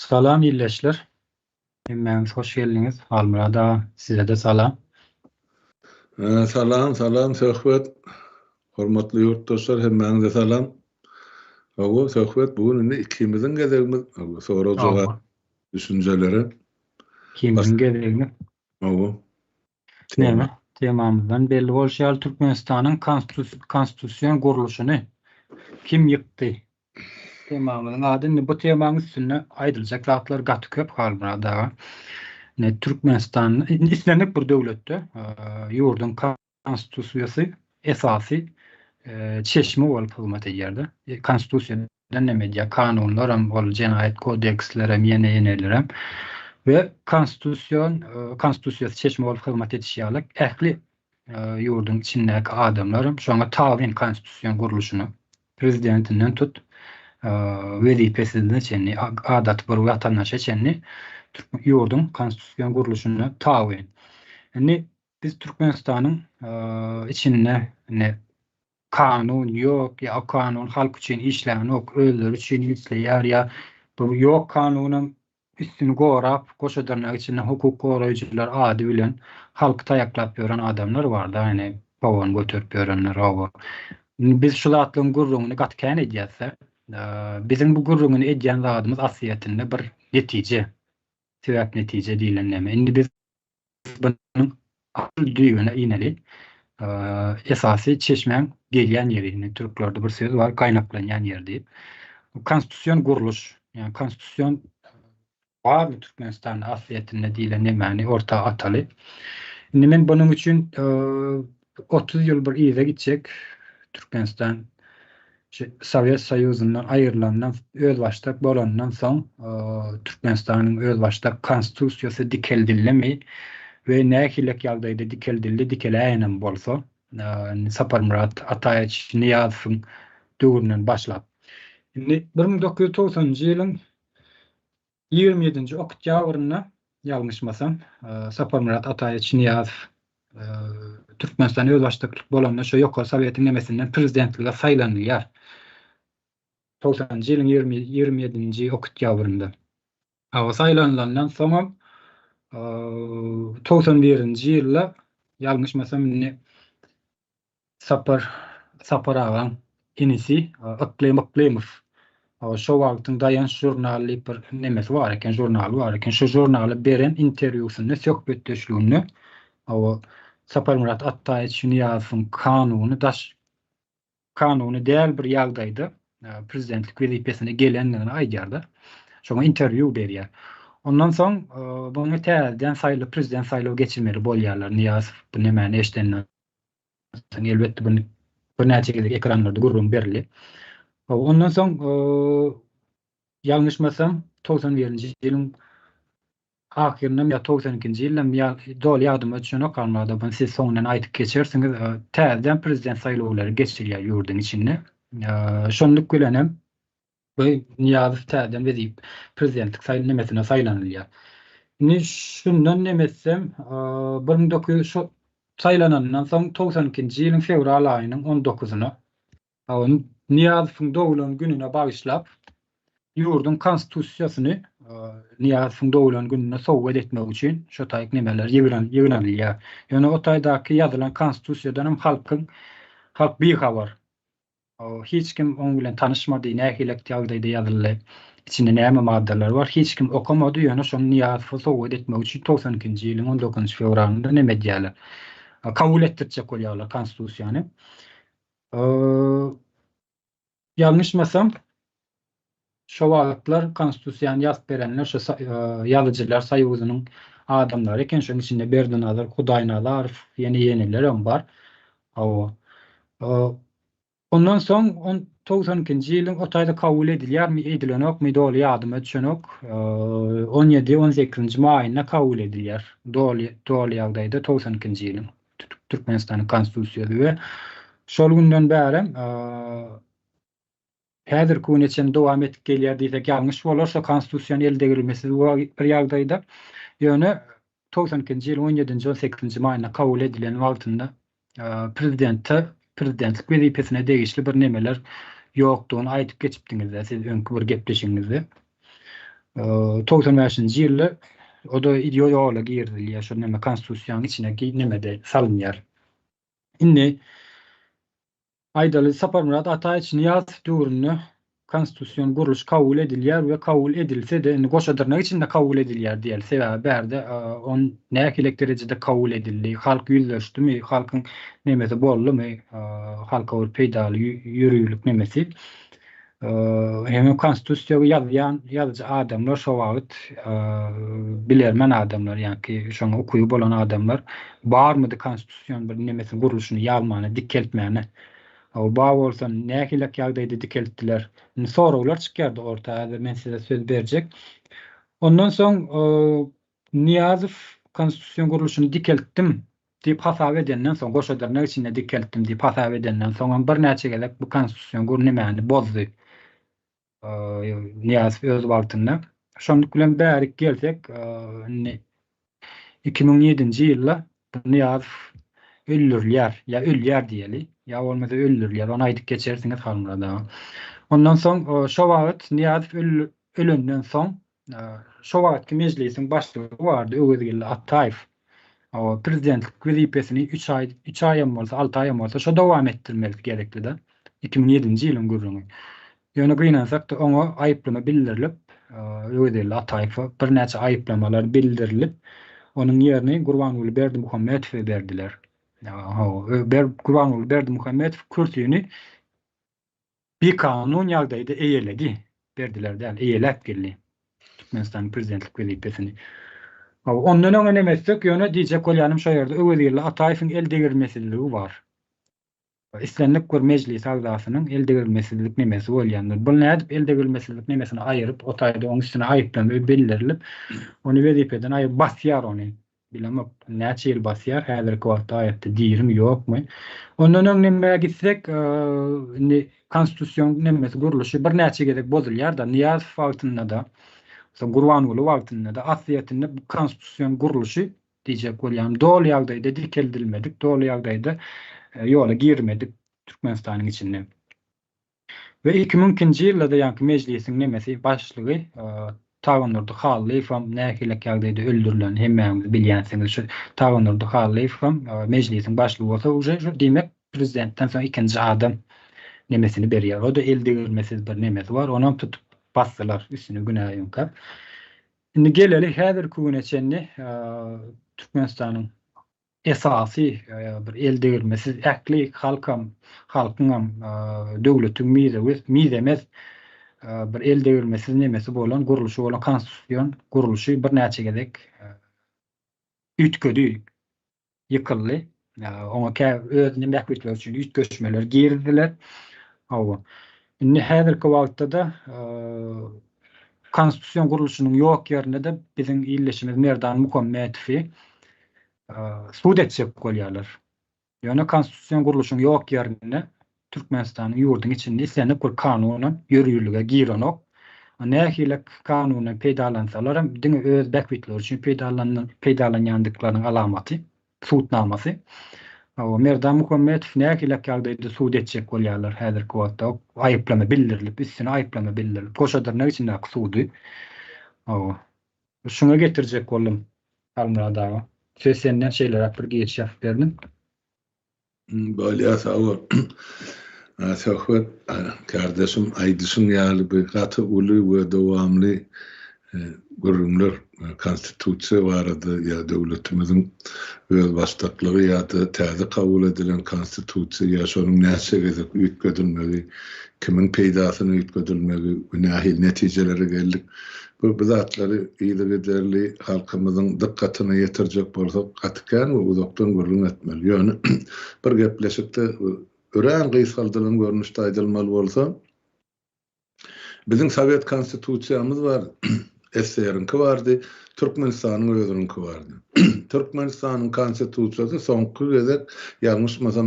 Salam ildeşler. Hemmäňiz hoş geldiňiz. Halmyrat aga size-de salam. Salam salam Söhbet. Hormatly ýurtdaşlar hemmäňize salam. Hawa Söhbet bu gün indi ikimiziň gezegimiz hawa sorag jogap düşünjelere. Ikimiziň gezegimiz. Hawa. Näme? Temamyzdan belli bolşy ýaly Türkmenistanyň konstitusion gurluşyny kim ýykdy? Temamyzyň ady indi bu temaň üstünde aýdyljak zatlar gaty köp Halmyrat aga. Indi Türkmenistan islendik bir döwletde ýurduň konstitusiýasy esasy çeşme bolup hyzmat edýär-de. Konstitusiýa neme edýär, kanunlaram, ol jenaýat kodekslerem, ýene-ýenelerem we konstitusion, konstitusiýasy çeşme bolup hyzmat edişi ýaly, ähli ýurduň içindäki adamlaram şoňa tabyn konstitusion gurluşyna, prezidentinden tut, wezipesizine çenli, adaty bir watandaşa çenli ýurduň konstitusion gurluşyna tabyn. Indi biz Türkmenistanyň içinde indi Kanun ýok ýa o kanun halk üçin işlänok özleri üçin işleýär ýa bu ýok kanunam üstüni gorap goşa dyrnak içinde hukuk goraýjylar ady bilen halky taýaklap ýören adamlar barda ýani sogan göterip ýörenler hawa indi biz şu zatlaryň gürrüňini gaty kän edýäsde biziň bu gürrüňini edýän zadymyz aslyýetinde bir netije sebäp netije diýlen neme indi biz Bunuň asyl düýbüne ineli. Esasy çeşmäň gelýän ýeri, indi türklerde bir söz bar, gaýnaklanýan ýer diýip. Konstitusion gurluş, ýagny konstitusion barmy Türkmenistanda aslyýetinde diýlen nemäni orta ataly. Indi men bunuň üçin 30 ýyl bir yza gitjek. Türkmenistan Şu Sowet Soýuzyndan aýrylandan, özbaşdak bolandan soň Türkmenistanyň özbaşdak Konstitusiýasy dikeldildimi we nähilek ýagdaýda dikeldildi, dikeläýenem bolsa, indi Saparmyrat Ataýewiç Nyýazowyň döwründen başlap. Indi 1990-njy ýylyň 27-nji oktýabrynda, ýalňyşmasam, Saparmyrat Ataýewiç Nyýazow Türkmenistan özbaşdaklyk bolanda şo Ýokary Sowetiň nemesinden prezidentlige saýlanylýar. Togsanynjy ýylyň 27-nji oktýabrynda. Hawa, saýlanylandan soňam 91-nji ýylda, ýalňyşmasam indi Sapar Sapar agaň inisi Yklym Yklymow şo wagtyň Daýanç žurnaly diýip bir nemesi bar eken, žurnaly bar eken. Şo žurnala beren interwýusynda, söhbetdeşliginde hawa Saparmyrat Atdaýewiç Nyýazowyň kanuny daş kanuny däl bir ýagdaýda prezidentlik wezipesine gelendigini aýdýar-da. Şoňa interwýu berýär. Ondan soň muny täzeden saýlaw prezident saýlawy geçirmeli bolýarlar Nyýazow bu nemäni eşidenden soň elbetde bu birnäçe gezek ekranlarda gürrüň berildi. Ondan soň ýalňyşmasam 91-nji ýylyň ahyrynda ýa 92-nji ýylda ýa doly ýadyma düşenok almada bunu siz soňundan aýdyp geçersiňiz. Täzeden prezident saýlawlary geçirilýär ýurduň içinde. Şonluk bilen hem Bu Nyýazow täzeden wezip prezidentlik saýl nemesine saýlanylýar. Indi şundan neme etsem, 1900 şo saýlanandan soň 92-nji ýylyň fewral aýynyň on dokuzyna Nyýazowyň doglan gününe bagyşlap ýurduň konstitusiýasyny Nyýazowyň doglan gününe sowgat etmek üçin şo taýyk nemeler ýygnanylýar. Ýöne o taýdaky ýazylan konstitusiýadan hem halkyň halk bihabar. Hiç kim oň bilen tanyşmady, nähili ýagdaýda ýazyldy, içinde näme maddalar bar, hiç kim okamady, ýöne şony Nyýazowa sowgat etmek üçin 92-nji ýylyň 19-njy fewralynda neme edýärler, kabul etdirtjek bolýarlar konstitusiýany. Ýalňyşmasam, şo wagtlar konstitusiýany ýazyp berenler şo Ýazyjylar soýuzynyň adamlary eken, şonuň içinde Berdinazar Hudaýnazarow, ýene ýenelerem bar. Hawa. Ondan soň on 92-nji ýylyň o taýda kabul edilýärmi, edilenokmy doly ýadyma düşenok. 17, 18-nji maýynda kabul edilýär. Doly doly ýagdaýda 92-nji ýylyň Türkmenistanyň Konstitusiýasy we şol günden bärem häzirki güne çenli dowam edip gelýär diýsek ýalňyş bolar. Şo Konstitusiýanyň eldegrilmesiz bir ýagdaýda. Ýöne 92-nji ýylyň 17-nji, 18-nji maýynda kabul edilen wagtynda prezidente prezidentlik wezipesine degişli bir nemeler ýokdugyny aýdyp geçipdiňiz-de siz öňki bir gepleşigiňizde. 95-nji ýylda o-da ýola girizilýär, şo neme konstitusiýanyň içine nemede salynýar. Indi aýdaly Saparmyrat Ataýewiç Nyýazow döwründe konstitusion gurluş kabul edilýär we kabul edilse-de, indi goşa dyrnak içinde kabul edilýär diýeli, sebäbi bärde on nähilek derejede kabul edildi, halk ýüzleşdimi, halkyň nemesi boldumy, halka bir peýdaly ýörülik nemesi. Hemem konstitusiýa ýazýan ýazyjy adamlar şo wagt bilermen adamlar, ýaňky şoňa ukyby bolan adamlar barmydy konstitusion bir nemesini gurluşyny ýazmana, dikeltmäne. Bar bolsa nähilek ýagdaýda dikeltdiler? Indi soraglar çykýardy orta, häzir men size söz berjek. Ondan soň Nyýazow konstitusion gurluşyny dikeltdim diýip hasap edenden soň, goşa dyrnak içinde dikeltdim diýip hasap edenden soňam birnäçe gezek bu konstitusion gurnemäni bozdy. Nyýazow öz wagtynda. Şonluk bilen bärik gelsek, indi 2007-nji ýylda Nyýazow öldürilýär, ýa ölýär diýeli, ýa bolmasa öldürilýär, ony aýdyp geçersiňiz Halmyrat aga. Ondan soň şo wagt Nyýazow ölenden soň Şo wagtky mejlisiň başlygy bardy Öwezgeldi Ataýew. Hawa, prezidentlik wezipesini üç aý, üç aýam bolsa, alty aýam bolsa şo dowam etdirmeli gerekdi-de. 2007-nji ýylyň gürrüňi. Ýöne gynansak-da oňa aýyplama bildirilip, Öwezgeldi Ataýewe birnäçe aýyplamalar bildirilip, onuň ýerini Gurbanguly Berdimuhamedowa berdiler. Hawa, Gurbanguly Berdimuhamedow kürsini bikanun ýagdaýda eýeledi, berdiler däl, eýeläp geldi Türkmenistanyň prezidentlik wezipesini. Ondan öňe neme etsek, ýöne diýjek bolýanym şo ýerde Öwezgeldi Ataýewiň el degirmesizligi bar. Islendik bir mejlis agzasynyň el degirmesizlik nemesi bolýandyr. Bu nädip el degirmesizlik nemesini aýyryp, o taýda oň üstüne aýyplama bildirilip, ony wezipeden aýyryp basýar ony. Bilemok, näçe ýyl basýar, häzirki wagtda aýatda dirimi, ýokmy. Ondan öň nämä gitsek, indi konstitusion nemesi gurluşy birnäçe gezek bozulýar-da, Nyýazow wagtynda-da, soň Gurbanguly wagtynda-da aslyýetinde bu konstitusion gurluşy diýjek bolýanym, doly ýagdaýda dikeldilmedik, doly ýagdaýda ýola girmedik Türkmenistanyň içinde. We 2002-nji ýylda-da ýaňky mejlisiň nemesi başlygy Tagandurdy Hallyýewem nähilek ýagdaýda öldürilenini hemmäňiz bilýänsiňiz. Şu Tagandurdy Hallyýewem mejlisiň başlygy bolsa uje şu diýmek prezidentden soň ikinji adam nemesini berýär. O-da el degirmesiz bir nemesi bar. Onam tutup basdylar üstüne günä ýöňkäp. Indi geleli häzirki güne çenli Türkmenistanyň esasy bir eldegirmesiz ähli halkam, halkyňam, döwletiň mizewis, mizemez bir eldegirmesiz nemesi bolan, gurluşy bolan konstitusion gurluşy birnäçe gezek üýtgedi, ýykyldy. Oňa kä özüniň bähbitleri üçin üýtgeşmeler girizdiler. Hawa. Indi häzirki wagtda-da konstitusion gurluşynyň ýok ýerinde-de biziň ildeşimiz Merdan Muhammetowy sud etjek bolýarlar. Ýöne konstitusion gurluşyň ýok ýerinde Türkmenistanyň ýurduň içinde islendik bir kanunam ýörgünlige girenok. Nähili kanundan peýdalansalaram diňe öz bähbitleri üçin peýdalanýandyklarynyň alamaty, sud namasy. Merdan Muhammetow nähili ýagdaýda sud etjek bolýarlar häzirki wagtda aýyplama bildirilip, üstüne aýyplama bildirilip, goşa dyrnak içindäki sudy. Şuňa getirjek boldum Halmyrat aga. Söz senden şeýleräk bir giriş ýapyp berdim. Bolýa sag bol. Söhbet kardeşim aýdyşyň ýaly bu gaty uly we dowamly gürrüňler konstitusiýa barada ýa döwletimiziň özbaşdaklygy ýa-da täze kabul edilen konstitusiýa ýa şonuň näçe gezek üýtgedilmegi kimiň peýdasyna üýtgedilmegi we nähili netijelere geldik Bu bu zatlary yzygiderli halkymyzyň dykgatyna ýetirjek bolsak gaty kän we uzakdan gürrüň etmeli. Ýöne bir gepleşikde örän gysgaldylan görnüşde aýdylmaly bolsa, biziň sowet konstitusiýamyz bar, SSR-iňki bardy, Türkmenistanyň özüniňki bardy. Türkmenistanyň konstitusiýasy soňky gezek ýalňyşmasam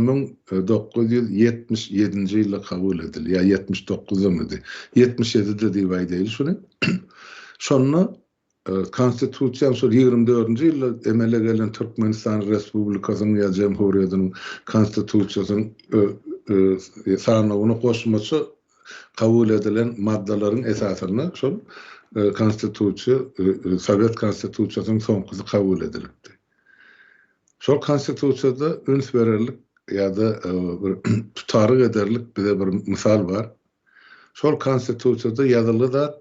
1977-nji ýylda kabul edildi, ýa 79-damydy, 77-de diýip aýdaýly şuny. Şonda Konstitusiýanyň şol 24-nji ýylda emele gelen Türkmenistan Respublikasynyň ýa Jemhuriýetiniň Konstitusiýasynyň sanawyna goşmaça. kabul edilen maddalaryň esasynda şol Konstitusiýa, Sowet Konstitusiýasynyň soňkusy kabul edilipdi. Şol Konstitusiýada üns bererlik ýa-da bir tutaryk ederlik bize bir mysal bar. Şol Konstitusiýada ýazylgy zat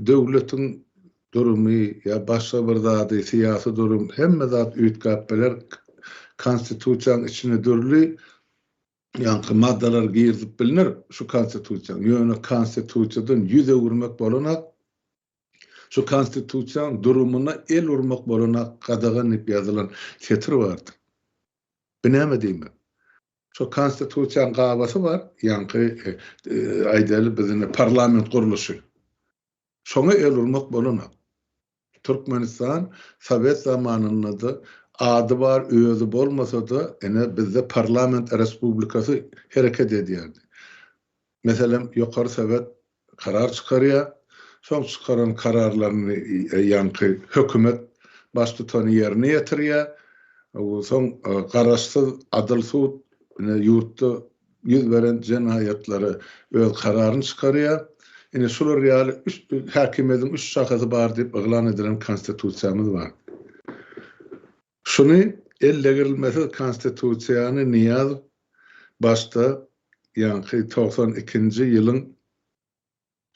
döwletiň durumy ýa başga bir zady, syýasy durum, hemme zat üýtgäp biler. Konstitusiýanyň içine dürli ýaňky maddalar girizip bilner şu Konstitusiýanyň. Ýöne Konstitusiýadan ýüz öwürmek bolanak. Şu Konstitusiýanyň durumyna el urmak bolanak gadagan diýip ýazylan setir bardyr. Bu näme diýmek? Şo Konstitusiýanyň gabasy bar, ýaňky aýdaly biz indi parlament gurluşy. Şoňa el urmak bolanok. Türkmenistan sowet zamanynda-da ady bar, özi bolmasa-da, ine bizde parlament respublikasy hereket edýärdi. Meselem, Ýokary Sowet karar çykarýar, soň çykaran kararlaryny ýaňky hökümet baştutany ýerine ýetirýär, soň garaşsyz adyl sud ine ýurtda ýüz beren jenaýatlara öz kararyny çykarýar. Ine şular ýaly üç häkimiýetiň üç şahasy bar diýip yglan edilen konstitusiýamyz bar. Şuny eldegirilmesiz konstitusiýany Nyýazow başda ýaňky 92-nji ýylyň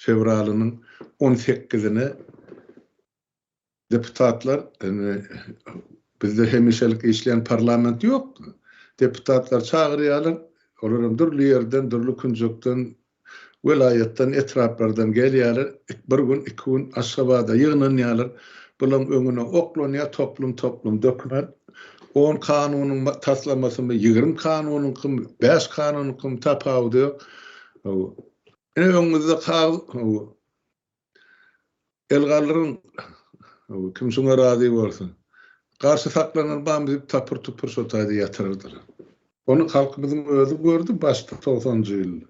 fewralynyň on sekizine deputatlar, indi bizde hemişelik işleýän parlament ýok, deputatlar çagyrýarlar, olar hem dürli ýerden, dürli künjekden Welaýatdan, etraplardan gelýärler, bir gün, iki gün Aşgabada ýygnanýarlar. Bulaň öňüne oklanýar toplum-toplum dokument. On kanunyň taslamasymy, 20 kanunyňkymy, bäş kanunyňkymy tapawudy ýok. Ine öňüňizde kagyz, El galdyryň, kim şuňa razy bolsa. Garşy saklanan barmy diýip tapyr-tupur şo taýda ýatyrardylar. Ony halkymyzyň özi gördi başda togsanynjy ýylda.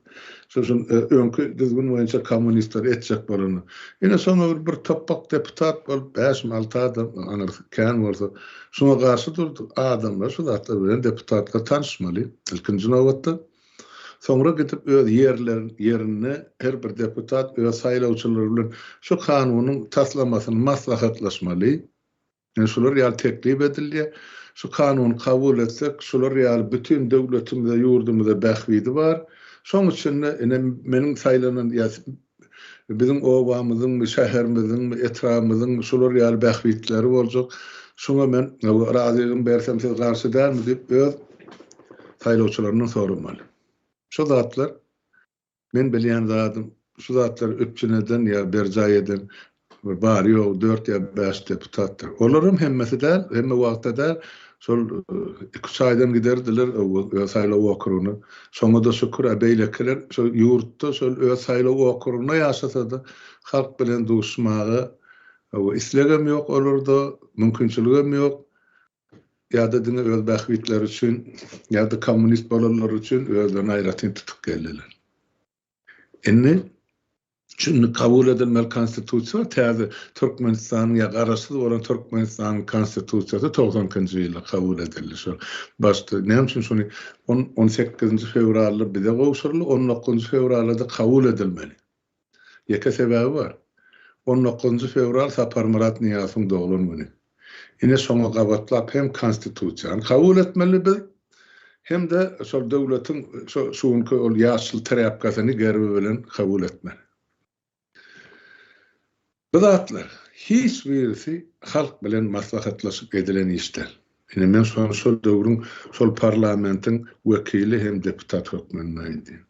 Şo şol öňki düzgün boýunça kommunistler etjek bolany. Ine şoňa bir bir topbak deputat bolup bäşmi alty adam aňyrsy kän bolsa şuňa garşy durdy. Adamlar şu zatlar bilen deputatlar tanyşmaly ilkinji nobatda. Soňra gidip öz ýerler ýerinde her bir deputat öz saýlawçylary bilen şu kanunyň taslamasyny maslahatlaşmaly. Ine şular ýaly teklip edilýär. Şu kanuny kabul etsek şular ýaly bütin döwletimize ýurdumyza bähbidi bar. Şoň üçin-de ine meniň saýlanan ýa biziň obamyzyňmy, şäherimiziňmi, etrabymyzyňmy şular ýaly bähbitleri boljak. Şuňa men razylygymy bersem siz garşy dälmi diýip öz saýlawçylaryndan soramaly. Şu zatlar men bilýän zadym şu zatlary üpjün eden ýa berjaý eden bir bary-ýogy dört ýa bäş deputatdyr. Olaram hemmesi däl, hemme wagtda däl. Şol iki-üç aýdan giderdiler öz saýlaw okrugyna. Şoňa-da şükür, a beýlekiler şol ýurtda şol öz saýlaw okrugynda ýaşasa-da halk bilen duşmaga islegem ýok olarda, mümkinçiligem ýok. Ýa-da diňe öz bähbitleri üçin, ýa-da kommunist bolanlary üçin özlerini aýratyn tutup geldiler. Indi Şindi kabul edilmeli konstitusiýa täze Türkmenistanyň ýa garaşsyz bolan Türkmenistanyň konstitusiýasy 92-nji ýylda kabul edildi. Şol başda näme üçin şuny on on sekizinji fewralda bize gowşuryldy, on dokuzynjy fewralda-da kabul edilmeli. Ýeke sebäbi bar. On dokuzynjy fewral Saparmyrat Nyýazowyň doglan güni. Ine şoňa gabatlap hem konstitusiýany kabul etmeli biz, hem-de şol döwletiň şo şu günki ol ýaşyl trýapkasyny gerbi bilen kabul etmeli. Bu zatlar hiç birisi halk bilen maslahatlaşyp edilen iş däl. Ine men şony şol döwrüň şol parlamentiň wekili hem deputat hökmünde aýdýan.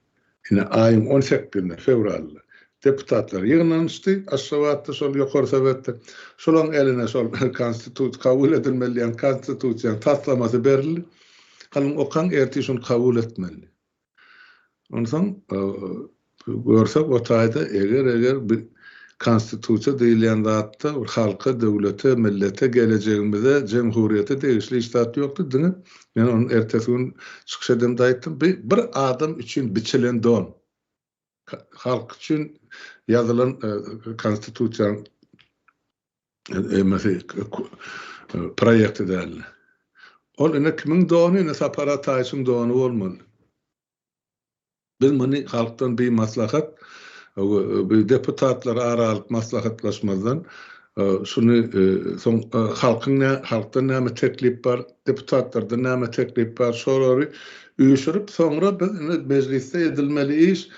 Ine aýyň on sekizinde fewralda deputatlar ýygnanyşdy Aşgabatda şol Ýokary Sowetde. Şolaň eline şol konstitusiýa kabul edilmeli diýen konstitusiýanyň taslamasy berildi. Halyň okaň ertir şony kabul etmeli. Onsoň görsek o taýda eger-eger bir konstitusiýa diýilýän zatda bir halka, döwlete, millete, gelejegimize, jemhuriýete degişli hiç zat ýokdy. Diňe men ony ertesi gün çykyş edemde aýtdym. Bu bir adam üçin biçilen don. Halk üçin ýazylan konstitusiýanyň emesi proýekti däldi. Ol ine kimiň dony? Ine Sapar Ataýewiçiň dony bolmaly. Biz muny halkdan bimaslahat, deputatlar ara alyp maslahatlaşmazdan, şuny soň halkyň halkdan näme teklip bar, deputatlardan näme teklip bar, şolary üýşürip, soňra biz indi mejlisde edilmeli iş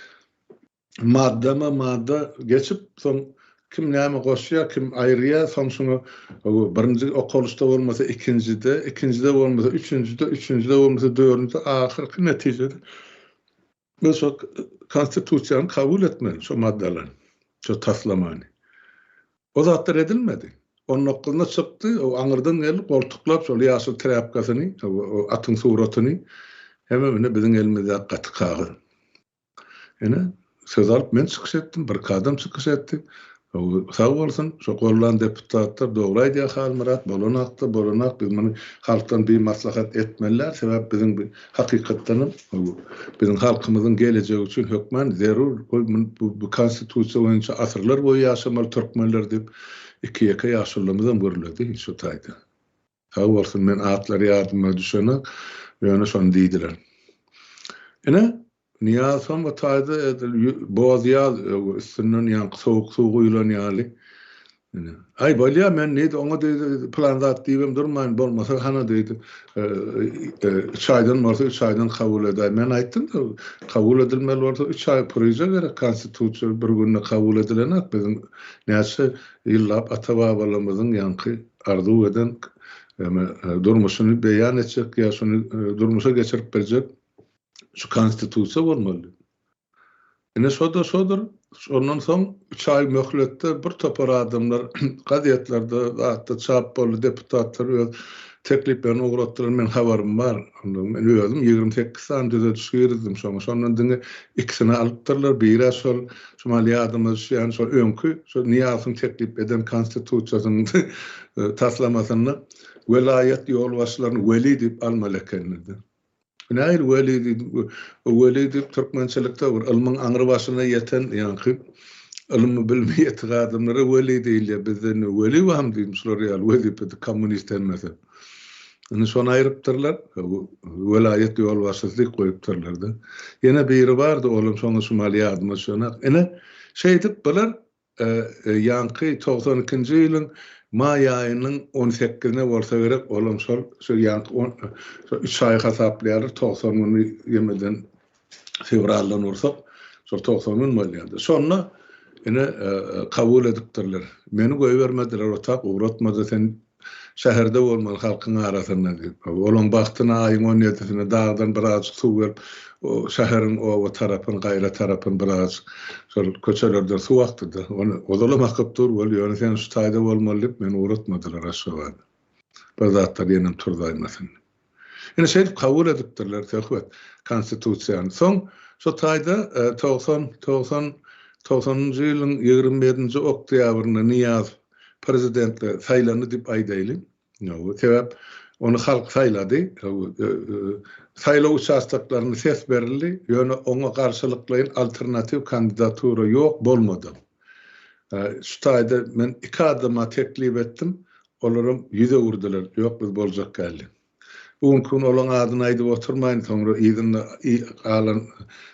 maddama-madda geçip, soň kim näme goşýar, kim aýyrýar, soň şuňa birinji okalyşda bolmasa ikinjide, ikinjide bolmasa üçünjide, üçünjide bolmasa dördünjide, ahyrky netijede biz şo Konstitusiýany kabul etmeli, şo maddalary, şo taslamany. O zatlar edilmedi. On dokuzynda çykdy, o aňyrdan geldi, goltuklap şol ýaşyl trýapkasyny, atyň suratyny, hemem ine biziň elimizdäki gaty kagyz. Ine, söz alyp men çykyş etdim, birki adam çykyş etdi. Sag bolsun, şo gollan deputatlar dogry aýdýar Halmyrat, bolanakda bolanak, biz muny halkdan bimaslahat etmeli däl, sebäp biziň bu hakykatdanam biziň halkymyzyň gelejegi üçin hökman zerur, goý bu konstitusiýa boýunça asyrlar boýy ýaşamaly türkmenler diýip, iki-ýeke ýaşulymyzam gürledi şo taýda. Sag bolsun, men atlary ýadyma düşenok, ýöne şony diýdiler. Ine, Nyýazowam o taýda edil boz ýaz üstünden ýaňky sowuk suw guýlan ýaly. Ine, aý bolýa, men diýdi, oňa diýdi, pylan zat diýibem durmaýyn, bolmasa hana diýdi, üç aýdan bolsa üç aýdan kabul edäý. Men aýtdym-da, kabul edilmeli bolsa üç aý puryja gerek, konstitusiýa bir günde kabul edilenak, biziň näçe ýyllap ata-babalarymyzyň ýaňky arzuw eden durmuşyny beýan etjek ýa şuny durmuşa geçirip biljek şu konstitusiýa bolmaly. Ine şo-da şodur. Şondan soň üç aý möhletde bir topar adamlar gazetlerde zatda çap boldy, deputatlar öz tekliplerini ugratdylar, men habarym bar. Onda men özüm 28 sany düzediş girizdim şoňa. Şondan diňe ikisini alypdyrlar. Biri şol şu mahaly ýadyma düşýän şol öňki şo Nyýazowyň teklip eden konstitusiýasynyň taslamasynda welaýat ýolbaşçylaryny weli diýip almaly ekenler. Nähili weli diýdim. Weli diýip türkmençilikde bir ylmyň aňry başyna ýeten ýaňky ylmy bilimi ýetik adamlara weli diýilýär. Bizde indi weli barmy diýdim şular ýaly wezipede kommunist hemmesi. Indi şony aýrypdyrlar. Welaýat ýolbaşçysy diýip goýupdyrlar-da. Ýene biri bardy, olam şoňa şu mahaly ýadyma düşenok. Ine, şeýdip bular Ýaňky 92-nji ýylyň maý aýynyň on sekizine bolsa gerek, olam şol, şu ýaňky on, şol üç aý hasaplaýarlar, 90 güni ýemeden fewraldan ursak, şol 90 gün bolýardy. Şonda ine kabul edipdirler. Meni goýbermediler, otag ugratmady, sen Şäherde bolmaly halkyň arasynda diýip. Olaň bagtyna aýyň on ýedisinde dagdan birazjyk suw gelip, şäheriň oba tarapyn, gaýra tarapyn birazjyk şol köçelerden suw akdy-da. Ony ozalam akyp dur weli, ýöne sen şu taýda bolmaly diýip, meni ugratmadylar Aşgabada. Bir zatlar ýenem turzaýmasyn diýip. Ine şeýdip kabul edipdirler söhbet Konstitusiýany. Soň şo taýda 90, 90, togsanynjy ýylyň 27-nji oktýabrynda Nyýazow prezidentlige saýlandy diýip aýdaýly. Sebäp ony halk saýlady. Saýlaw uçastoklarynda ses berildi, ýöne oňa garşylyklaýyn alternatiw kandidatura ýok bolmady. Şu taýda men iki adama teklip etdim, olaram ýüz öwürdiler, ýok biz boljak däl diýip. Bu günki gün olaň adyny aýdyp oturmaýyn, soňra yzynda galan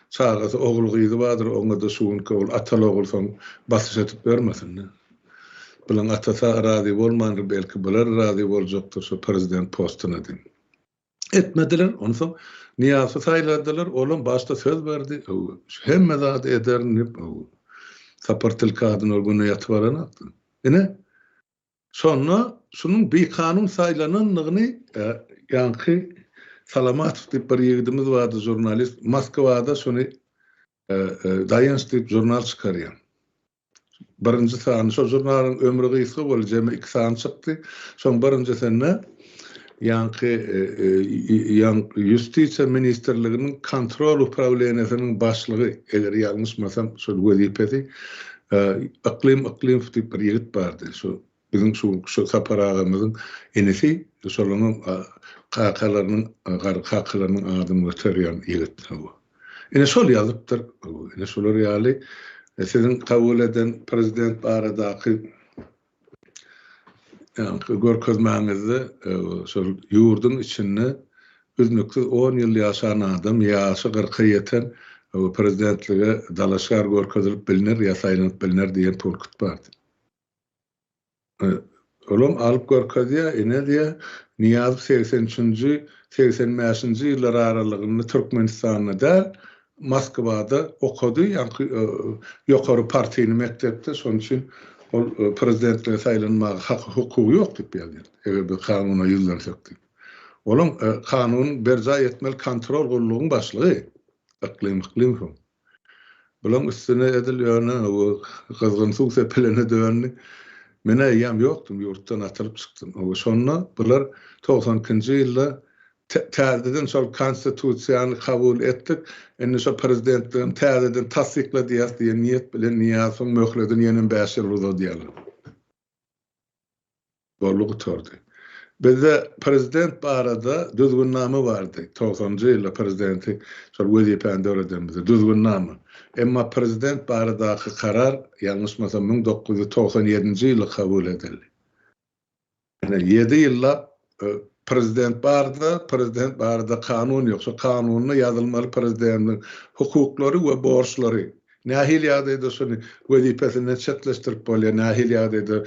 çagasy, ogul-gyzy bardyr, oňa-da şu günki ol ataly-ogul soň basyş edip ýörmesin. Bulaň atasy razy bolmandyr, belki bular razy boljakdyr şu prezident postuna diýip. Etmediler, onsoň Nyýazowy saýladylar, olam başda söz berdi, hemme zady ederin diýip, Sapar tilki adyny ol güne ýatyp alanokdy. Ine, şonda şunuň bikanun saýlanandygyny ýaňky Salamatow diýip bir ýigidimiz bardy, žurnalist, Moskwada şuny Daýanç diýip žurnal çykarýar. Birinji sany, şo žurnalyň ömri gysga boldy, jemi iki sany çykdy. Şoň birinjisinde ýaňky Ýustisiýa ministrliginiň kontrol uprawleniýesiniň başlygy, eger ýalňyşmasam, şol wezipesi Yklym Yklymow diýip bir ýigit bardy. Şu biziň şu şu Sapar agamyzyň inisi, şolaryň kakalarynyň, garry kakalarynyň adyny göterýän ýigit. Ine şol ýazypdyr. Ine şular ýaly siziň kabul eden prezident baradaky ýaňky görkezmäňizde şol ýurduň içinde üznüksiz on ýyl ýaşan adam, ýaşy kyrka ýeten. prezidentlige dalaşgär görkezilip bilner ýa saýlanyp bilner diýen punkt bardy. Olam alyp görkezýär, ine diýýär, Nyýazow 83-nji, 85-nji ýyllar aralygynda Türkmenistanda däl, Moskwada okady, ýaňky ýokary partiýny mekdepde, şonuň üçin ol prezidentlige saýlanmaga haky, hukugy ýok diýip ýazýar, eger biz kanuna ýüzlensek diýip. Olam kanuny berjaý etmeli kontrol gullugyň başlygy Yklym Yklymowyň. Bulaň üstüne edil ýöne gyzgyn suw sepilene döndi. Men-ä eýýäm ýokdum, ýurtdan atylyp çykdym. Şonda bular 92-nji ýylda täzeden şol konstitusiýany kabul etdik, indi şo prezidentligem täzeden tassykladýas diýen niýet bilen Nyýazowyň möhledini ýenem bäş ýyl uzadýarlar. Boldy gutardy. Bizde prezident barada düzgünnama bardy. Togsanynjy ýylda prezidenti şol wezipäni döredenimizde düzgünnama. Emma prezident baradaky karar ýalňyşmasam 1997-nji ýylda kabul edildi. Ine ýedi ýyllap prezident bardy, prezident barada kanun ýok. Şo kanunda ýazylmaly prezidentiň hukuklary we borçlary. Nähili ýagdaýda şuny wezipesinden çetleşdirip bolýar, nähili ýagdaýda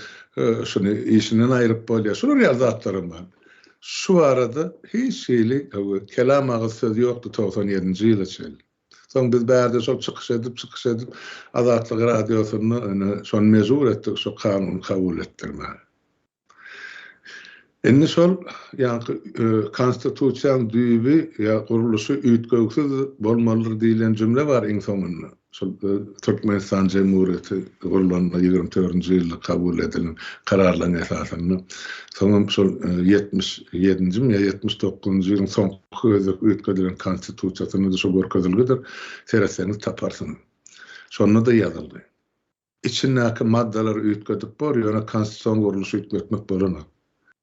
şuny işinden aýryp bolýar, şular ýaly zatlaram bar. Şu barada hiç hili kelam agyz söz ýokdy 97-nji ýyla çenli. Soň biz bärde şol çykyş edip, çykyş edip, Azatlyk Radiosynda ine şony mejbur etdik şu kanuny kabul etdirmäge. Indi şol ýaňky konstitusiýaň düýbi ýa gurluşy üýtgewsiz bolmalydyr diýlen jümle bar iň soňunda. Şol Türkmenistan Jemhuriýeti gurlanda 24-nji ýylda kabul edilen kararlaryň esasynda. Soňam şol 77-njimi ýa 79-njy ýylyň soňky gezek üýtgedilen konstitusiýasynda-da şo görkezilgidir. Seretseňiz taparsyňyz. Şonda-da ýazyldy. Içindäki maddalary üýtgedip bor, ýöne konstitusion gurluşy üýtgetmek bolanok.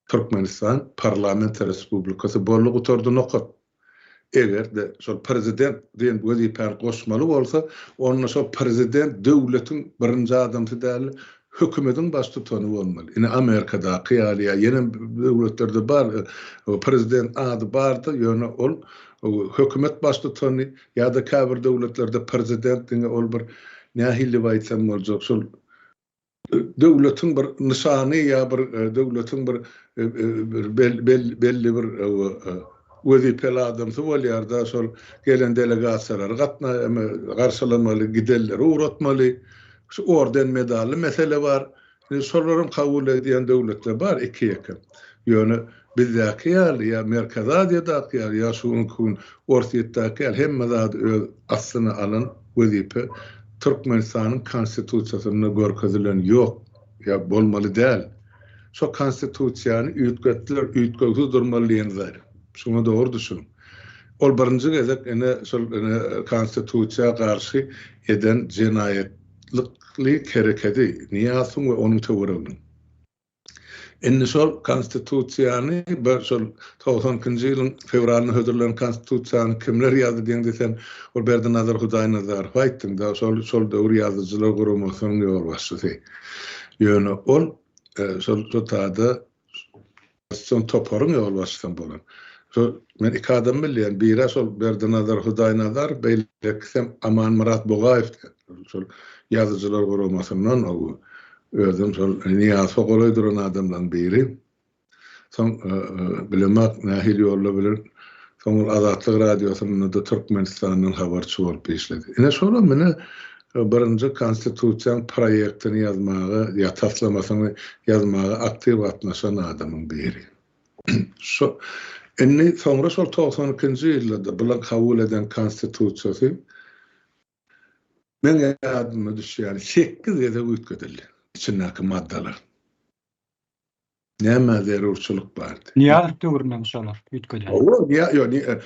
Türkmenistan parlament respublikasy boldy gutardy nokat. Eger-de şol prezident diýen wezipäni goşmaly bolsa, onda şol prezident döwletiň birinji adamsy däl-de, hökümediň baştutany bolmaly. Ine Amerikadaky ýaly ýa ýene döwletlerde bar prezident ady bardyr, ýöne ol hökümet baştutany ýa-da käbir döwletlerde prezident diňe ol bir Nähili diýip aýtsam boljak, şol döwletiň bir nyşany ýa bir döwletiň bir belli bir wezipeli adamsy bolýar-da, şol gelen delegasiýalary gatna garşylamaly, gidenleri ugratmaly. Şu orden-medally mesele bar. Indi şolaram kabul edýän döwletler bar iki-ýeke. Ýöne bizdäki ýaly ýa Merkezi Aziýadaky ýaly ýa şu günki gün Orsýetdäki ýaly hemme zady öz astyna alan wezipe Türkmenistanyň Konstitusiýasynda görkezilen ýok ýa bolmaly däl. Şo Konstitusiýany üýtgetdiler, üýtgewsiz durmaly diýen zat. Şuňa dogry düşüniň. Ol birinji gezek ine şol ine Konstitusiýa garşy eden jenaýat Lykly herekedi Nyýazowyň we onuň töwereginiň. Indi şol konstitusiýany bir şol 92-nji ýylyň fewralynda hödürlenen konstitusiýany kimler ýazdy diýeňde sen ol Berdinazar Hudaýnazarowy aýtdyň-da, şol şol döwür ýazyjylar guramasynyň ýolbaşçysy. Ýöne ol şol şo taýda Konstitusion toparyň ýolbaşçysam bolan. Şo men iki adam bilýän. Biri şol Berdinazar Hudaýnazar, beýlekisem Amanmyrat Bugaýew diýen. Şol ýazyjylar guramasyndan o özem şol Nyýazowa golaý duran adamlaryň biri. Soň bilemok nähili ýollar bilen soň ol Azatlyk radiosynda-da Türkmenistandan habarçy bolup işledi. Ine şolam ine Birinji Konstitusiýaň proýektini ýazmaga ýa taslamasyny ýazmaga aktiw gatnaşan adamyň biri. Şo indi soňra şol 92-nji ýylda-da bular kabul eden Konstitusiýasy meň ýadyma düşýäni sekiz gezek üýtgedildi içindäki maddalar. Nämä zerurçylyk bardy? Nyýazow döwründemi şolar üýtgeden? Hawa, ýok,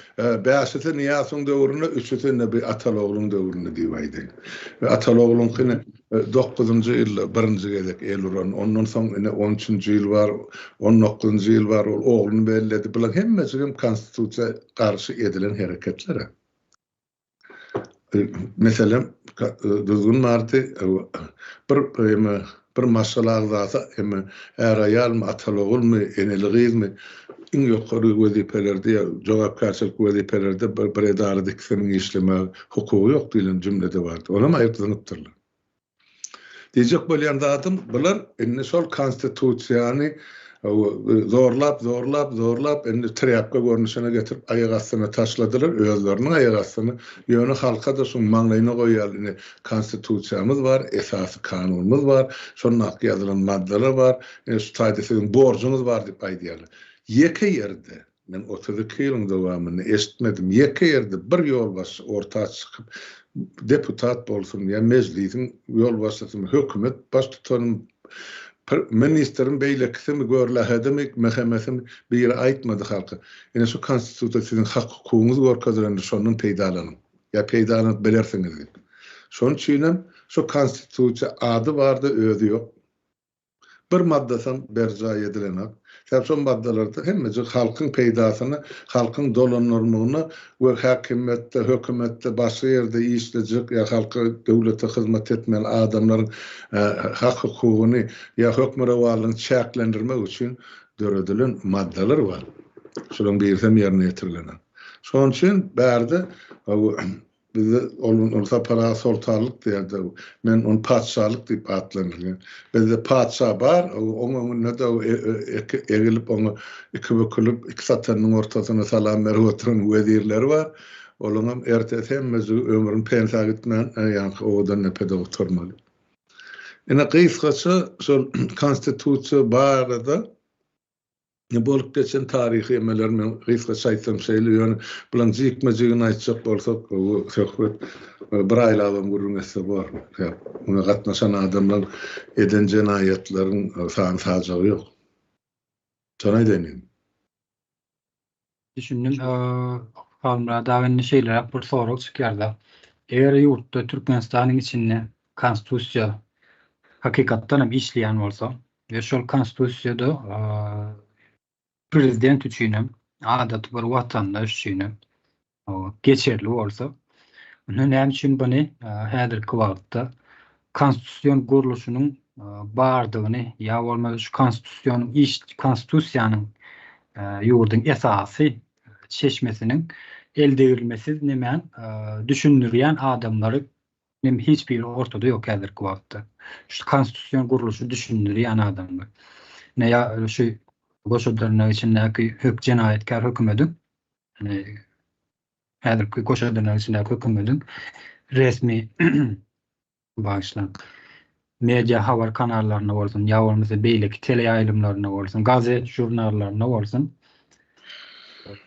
bäşisi Nyýazowyň döwründe, üçüsi indi bi Ataly-ogluň döwründe diýip aýdaýyn. Ataly ogluňky ine dokuzynjy ýylda birinji gezek el uran, ondan soň ine on üçünji ýyl bar, on dokuzynjy ýyl bar, ol ogluny belledi. Bularyň hemmejigem konstitusiýa garşy edilen hereketler. Meselem, düzgün bardy, bir eme. Bir maşgala agzasy hem är-aýalmy, ataly-ogulmy, eneli-gyzmy iň ýokary wezipelerde ýa jogapkärçilikli wezipelerde bir edarada ikisiniň işlemäge hukugy ýok diýlen jümle-de bardy. Onam aýryp zyňypdyrlar. Diýjek bolýan zadym, bular indi şol konstitusiýany zorlap, zorlap, zorlap indi trýapka görnüşine getirip aýak astyna taşladylar, özleriniň aýak astyna, ýöne halka-da şuň maňlaýyna goýýarlar, indi konstitusiýamyz bar, esasy kanunymyz bar, şondaky ýazylan maddalar bar, ine şu taýda siziň borjuňyz bar diýip aýdýarlar. Ýeke ýerde Men 32 ýylyň dowamynda eşitmedim, ýeke ýerde bir ýolbaşçy orta çykyp, deputat bolsun ýa mejlisiň ýolbaşçysymy, hökümet baştutanymy, ministrimi, beýlekisimi, görlähedimi, MHM-simi, biri aýtmady halka, ine şu konstitusiýada siziň hak-hukugyňyz görkezilendir, şondan peýdalanyň ýa peýdalanyp bilersiňiz diýip. Şonuň üçinem şu konstitusiýa ady bar-da, özi ýok. Bir maddasam berjaý edilenok. Sebäbi şol maddalarda hemmejik halkyň peýdasyna, halkyň dolandyrmagyna we häkimiýetde, hökümetde, başga ýerde işlejek ýa halka, döwlete hyzmat etmeli adamlaryň hak-hukugyny ýa hökmürowanlygyny çäklendirmek üçin döredilen maddalar bar. Şolaryň birisem ýerine ýetirilenok. Şonuň üçin bärde Bizde ol ol Sapar aga soltanlyk diýerdi. Men ony patyşalyk diýip atlandyrýan. Bizde patyşa bar, oň öňünde-de egilip oňa iki bükülip, iki satanynyň ortasyna salam berip oturan wezirleri bar. Olaňam ertesi hemmejigi ömrüni pensiýa gitmän, ýaňky Owadandepede oturmaly. Ine gysgaça şol konstitusiýa barada Bolup geçen taryhy emeleri men gysgaça aýtsam şeýle, ýöne bulaň jikme-jigini aýtjak bolsak, bu söhbet bir aýlabam gürrüň etse bor. Muňa gatnaşan adamlaň eden jenaýatlaryň sany-sajagy ýok. Şony aýdaýyn indi. Düşündim. Halmyrat aga indi şeýleräk bir sorag çykýar-da. Eger ýurtda Türkmenistanyň içinde konstitusiýa hakykatdan hem işleýän bolsa we şol konstitusiýada prezident üçin hem, adaty bir watandaş üçin hem geçerli bolsa, onda näme üçin buny häzirki wagtda konstitusion gurluşynyň bardygyny ýa bolmasa şu konstitusion iş konstitusiýanyň ýurduň esasy çeşmesiniň eldegrilmesiz nemän düşündirýän adamlary nem hiç biri ortada ýok häzirki wagtda. Şu konstitusion gurluşy düşündirýän adamlar. Ne ýa şu goşa dyrnak içindäki hök jenaýatkär hökümediň häzirki goşa dyrnak içindäki hökümediň resmi bagyşlaň media habar kanallarynda bolsun ýa bolmasa beýleki teleýaýlymlarynda bolsun, gazet žurnallarynda bolsun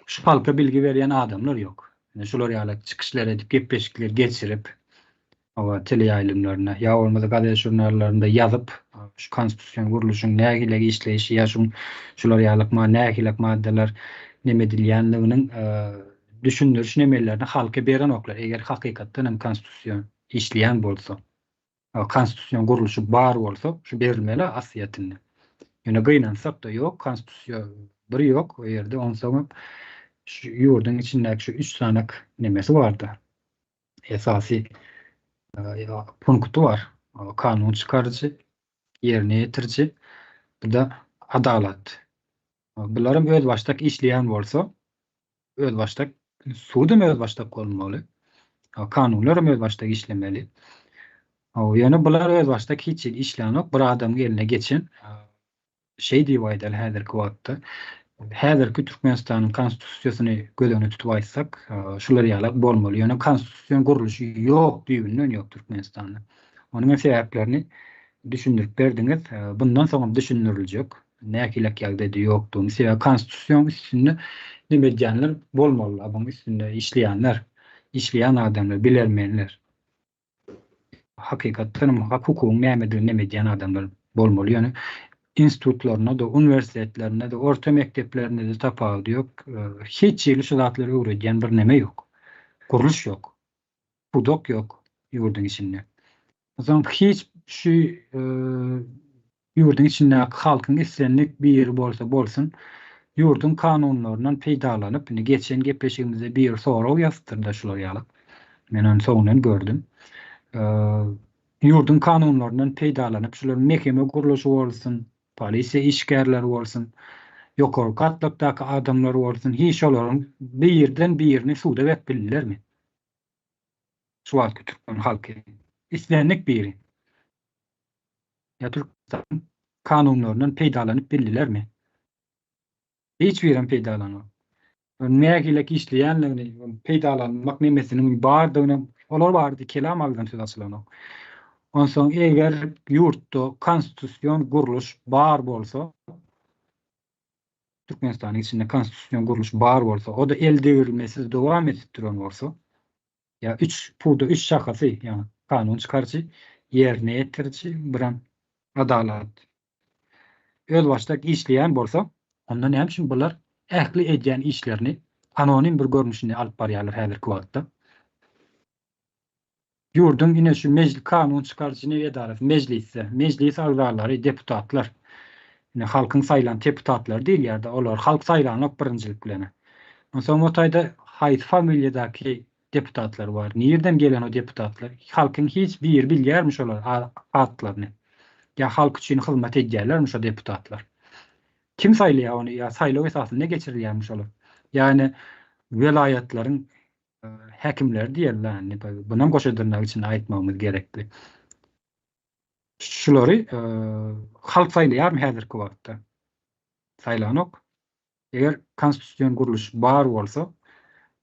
şu halka bilgi berýän adamlar ýok. Ine şular ýaly çykyşlar edip, gepleşikler geçirip, hawa, teleýaýlymlarynda ýa bolmasa gazet-žurnallarynda ýazyp, şu konstitusion gurluşyň nähili işleýşi ýa şuň şular ýaly nähili maddalar neme edilýänliginiň düşündiriş nemelerini halka berenoklar, eger hakykatdan hem konstitusion işleýän bolsa. Konstitusion gurluşy bar bolsa, şu berilmeli aslyýetinde. Ýöne gynansak-da ýok, konstitusiýa bir ýok o ýerde, onsoňam şu ýurduň içindäki şu üç sanak nemesi barda. Esasy punkty bar. Kanun çykaryjy, ýerine ýetiriji, bu-da adalat. Bularam özbaşdak işleýän bolsa, özbaşdak sudam özbaşdak bolmaly. Kanunlaram özbaşdak işlemeli. Ýöne bular özbaşdak hiç hili işlänok. Bir adamyň eline geçen şeý diýip aýdaly häzirki wagtda. Häzirki Türkmenistanyň konstitusiýasyny göz öňünde tutup aýtsak, şular ýalak bolmaly. Ýöne konstitusion gurluşy ýok, düýbünden ýok Türkmenistanda. Onuň hem sebäplerini düşündirip berdiňiz. Bundan soňam düşündiriljek. Nähilek ýagdaýda ýokdugyny, sebäbi konstitusiýanyň üstünde neme edýänler bolmaly, buň üstünde işleýänler, işleýän adamlar, bilermenler. Hakykatdan hem hak hukugyň nämedigini neme edýän adamlar bolmaly. Ýöne institutlarynda-da, uniwersitetlerinde-de, orta mekdeplerinde-de tapawudy ýok. Hiç hili şu zatlary öwredýän bir neme ýok. Gurluş ýok. Pudak ýok ýurduň içinde. Onsoň hiç şu ýurduň içindäki halkyň islendik biri bolsa bolsun, ýurduň kanunlaryndan peýdalanyp, indi geçen gepleşigimizde biri sorag ýazypdyr-da şular ýaly. Men ony soňundan gördüm. Ýurduň kanunlaryndan peýdalanyp, şular meheme gurluşy bolsun, polisiýa işgärleri bolsun, ýokary gatlakdaky adamlar bolsun, hiç şolaryň birden birini suda berip bildilermi? Şu wagtky türkmen halky. Islendik biri. Ýa Türkmenistanyň kanunlaryndan peýdalanyp bildilermi? Hiç birem peýdalanok. Nähilek işleýänligini, peýdalanmak nemesiniň bardygyny olar barada kelam agzan söz açylanok. Onsoň eger ýurtda konstitusion gurluş bar bolsa, Türkmenistanyň içinde konstitusion gurluş bar bolsa, o-da eldegrilmesiz dowam edip duran bolsa, ýa üç puda üç şahasy, ýagny kanun çykaryjy, ýerine ýetiriji, birem adalat özbaşdak işleýän bolsa, onda näme üçin bular ähli edýän işlerini anonim bir görnüşinde alyp barýarlar häzirki wagtda? Ýurduň ine şu mejlis kanun çykaryjy edarasy mejlisde, mejlis agzalary, deputatlar, ine halkyň saýlan deputatlary diýilýär-de, olar halk saýlanok birinjilik bilen. Onsoň o taýda haýsy familiýadaky deputatlar bar. Nirden gelen o deputatlar? Halkyň hiç biri bilýärmi şolar atlaryny? Ýa halk üçin hyzmat edýärlermi şo deputatlar? Kim saýlaýar ony? Ýa saýlaw esasynda geçirilýärmi şolar? Ýagny welaýatlaryň häkimleri diýeli indi bunam goşa dyrnak içinde aýtmagymyz gerekli. Şulary halk saýlaýarmy häzirki wagtda? Saýlanok. Eger konstitusion gurluş bar bolsa,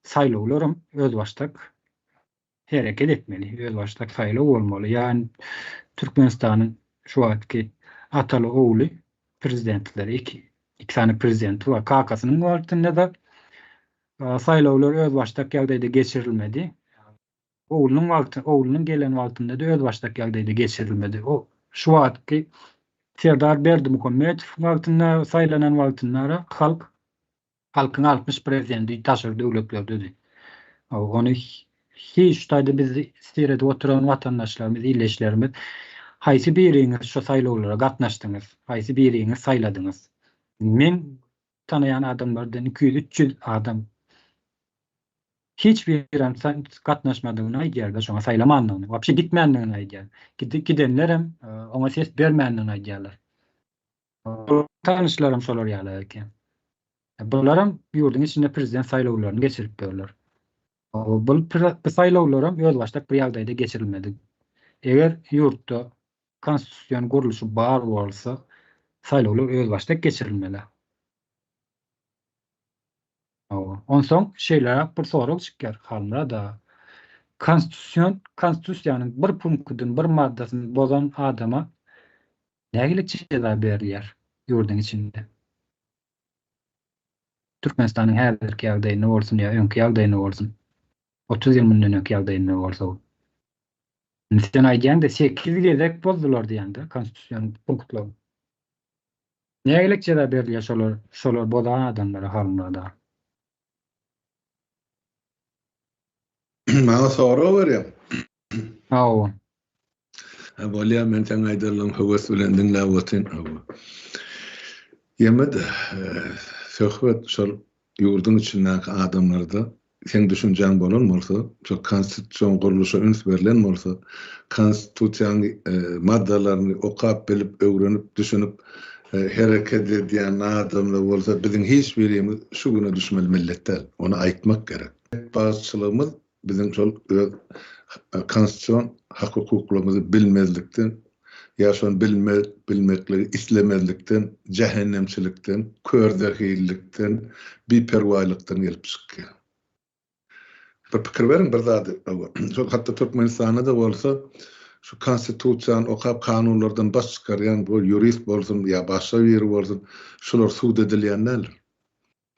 saýlawlaram özbaşdak hereket etmeli, özbaşdak saýlaw bolmaly. Ýagny Türkmenistanyň şu wagtky ataly-ogly prezidentleri, iki, iki sany prezidenti bar. Kakasynyň wagtynda-da saýlawlar özbaşdak ýagdaýda geçirilmedi. Oglunyň wagty, oglunyň gelen wagtynda-da özbaşdak ýagdaýda geçirilmedi. O şu wagtky Serdar Berdimuhamedow wagtynda saýlanan wagtynda halk halkyň 60 prosendi daşary döwletlerdedi. Ony hiç şu taýda bizi seredip oturan watandaşlarymyz, ildeşlerimiz haýsy biriňiz şu saýlawlara gatnaşdyňyz? Haýsy biriňiz saýladyňyz? Men tanaýan adamlardan 200-300 adam Hiç birem gatnaşmadygyny aýdýarlar, şoňa saýlamandygyny, wapşe gitmändigini aýdýar. Gidenlerem oňa ses bermändigini aýdýarlar. Tanyşlarym şolar ýaly eken. Bularam ýurduň içinde prezident saýlawlaryny geçirip ýörler. Bu bu saýlawlaram özbaşdak bir ýagdaýda geçirilmedi. Eger ýurtda konstitusion gurluşy bar bolsa, saýlawlar özbaşdak geçirilmeli. Hawa. Onsoň şeýleräk bir sorag çykýar, Halmyrat aga. Konstitusion konstitusiýanyň bir punktyny, bir maddasyny bozan adama nähili jeza berilýär ýurduň içinde? Türkmenistanyň häzirki ýagdaýynda bolsun ýa öňki ýagdaýynda bolsun. 30 ýyl mundan öňki ýagdaýynda bolsa. Indi sen aýdýaň-da 8 gezek bozdular diýýäň-de konstitusion punktlaryny. Nägilek jeza berilýär şolar şolar bozan adamlara Halmyrat aga? Maňa sorag berýäň. Hawa. Ha bolýa men seň aýdanlaryňy höwes bilen diňläp otyryn. Hawa. Ýeme-de söhbet şol ýurduň içindäki adamlarda seň düşünjäň bolan bolsa, şol konstitusion gurluşa üns berlen bolsa, konstitusiýanyň maddalaryny okap, bilip, öwrenip, düşünip hereket edýän adamlar bolsa, biziň hiç birimiz şu güne düşmeli millet däl. Ony aýtmak gerek. Betbagtçylygymyz biziň şol öz konstitusion hak-hukuklarymyzy bilmezlikden ýa şony bilme bilmekligi islemezlikden, jähennemçilikden, körzehillikden, biperwaýlykdan gelip çykýar. Bir pikir beriň bir zady, şol hatda Türkmenistanda-da bolsa şu konstitusiýany okap kanunlardan baş çykarýan bu ýurist bolsun ýa başga biri bolsun, şular sud edilýän däldir.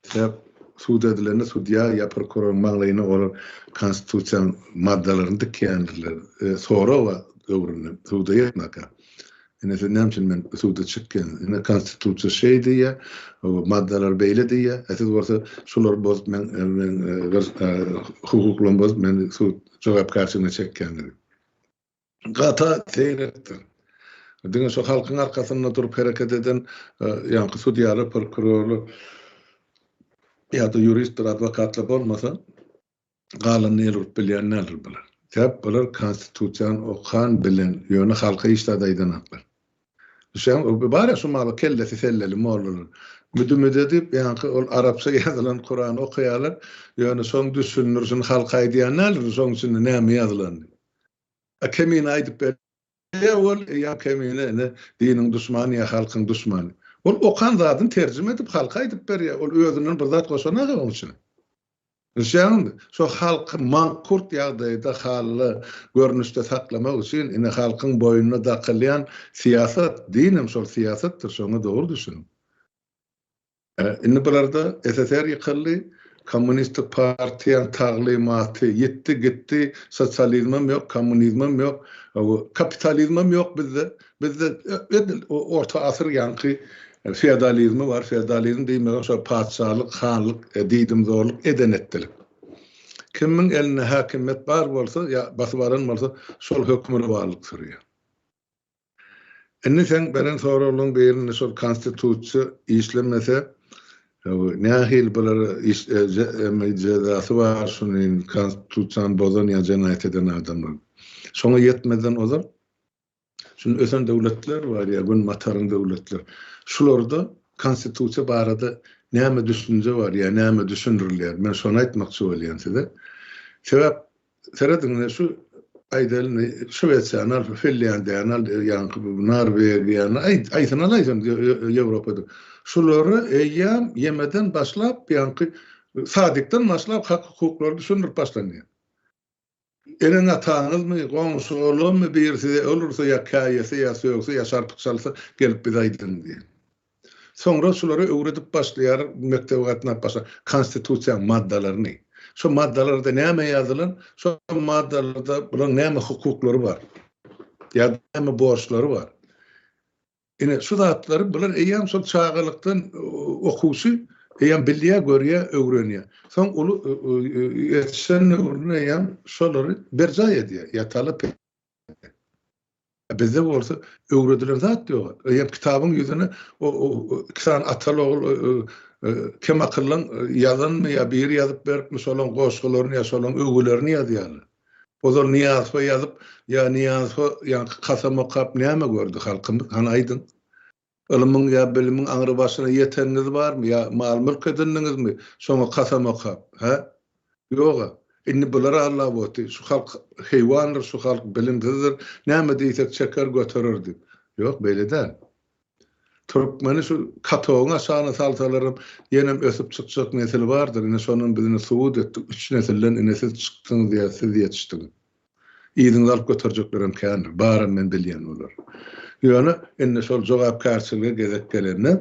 Sebäp sud edilende sudýa ýa prokuroryň maňlaýyna olar konstitusiýanyň maddalaryny dikýändirler. Sorag bar döwründe suda ýetmaka. Ine siz näme üçin men suda çykýan? Ine konstitusiýa şeý diýýär, maddalar beýle diýýär. A siz bolsa şulary bozup men men hukuklarymy bozup meni sud jogapkärçiligine çekýäňiz. Gata seýrekdir. Diňe şo halkyň arkasynda durup hereket eden ýaňky sudýalar, prokurorlar ýa-da ýuristdir, adwokatlar bolmasa, galanyny el urup bilýän däldir bular. Sebäp bular konstitusiýany okan bilen, ýöne halka hiç zat aýdanaklar. Düşýäňmi? Bar-a şu maly kellesi selleli mollalar. Müdü-müde diýip, ýaňky ol arapça ýazylan Kurany okaýarlar, ýöne şoň düşündirişini halka aýdýan däldir, şoň içinde näme ýazylanyny. A kemine aýdyp berýär ol, ýa kemine ine diniň duşmany ýa halkyň duşmany. Ol okan zadyny terjime edip halka aýdyp berýär, ol özünden bir zat goşanak oň içine. Düşýäňmi? Şo halky mankurt ýagdaýda hally görnüşde saklamak üçin ine halkyň boýnuna dakylýan syýasat, dinem şol syýasatdyr, şoňa dogry düşüniň. Indi bularda SSR ýykyldy, kommunistik partiýaň taglymaty ýitdi gitdi, sosializmem ýok, kommunizmem ýok, kapitalizmem ýok bizde. Bizde edil orta asyr ýaňky feodalizmi bar. Feodalizm diýmegem şo patyşalyk, hanlyk, diýdimzorluk, eden-etdilik. Kimiň elinde häkimiýet bar bolsa ýa basyp alan bolsa, şol hökmürowanlyk sürýär. Indi seň beren soraglaryň birinde şol konstitusiýa işlemese, nähili bulara jezasy bar şuny konstitusiýany bozan ýa jenaýat eden adamlar. Şoňa ýetmezden ozal Şunda ösen döwletler bar ýa günbataryň döwletleri. Şularda konstitusiýa barada näme düşünje bar ýa näme düşündirilýär? Men şony aýtmakçy bolýan size. Sebäp serediň ine şu aýdaly Şwesiýany al, Finlýandiýany al, ýaňky bu Norwegiýany aýsyny alaý sen Ýewropada. Şulara eýýäm ýemeden başlap ýaňky sadikden başlap hak-hukuklary düşündirip başlanýar. Eneň-ataňyzmy, goňşy-golammy biri size el ursa ýa käýese ýa sögse ýa şarpyk çalsa gelip bize aýdyň diýen. Soňra şulary öwredip başlaýar, mekdebe gatnap başlar, konstitusiýaň maddalaryny. Şo maddalarda näme ýazylan, şo maddalarda bulaň näme hukuklary bar ýa näme borçlary bar. Ine, şu zatlary bular eýýäm şol çagalykdan okuwçy eýýäm bilýär, görýär, öwrenýär. Soň uly ýetişen döwründe eýýäm şolary berjaý edýär ýa talap edýär. Bizde bolsa öwredilen zat ýok. Eýýäm kitabyň ýüzüne o iki sany ataly-ogul kemakyllaň ýazanmy ýa biri ýazyp beripmi şolaň goşgularyny ýa şolaň öwgülerini ýazýarlar. Ozal Nyýazowa ýazyp, ýa Nyýazowa ýaňky kasam okap näme gördi halkymyz, hany aýdyň? Ylmyň ýa bilimiň aňry başyna ýeteniňiz barmy ýa mal-mülk edindiňizmi şoňa kasam okap, hä? Ýog-a. Indi bular allap oty, şu halk heýwandyr, şu halk bilimsizdir, näme diýsek çeker göterer diýip. Ýok, beýle däl. Türkmeni şu katogyň aşagyna salsalaram ýenem ösüp çykjak nesil bardyr, ine şonam biz ine subut etdik, üç nesilden ine siz çykdyňyz ýa siz ýetişdiňiz. Yzyňyzy alyp göterjeklerem kändir, baram men bilýän olar. Ýöne indi şol jogapkärçilige gezek gelende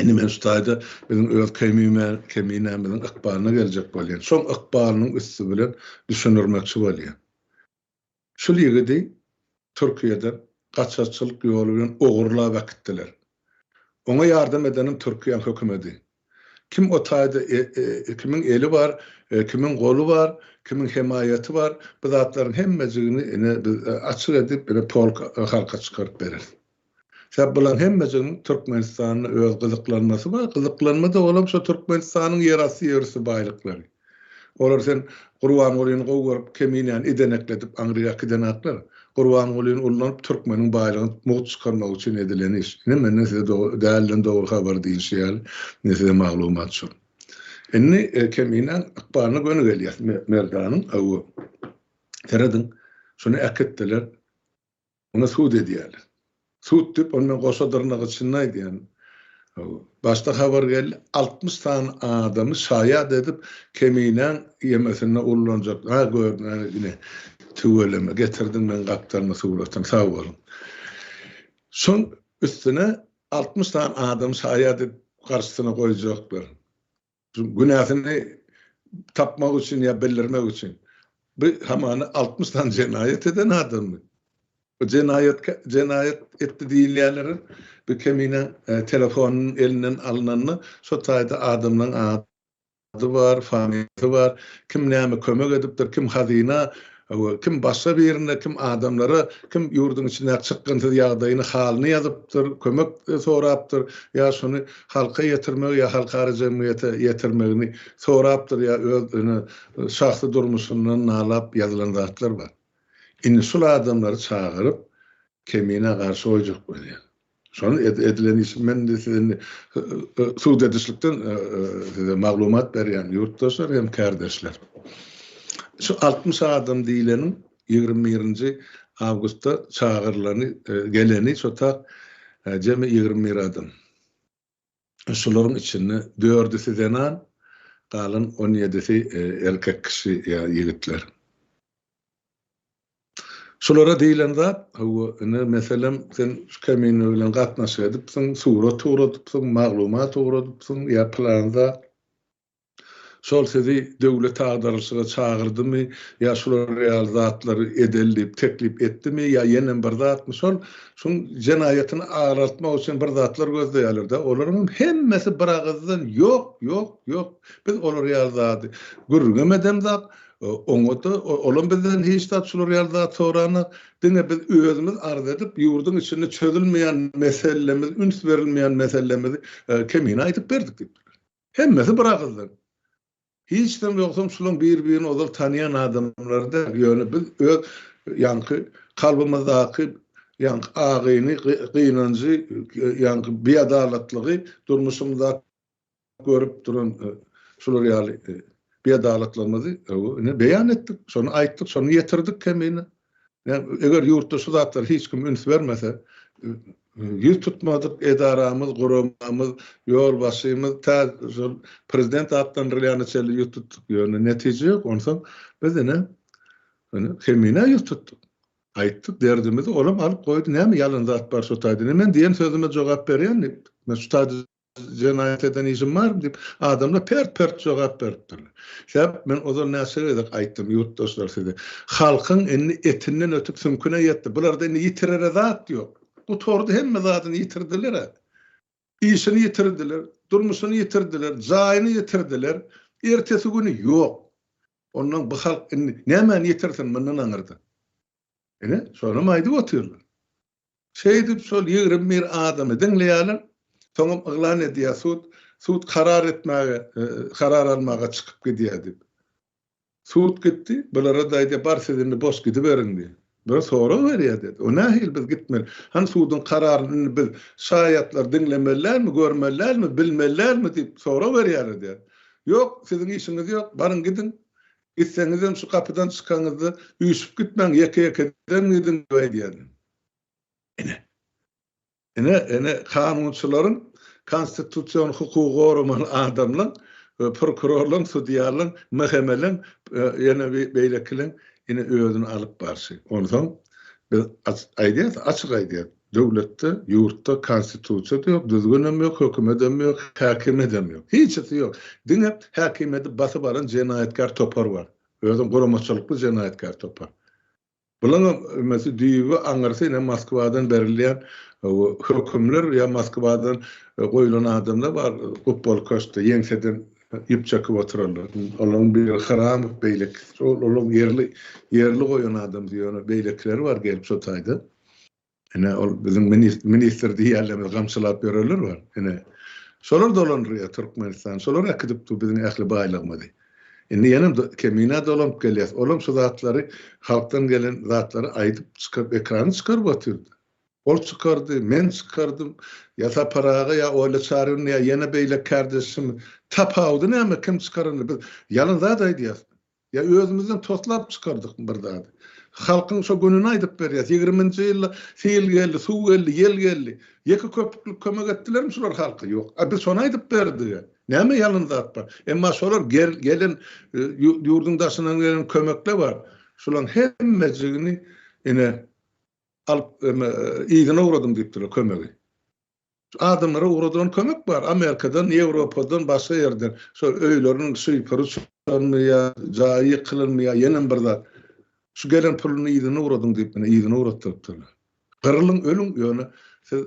indi men şu taýda biziň öz keminämiziň ykbalyna geljek bolýan. Şoň ykbalynyň üsti bilen düşündirmekçi bolýan. Şul ýigidi Türkiýeden gaçakçylyk ýoly bilen ogurlap äkitdiler. Oňa ýardam edenem Türkiýäň hökümedi. Kim o taýda kimiň eli bar, kimiň goly bar, kimiň hemaýaty bar, bu zatlaryň hemmejigini ine biz açyk edip ine polk halka çykaryp bereris. Sebäp bularyň hemmejiginiň Türkmenistanda öz gyzyklanmasy bar. Gyzyklanma-da olam şo Türkmenistanyň ýerasty ýerüsti baýlyklary. Olar sen Gurbangulyny gowy görüp Keminäni idenekledip aňryk äkidenaklar. Gurbangulyny ullanyp türkmeniň baýlygyny mugt çykarmak üçin edilen iş. Ine menden size dälden dogry habar diýilşi ýaly ine size maglumat şol. Indi Keminäň ykbalyna göni gelýäs Merdanyň hawa serediň şuny äkitdiler. Muny sud edýärler. Sud diýip, ony men goşa dyrnak içinde aýdýan. Başda habar geldi, 60 sany adamy şaýat edip, Keminäň ýemesinde ullanjak. Ha, gör, ine, tüweleme, getirdiň meň gapdalyma suratyny, sag boluň. Şoň üstüne 60 sany adamy şaýat edip garşysyna goýjaklar. Günäsini tapmak üçin ýa bildirmek üçin. Bu hamana 60 sany jenaýat eden adammy? Bu jenaýat jenaýat etdi diýilýänleriň bu kemine e, telefonynyň elinden alnanda şo taýda adamlaryň ady bar, familiýasy bar, kim näme kömek edipdir, kim hazyna. Kim başga birine, kim adamlara, kim ýurduň içindäki çykgynsyz ýagdaýyny, halyny ýazypdyr, kömek sorapdyr, ýa şony halka ýetirmegi ýa halkara jemgyýete ýetirmegini sorapdyr, ýa öz ine şahsy durmuşyndan nalap ýazylan zatlar bar. Indi şul adamlary çagyryp, Kemine garşy goýjak bolýar. Şony edilen işi men indi size indi sud edişlikden size maglumat berýän ýurtdaşlar hem kärdeşler. Şu 60 adam diýleniň 21-nji awgustda çagyrylany, geleni şo tak jemi 21 adam. Şularyň içinde dördüsi zenan, galan on ýedisi erkek kişi ýa ýigitler. Şulara diýlen zat, hawa, ine, meselem, sen şu Kemine bilen gatnaşyk edipsiň, surat ugradypsyň, maglumat ugradypsyň ýa pylan zat. Şol sizi döwlet agdarylyşyga çagyrdymy ýa şular ýaly zatlary edeli diýip teklip etdimi ýa ýenem bir zatmy, şol şuň jenaýatyny agraltmak üçin bir zatlar gözleýärler-dä. Olaryň hem hemmesi bir agyzdan ýok, ýok, ýok, biz olar ýaly zady gürrüňem edemzok, Oňa-da, olam bizden hiç zat şular ýaly zat soranok. Diňe biz özümiz arz edip, ýurduň içinde çözülmeýän meselemiz, üns berilmeýän meselemizi Kemine aýdyp berdik diýipdirler. Hemmesi bir agyzdan. Hiçden ýogsam şulaň bir-birini ozal tanýan adamlary däl. Ýöne biz öz ýaňky kalbymyzdaky ýaňky agyny, gynanjy, ýaňky biadalatlygy durmuşymyzdaky görüp duran şular ýaly biadalatlygymyzy ine beýan etdik, şony aýtdyk, şony ýetirdik kemine. Eger ýurtda şu zatlara hiç kim üns bermese, ýüz tutmadyk edaramyz, guramamyz, ýolbaşçymyz tä şol prezident atlandyrylýana çenli ýüz tutduk, ýöne netije ýok. Onsoň biz ine kemine ýüz tutduk. Aýtdyk derdimizi, olam alyp goýdy, näme ýalan zat bar şo taýda. Ine men diýen sözüme jogap berýän diýip, men şu taýda Jenaýat eden işim barmy diýip, adamlar pert-pert jogap beripdirler. Sebäp men ozal näçe gezek aýtdym, ýurtdaşlar size, halkyň indi etinden ötüp süňküne ýetdi. Bularda indi ýitirere zat ýok. Gutardy, hemme zadyny ýitirdiler-ä. Işini ýitirdiler, durmuşyny ýitirdiler, jaýyny ýitirdiler, ertesi güni ýok. Ondan bu halk indi nämäni ýitirsin mundan aňyrda? Ine, şonam aýdyp otyrlar. Şeýdip şol 21 adamy diňleýärler. Soňam yglan edýär sud, sud karar etmäge, karar almaga çykyp gidýär diýip. Sud gitdi, bulara-da aýdýar, bar siz indi boş gidiberiň diýip. Bular sorag berýär diýdi. O nähili biz gitmeli? Hany suduň kararyny indi biz şaýatlar diňlemeli dälmi, görmeli dälmi, bilmeli dälmi diýip sorag berýärler diýýär. Ýok, siziň işiňiz ýok, baryň gidiň. Gitseňizem şu gapydan çykaňyzda üýşüp gitmäň, ýeke-ýekeden gidiň diýip aýdýar. Ine. Ine, ine kanunçylaryň, konstitusion hukugy goramaly adamlaň, prokurorlaryň, sudýalaryň, MHM-leň, ýene beýlekileň ine özüni alyp barşy. Onsoň biz aýdýas, açyk aýdýas. Döwletde, ýurtda konstitusiýa-da ýok, düzgünem ýok, hökümetem ýok, häkimiýetem ýok. Hiçisi ýok. Diňe häkimiýeti basyp alan jenaýatkär topar bar. Özem guramaçylykly jenaýatkär topar. Bulaňam ümesi düýbi, aňyrsy ine Moskwadan berilýän hökümler ýa Moskwadan goýlan adamlar bar gupbaly köşkde ýeňseden ýüp çekip oturanlar. Olaryň biri Hramow, beýlekisi olaryň ýerli ýerli goýan adamsy ýöne beýlekileri bar gelip şo taýda. Ine, ol biziň ministr diýýänlerimizi gamçylap ýörenler bar. Ine, şolar dolandyrýar Türkmenistany, şolar äkidip dur biziň ähli baýlygymyzy. Indi ýenem Kemine dolanyp gelýäs. Olam şu zatlary, halkdan gelen zatlary aýdyp çykaryp, ekrana çykaryp otyrdy. Ol çykardy, men çykardym, ýa Sapar aga, ýa Oýla Çaryýewna, ýa ýene beýleki kärdeşim. Tapawudy näme, kim çykarany? Biz ýalan zat aýdýasmy? Ýa özümizden toslap çykardykmy bir zady? Halkyň şo gününi aýdyp berýäs. Ýigriminji ýylda sil geldi, suw geldi, ýel geldi. Ýeke köpüklik kömek etdilermi şular halka? Ýok. A biz şony aýdyp berdik-ä. Näme ýalan zat bar? Emma şolar gelen, ýurduň daşyndan gelen kömekler bar. Şolaryň hemmejigini ine alyp yzyna ugradyň diýipdirler kömegi. Adamlara ugradylan kömek bar. Amerikadan, Ýewropadan, başga ýerden. Şol öýleriniň şypyry uçanmy ýa jaýy ýykylanmy ýa ýenem bir zat. Şu gelen puluny yzyna ugradyň diýip, ine yzyna ugratdyrypdyrlar. Gyrylyň, ölüň, ýöne siz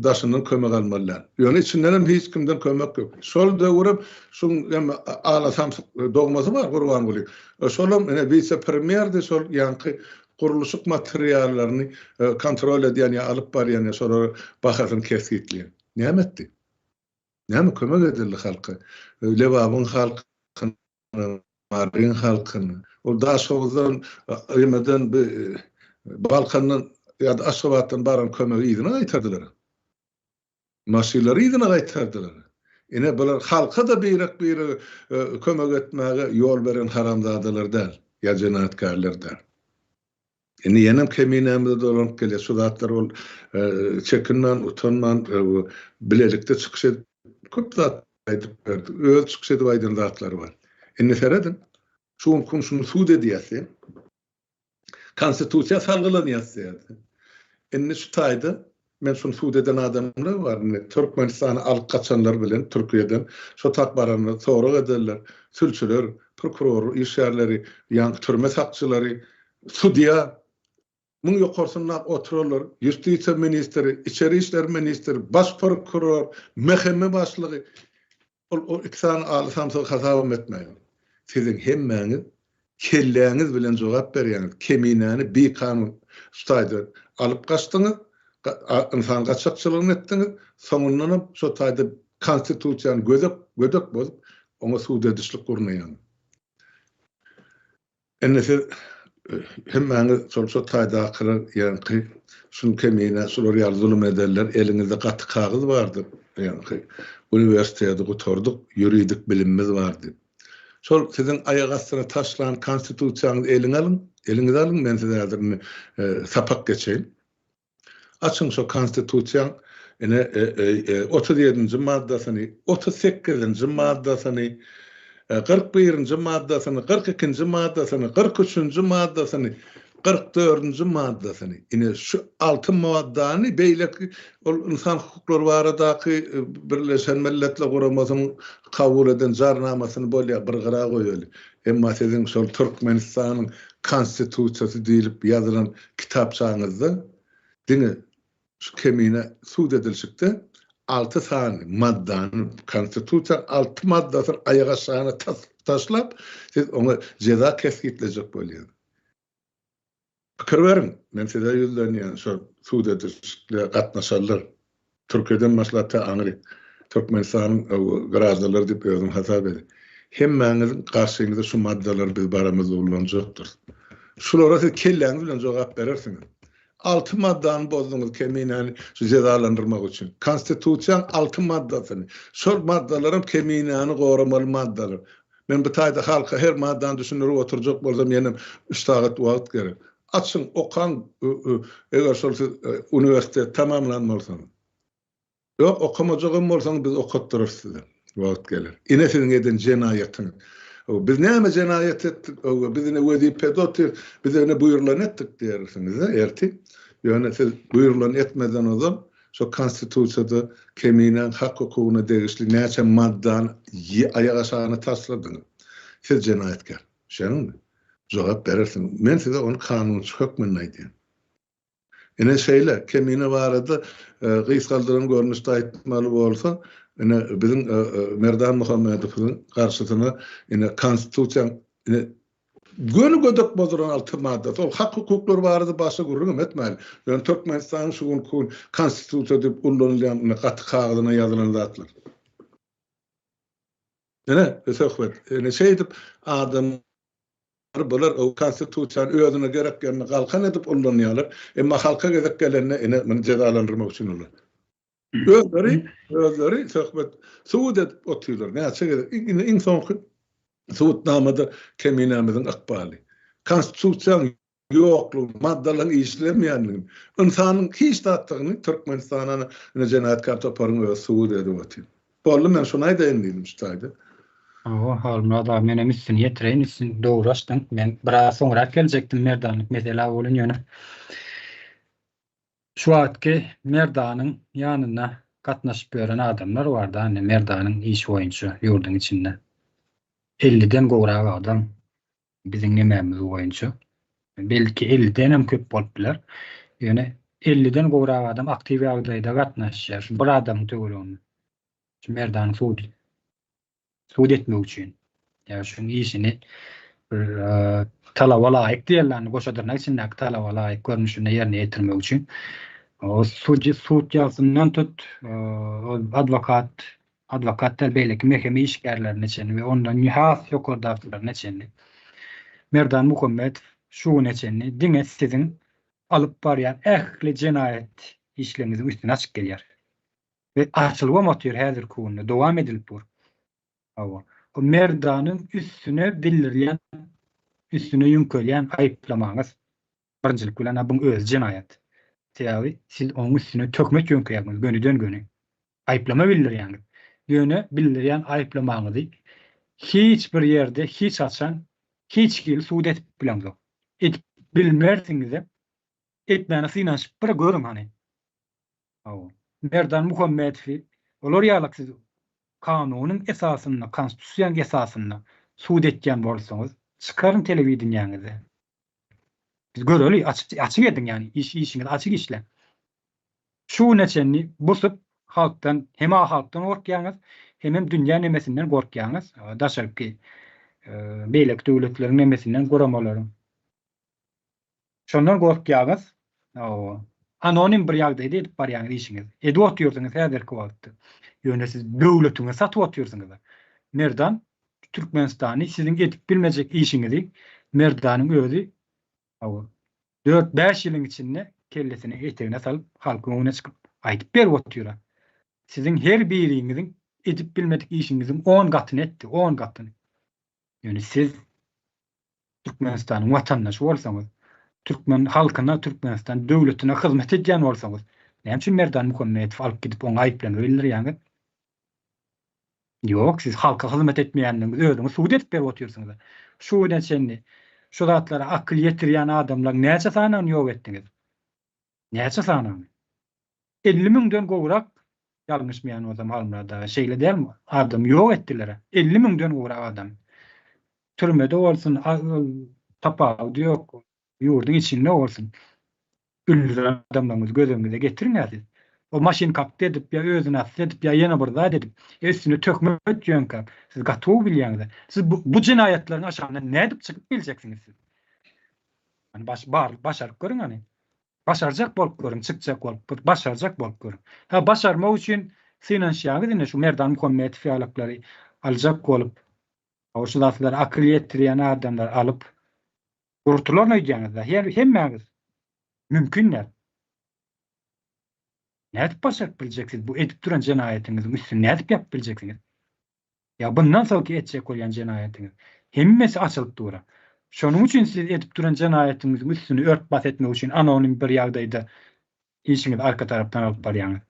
daşyndan kömek almaly däl. Ýöne içinden hem hiç kimden kömek ýok. Şol döwürem şuň hem ala samsyk dogmasy bar Gurbanguly. Şolam ine wise-premýerdi, şol ýaňky gurluşyk materiallaryny kontrol edýän ýa alyp barýan ýa şolara bahasyny kesgitleýän. Näme etdi? Näme kömek edildi halka? Lebabyň halkyna, Maryň halkyna. Ol Daşhowuzdan, ýemeden Balkandan ýa-da Aşgabatdan baran kömegi yzyna gaýtardylar. Maşynlary yzyna gaýtardylar. Ine bular halka-da birek-birege kömek etmäge ýol beren haramzadalar däl, ýa jenaýatkärler däl. Indi ýenem keminämize dolanyp gelýär. Şu zatlar ol çekinmän, utanman bilelikde çykyş edip köp zat aýdyp berdi. Özi çykyş edip aýdan zatlary bar. Indi serediň. Şu günki gün şuny sud edýäs diýen. Konstitusiýa salgylanýas diýýär. Indi şu taýda men şuny sud eden adamlar bar. Indi Türkmenistany alyp gaçanlar bilen Türkiýeden şo tak baranlar sorag ederler. Sülçüler, prokuror işgärleri, ýaňky türme sakçylary, sudýa muň ýokarsynda oturanlar, ýustisiýa ministri, içeri işler ministri, baş prokuror, MHM başlygy Ol o iki sany aly samsygy hasabam etmäýin. Siziň hemmäňiz kelläňiz bilen jogap berýäňiz. Keminäni bikanun şu taýda alyp gaçdyňyz, ynsan gaçakçylygyny etdiňiz, soňundanam şo taýda konstitusiýany gözek gödek bozup, oňa sud edişlik gurnaýaňyz. Indi siz hemmäňiz şol şo taýdakylar ýaňky şuny kemine şular ýaly zulum ederler eliňizde gaty kagyz bardy ýaňky uniwersiteti gutardyk ýuridik bilimimiz bar diýip. Şol siziň aýak astyna taşlan konstitusiýaňyzy eliňe alyň eliňize alyň men size häzir indi sapak geçeýin. Açyň şo konstitusiýaň ine 37-nji maddasyny, 38-nji maddasyny, 41-nji maddasyny, 42-nji maddasyny, 43-nji maddasyny, 44-nji maddasyny. Ine şu alty maddany beýleki ol ynsan hukuklary baradaky Birleşen Milletler Guramasynyň kabul eden jarnamasyny bolýar bir gyra goýaly. Emma siziň şol Türkmenistanyň Konstitusiýasy diýlip ýazylan kitapçaňyzda diňe şu kemine sud edilşikde alty sany maddany, Konstitusiýanyň alty maddasyny aýak aşagyna taşlap, siz oňa jeza kesgitlejek bolýaňyz. Pikir beriň, men size ýüzlenýän, şol sud edilişikle gatnaşanlar, Türkiýeden başlap tä aňryk, Türkmenistanyň graždanlary diýip özüňi hasap edin. Hemmäňiziň garşyňyza şu maddalary biz baramyzda ullanjakdyrys. Şulara siz kelläňiz bilen jogap berersiňiz. Alty maddany bozduňyz Keminäni şu jezalandyrmak üçin. Konstitusiýaň alty maddasyny. Şol maddalaram Keminäni goramaly maddalar. Men bu taýda halka her maddany düşündirip oturjak bolsam ýenem üç sagat wagt gerek. Açyň, okaň, eger şol siz uniwersitet tamamlan bolsaňyz. Ýok, okamajagam bolsaňyz biz okatdyrarys size. Wagt geler. Ine siziň eden jenaýatyňyz. Biz näme jenaýat etdik? Biz ine wezipede otyrys. Biz ine buýrulany etdik diýersiňiz-de ertir. Ýöne siz buýrulany etmezden ozal Şo konstitusiýada Keminäň hak-hukugyna degişli näçe maddany aýak aşagyna taşladyňyz? Siz jenaýatkär. Şeýlemi? Jogap berersiňiz. Men size ony kanunçy hökmünde aýdýan. Ine şeýle, Kemine barada gysgaldylan görnüşde aýtmaly bolsa, ine biziň Merdan Muhammedowyň garşysyna ine konstitusiýaň ine Göni gödek bozulan alty maddasy. Ol hak-hukuklar barada başga gürrüňem etmäli. Ýöne Türkmenistanyň şu günki gün Konstitusiýa diýip ullanylýan ine gaty kagyzyna ýazylan zatlar. Ine, söhbet. Ine şeýdip adamlar bular o Konstitusiýany özüne gerek ýerinde galkan edip ullanýarlar. Emma halka gezek gelende ine muny jezalandyrmak üçin ulan. Özleri, özleri söhbet subut edip otyrlar. Näçe gezek, indi iň soňky subutnamada Keminämiziň ykbaly. Konstitusiýanyň ýoklugyny, maddalaryň işlemeýändigini, ynsanyň hiç zatdygyny Türkmenistana ine jenaýatkär toparyň özi subut edip otyr. Boldy men şuny aýdaýyn diýdim şu taýda. Hawa, Halmyrat aga menem üstüni ýetireýin, üstüni dogry açdyň. Men biraz soňrak geljekdim merdanlyk meselä welin ýöne Şu wagtky Merdanyň ýanynda gatnaşyp ýören adamlar barda, indi Merdanyň işi boýunça ýurduň içinde elliden gowrak adam biziň nemämiz boýunça, belki ellidenem köp bolup biler, ýöne 50-den gowrak adam aktiw ýagdaýda gatnaşýar şu bir adamyň töwereginde. Şu Merdanyň sud sud etmek üçin. Ýa şuň işini bir talaba laýyk diýerler, goşa dyrnak içindäki talaba laýyk görnüşinde ýerine ýetirmek üçin. O sud sud ýazysyndan tut, ol adwokat, adwokat däl beýleki meheme işgärlerine çenli we ondan has ýokardakylaryna çenli. Merdan Muhammedow şu güne çenli diňe siziň alyp barýan ähli jenaýat işleriňiziň üstüni açyp gelýär. We açylybam otyr häzirki günde, dowam edilip dur. Hawa. O Merdanyň üstüne bildirilýän, üstüne ýöňkelýän aýyplamaňyz, birinjilik bilen-ä buň özi jenaýat. Sebäbi siz onuň üstüne töhmet ýöňkeýäňiz gönüden-göni. Aýyplama bildirýäňiz. Ýöne bildirýän aýyplamaňyzy hiç bir ýerde hiç haçan hiç hili subut edip bileňzok. Edip bilmersiňizem. Etmäne synanyşyp bir görüň hany. Hawa. Merdan Muhammedowy olar ýalak siz kanunyň esasynda, konstitusiýanyň esasynda sud etýän bolsaňyz, çykaryň telewideniýäňize. Biz göreli, açyk açyk ediň ýagny iş işiňizi açyk işläň. Şu güne çenli busup halkdan hem-a halkdan gorkýaňyz, hemem dünýä nemesinden gorkýaňyz, daşarky beýleki döwletleriň nemesinden guramalaryň. Şondan gorkýaňyz. Hawa. Anonim bir ýagdaýda edip barýaňyz işiňizi. Edip otyrsyňyz häzirki wagtda. Ýöne siz döwletiňizi satyp otyrsyňyz. Merdan Türkmenistany siziň edip bilmejek işiňizi Merdanyň özi hawa dört-bäş ýylyň içinde kellesini etegine salyp halkyň öňüne çykyp aýdyp berip otyra. Siziň her biriňiziň edip bilmedik işiňiziň on gatyny etdi, on gatyny. Ýöne siz Türkmenistanyň watandaşy bolsaňyz, türkmen halkyna, Türkmenistan döwletine hyzmat edýän bolsaňyz, näme üçin Merdan Muhammedowy alyp gidip oňa aýyplama bildirýäňiz? Ýok, siz halka hyzmat etmeýändigiňizi özüňiz subut edip berip otyrsyňyz. Şu güne çenli şu zatlara akyl ýetirýän adamlaryň näçe sanyny ýok etdiňiz? Näçe sanyny? 50 müňden gowrak ýalňyşmaýan bolsam Halmyrat aga şeýle dälmi? Adamy ýok etdiler. 50 müňden gowrak adam. Türmede bolsun, tapawudy ýok. Ýurduň içinde bolsun. Öldüren adamlaryňyzy göz öňüňize getiriň-ä siz. O maşyn kakdy edip ýa özüni asdy edip ýa ýene bir zat edip, üstüne töhmet ýöňkäp, siz gaty gowy bilýäňiz-ä. Siz bu bu jenaýatlaryň aşagyndan nädip çykyp biljeksiňiz siz? Hany baş bar başaryp görüň hany. Başarjak bolup görüň, çykjak bolup, bir başarjak bolup görüň. Hä, başarmak üçin synanyşýaňyz indi şu Merdan Muhammedow ýalyklary aljak bolup, hawa şu zatlara akyl ýetirýän adamlary alyp, gurtularyn öýdýäňiz-dä, her hemmäňiz. Mümkin däl. Nädip başaryp biljek siz bu edip duran jenaýatyňyzyň üstüni nädip ýapyp biljeksiňiz? Ýa bundan soňky etjek bolýan jenaýatyňyz. Hemmesi açylyp dur-a. Şonuň üçin siz edip duran jenaýatyňyzyň üstüni ört-bas etmek üçin anonim bir ýagdaýda işiňizi arka tarapdan alyp barýaňyz.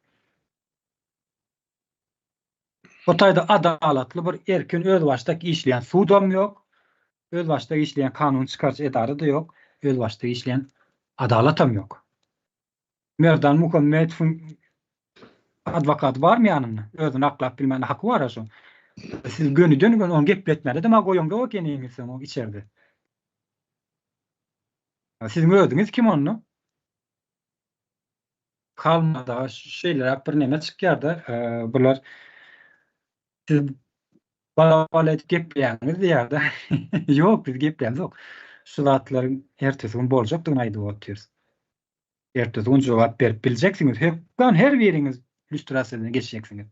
Bu taýda adalatly bir erkin özbaşdak işleýän sudam ýok, özbaşdak işleýän kanun çykaryjy edara-da ýok, özbaşdak işleýän adalatam ýok. Merdan Muhammedowyň adwokaty barmy ýanynda? Özüni aklap bilmäne haky bar-a şoň. Siz gönüden-göni ony gepletmäne-de maňa goýaňzok ekeniňiz soň içerde. Siziň özüňiz kim onda? Kalmada şeýleräk bir neme çykýar-da, bular siz bala-bala edip gepleýäňiz diýýär-de. Ýok, biz geplämzok. Şu zatlaryň ertesi gün boljakdygyny aýdyp otyrys. Ertesi gün jogap berip biljeksiňiz. Hökman her biriňiz lýustrasiýadan geçjeksiňiz.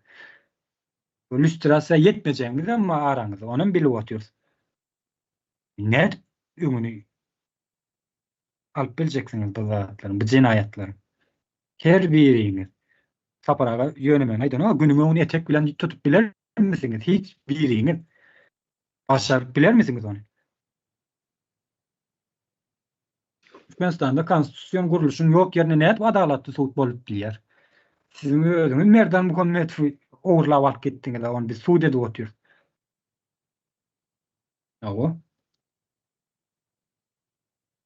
Bu lýustrasiýa ýetmejegiňiz hem bar araňyzda, onam bilip otyrys. Nädip öňüni alyp biljeksiňiz bu zatlaryň, bu jenaýatlaryň? Her biriňiz. Sapar aga ýönemegini aýdanok, günüň öňüni etek bilen tutup bilermisiňiz? Hiç biriňiz. Başaryp bilermisiňiz ony? Türkmenistanda konstitusion gurluşyň ýok ýerinde nädip adalatly sud bolup bilýär? Siziň özüňiz Merdan Muhammedowy ogurlap alyp gitdiňiz, ony biz sud edip otyrys. Hawa.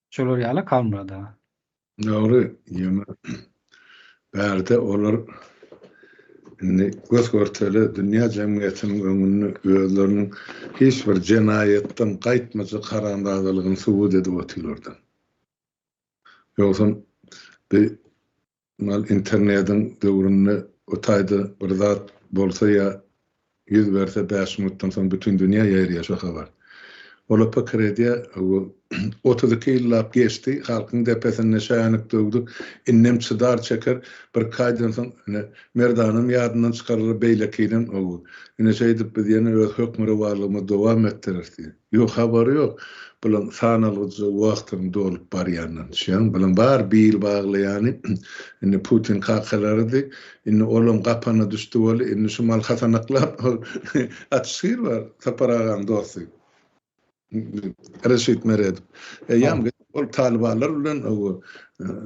Şolar ýaly Halmyrat aga. Dogry, ýöne bärde olar indi gös-görtele dünýä jemgyýetiniň öňünde özleriniň hiç bir jenaýatdan gaýtmajak haramzadalygyny subut edip otyrlar-da. Ýogsam bi. Mal internediň döwründe o taýda bir zat bolsa ýa ýüz berse bäş minutdan soň bütin dünýä ýaýraýar şo habar. Ola pikir edýär, 32 ýyllap geçdi, halkyň depesinde şänik döwdük, indem çydar çeker, birki aýdan soň ine Merdanam ýadyndan çykarylar beýlekinem, ine şeýdip biz ýene öz hökmürowanlygymyzy dowam etdireris diýýär. Ýok, habary ýok. Bulaň sanalgyja wagtynyň dolup barýandan. Düşýäňmi? Bulaň bar bil baglaýany indi Putin kakalarydy. Indi olam gapana düşdi weli, indi şu mal hasanaklap atyşyr bar, Sapar agaň dosty. Reşit Meredow. Eýýäm ol talybanlar bilen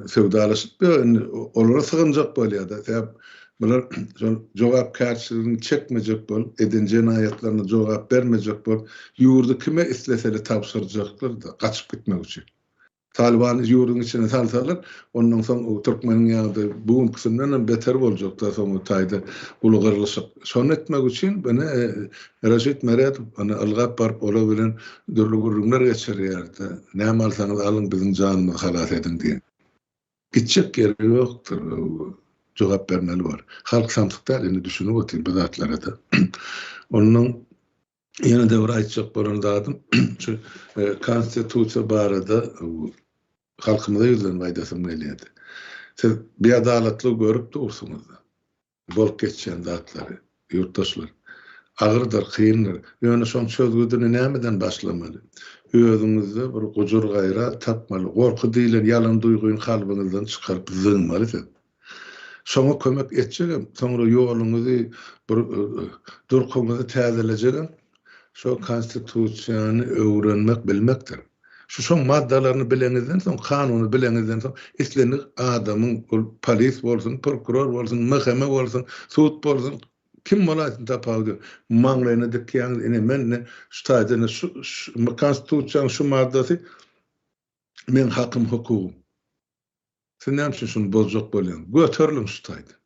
söwdalaşyp ýör, indi olara sygynjak bolýar-da. Sebäp bular şol jogapkärçiligini çekmejek bolup, eden jenaýatlaryna jogap bermejek bolup, ýurdy kime isleseler tabşyrjaklar-da, gaçyp gitmek üçin. Talybany ýurduň içine salsalar, ondan soň türkmeniň ýagdaýy bu günküsinden hem beter boljakda, soň o taýda uly gyrlyşyk. Şony etmek üçin ine Reşit Meredow ine ylgap baryp olar bilen dürli gürrüňler geçirýärdi. Näme alsaňyz alyň biziň janymyzy halas ediň diýen. Gitjek ýeri ýokdur. Jogap bermeli bor. Halk samsyk däl indi düşünip otyr bu zatlara-da. Ondan Ýene-de bir aýtjak bolan zadym, şu Konstitusiýa barada halkymyza ýüzlenip aýdasym gelýärdi. Siz biadalatlygy görüp dursuňyz. Bolup geçýän zatlary, ýurtdaşlar. Agyrdyr, kyndyr. Ýöne şoň çözgüdini nämeden başlamaly? Özüňizde bir gujur-gaýrat tapmaly. Gorky diýlen ýalan duýgyny kalbyňyzdan çykaryp zyňmaly siz. Şoňa kömek etjegem, soňra ýoluňyzy, bir durkuňyzy täzelejegem şo Konstitusiýany öwrenmek, bilmekdir. Şu şoň maddalaryny bileňizden soň, kanuny bileňizden soň, islendik adamyň, ol polis bolsun, prokuror bolsun, MHM bolsun, sud bolsun, kim bolaýsyn tapawudy ýok, maňlaýyna dikýäňiz, ine men ine şu taýda ine şu Konstitusiýanyň şu maddasy meň hakym, hukugym. Siz näme üçin şuny bozjak bolýaňyz? Göteriliň şu taýdan.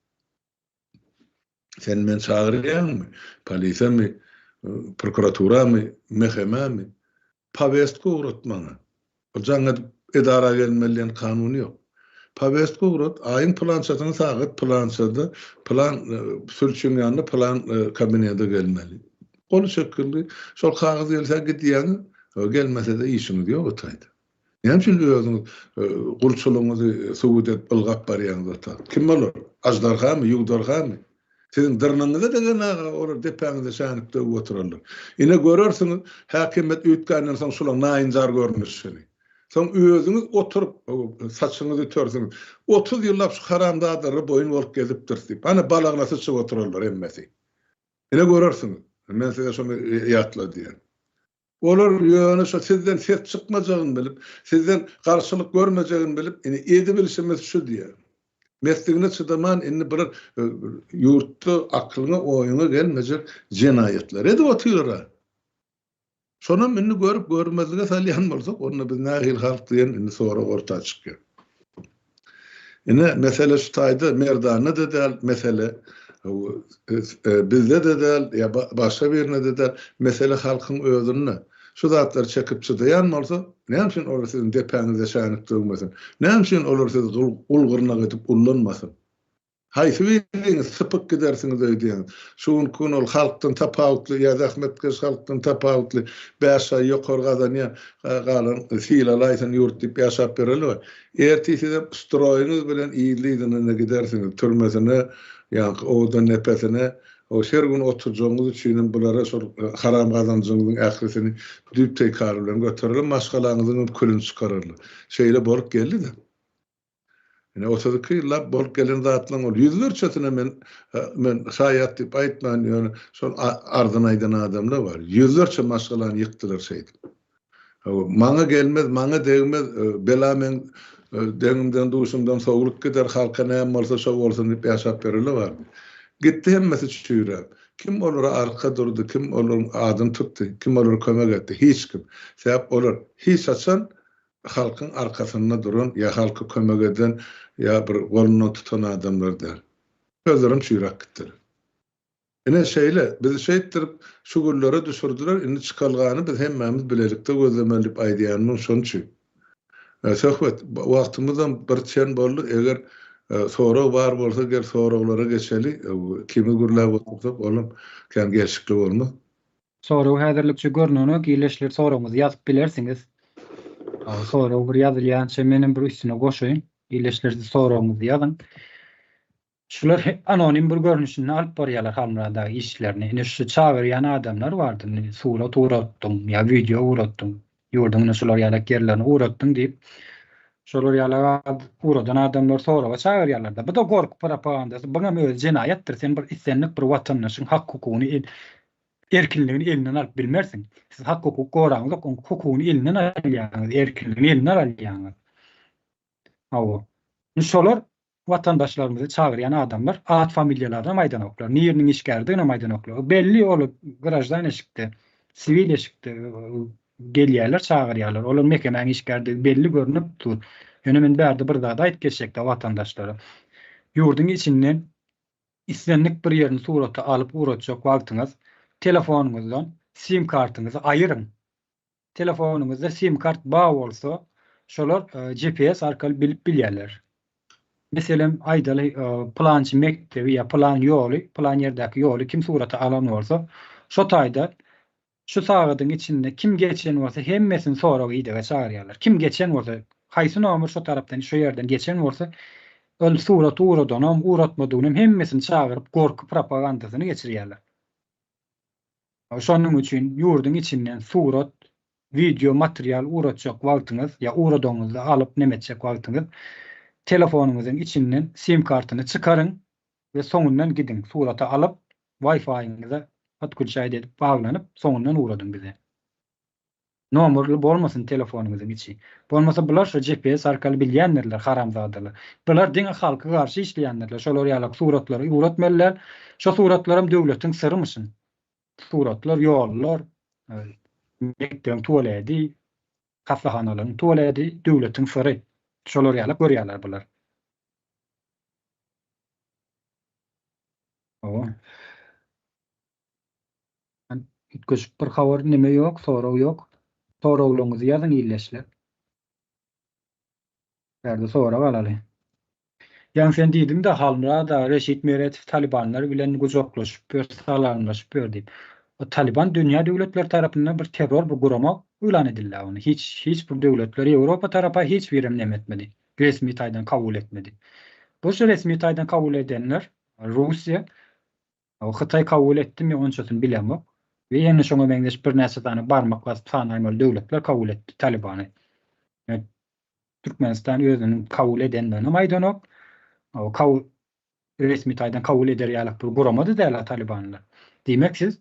Sen meni çagyrýaňmy? Polisemi? Prokuraturamy? MHM-mi? Powestka ugrat maňa. Ol jaň edip edara gelmeli diýen kanun ýok. Powestka ugrat, aýyň pylançasyny sagat pylançada, pylan sülçüň ýanyna pylan kabinete gelmeli. Goly çekildi. Şol kagyz gelse gidýäňiz, gelmese-de işiňiz ýok o taýda. Näme üçin özüňiz gulçulygyňyzy subut edip ylgap barýaňyz ota? Kim olar? Aždarhamy, ýuwdarhamy? Siziň dyrnagyňyza degen aga olar depäňizde şänik döwüp oturarlar. Ine görersiňiz, häkimiýet üýtgänden soň şulaň naýynjar görnüşini. Soň özüňiz oturyp saçyňyzy ütersiňiz. 30 ýyllap şu haramzadalara boýun bolup gezipdiris diýip. Ana balagyna syçyp oturarlar hemmesi. Ine görersiňiz. Men size şony ýatladýan. Olar ýöne şo sizden ses çykmajagyny bilip, sizden garşylyk görmejegini bilip, indi edibilşimiz şu diýýär. Mesligine çydaman indi bular ýurtda aklyňa, oýuňa gelmejek jenaýatlary edip otyrlar-a. Şonam indi görüp görmezlige salýan bolsak, onda biz nähili halk diýen indi sorag orta çykýar. Ine, mesele şu taýda Merdanda-da däl, mesele bizde-de däl, ýa başga birinde-de däl, mesele halkyň özünde. Şu zatlary çekip çydaýan bolsa, näme üçin olar siziň depäňizde şänik döwmesin? Näme üçin olar sizi gul-gyrnak edip ullanmasyn? Haýsy biriňiz sypyp gidersiňiz öýdýäňiz? Şu günki gün ol halkdan tapawutly ýa zähmetkeş halkdan tapawutly bäş aý ýokary gazanýar, galan sylalaýsyn ýurt diýip ýaşap ýöreli. Ertir sizem stroýyňyz bilen yzly-yzyna gidersiňiz, türmesine, ýaňky owadan nepesine. O her gün oturjagyňyz üçinem bulara şol haram gazanjyňyzyň ählisini düýp-teýkary bilen götererler, maşgalaňyzyň hem külüni çykararlar. Şeýle bolup geldi-de. Ine 32 ýyllap bolup gelen zatlaryň ol ýüzlerçesine men men şaýat diýip aýtman, ýöne şol arzyny aýdan adamlar bar. Ýüzlerçe maşgalany ýykdylar şeýdip. Hawa, maňa gelmez, maňa degmez, bela meň deňimden, duşumdan sowlup gider, halka näme bolsa şo bolsun diýip ýaşap ýörenler bardy. Gitdi hemmesi çüýräp. Kim olara arka durdy, kim olaryň adyny tutdy, kim olara kömek etdi? Hiç kim. Sebäp olar hiç haçan halkyň arkasynda duran ýa halka kömek eden ýa bir golundan tutan adamlar däl. Özlerem çüýräp gitdiler. Ine şeýle, bizi şeýtdirip şu günlere düşürdiler, indi çykalgany biz hemmämiz bilelikde gözlemeli diýip aýdýanymyň şonuň üçin. Söhbet, wagtymyzam bir çen boldy, eger. Sorag bar bolsa gel soraglara geçeli. Kimi gürläp otursak olam kän gelşikli bolmaz. Sorag häzirlikçe görnenok ildeşler soragyňyzy ýazyp bilersiňiz. Sorag bir ýazylýança menem bir üstüne goşaýyn. Ildeşler siz soragyňyzy ýazyň. Şular anonim bir görnüşinde alyp barýarlar Halmyrat aga işlerini. Ine şu çagyrýan adamlar bardy. Indi surat ugratdyň ýa wideo ugratdyň. Ýurduň ine şular ýalak ýerlerini ugratdyň diýip, şolar ýalak ugradan adamlary soraga çagyrýarlar-da. Bu-da gorky propagandasy. Buňam özi jenaýatdyr. Sen bir islendik bir watandaşyň hak-hukugyny erkinligini elinden alyp bilmersiň. Siz hak-hukuk goraňyzok, oň hukugyny elinden alýaňyz, erkinligini elinden alýaňyz. Hawa. Indi şolar watandaşlarymyzy çagyrýan adamlar at familiýalaryny aýdanoklar, niriniň işgäridiginem aýdanoklar. Belli ol graždan eşikde, siwil eşikde gelýärler, çagyrýarlar. Olar mekemäň işgäridigi belli görnüp dur. Ýöne men bärde bir zady aýdyp geçjekde watandaşlara. Ýurduň içinden islendik bir ýerini surata alyp ugratjak wagtyňyz telefonyňyzdan sim kartyňyzy aýyryň. Telefonyňyzda sim kart bar bolsa, şolar GPS arkaly bilip bilýärler. Meselem, aýdaly, pylançy mekdebi ýa pylan ýoly, pylan ýerdäki ýoly kim surata alan bolsa, şo taýda şu sagadyň içinde kim geçen bolsa hemmesini sorag-idege çagyrýarlar. Kim geçen bolsa, haýsy nomer şo tarapdan, şo ýerden geçen bolsa, ol suraty ugradanam, ugratmadygynam hemmesini çagyryp gorky propagandasyny geçirýärler. Şonuň üçin ýurduň içinden surat, wideo material ugratjak wagtyňyz ýa ugradaňyzda alyp neme etjek wagtyňyz telefonyňyzyň içinden sim kartyny çykaryň we soňundan gidiň surata alyp Wi-Fi-ňize podkulçaýt edip baglanyp soňundan ugradyň bize. Nomerli bolmasyn telefonyňyzyň içi. Bolmasa bular şo GPS arkaly bilýändirler haramzadalar. Bular diňe halka garşy işleýändirler. Şolar ýalak suratlary ugratmalylar. Şo suratlaram döwletiň syrymyşyn. Suratlar, ýollar, mekdebiň tualedi, hassahanalaryň tualedi döwletiň syry. Şolar ýalak görýärler bular. Hawa. Üýtgeşik bir habar neme ýok, sorag ýok. Soraglaryňyzy ýazyň ildeşler. Bärde sorag alaly. Ýaňy sen diýdiň-de Halmyrat aga Reşit Meredow talybanlar bilen gujaklaşyp ýör, salamlaşyp ýör diýip. O talyban dünýä döwletleri tarapyndan bir terror bir gurama yglan edildi ony. Hiç hiç bir döwletler Ýewropa tarapa hiç birem neme etmedi. Resmi taýdan kabul etmedi. Bu şu resmi taýdan kabul edenler Russiýa, Hytaý kabul etdimi onçasyny bilemok. We ýene şoňa meňzeş birnäçe sany barmak basyp sanaýmaly döwletler kabul etdi Talibany. Türkmenistan özüniň kabul edendiginem aýdanok. Kabul resmi taýdan kabul eder ýaly bir gurama-da däl Talibanlar. Diýmek siz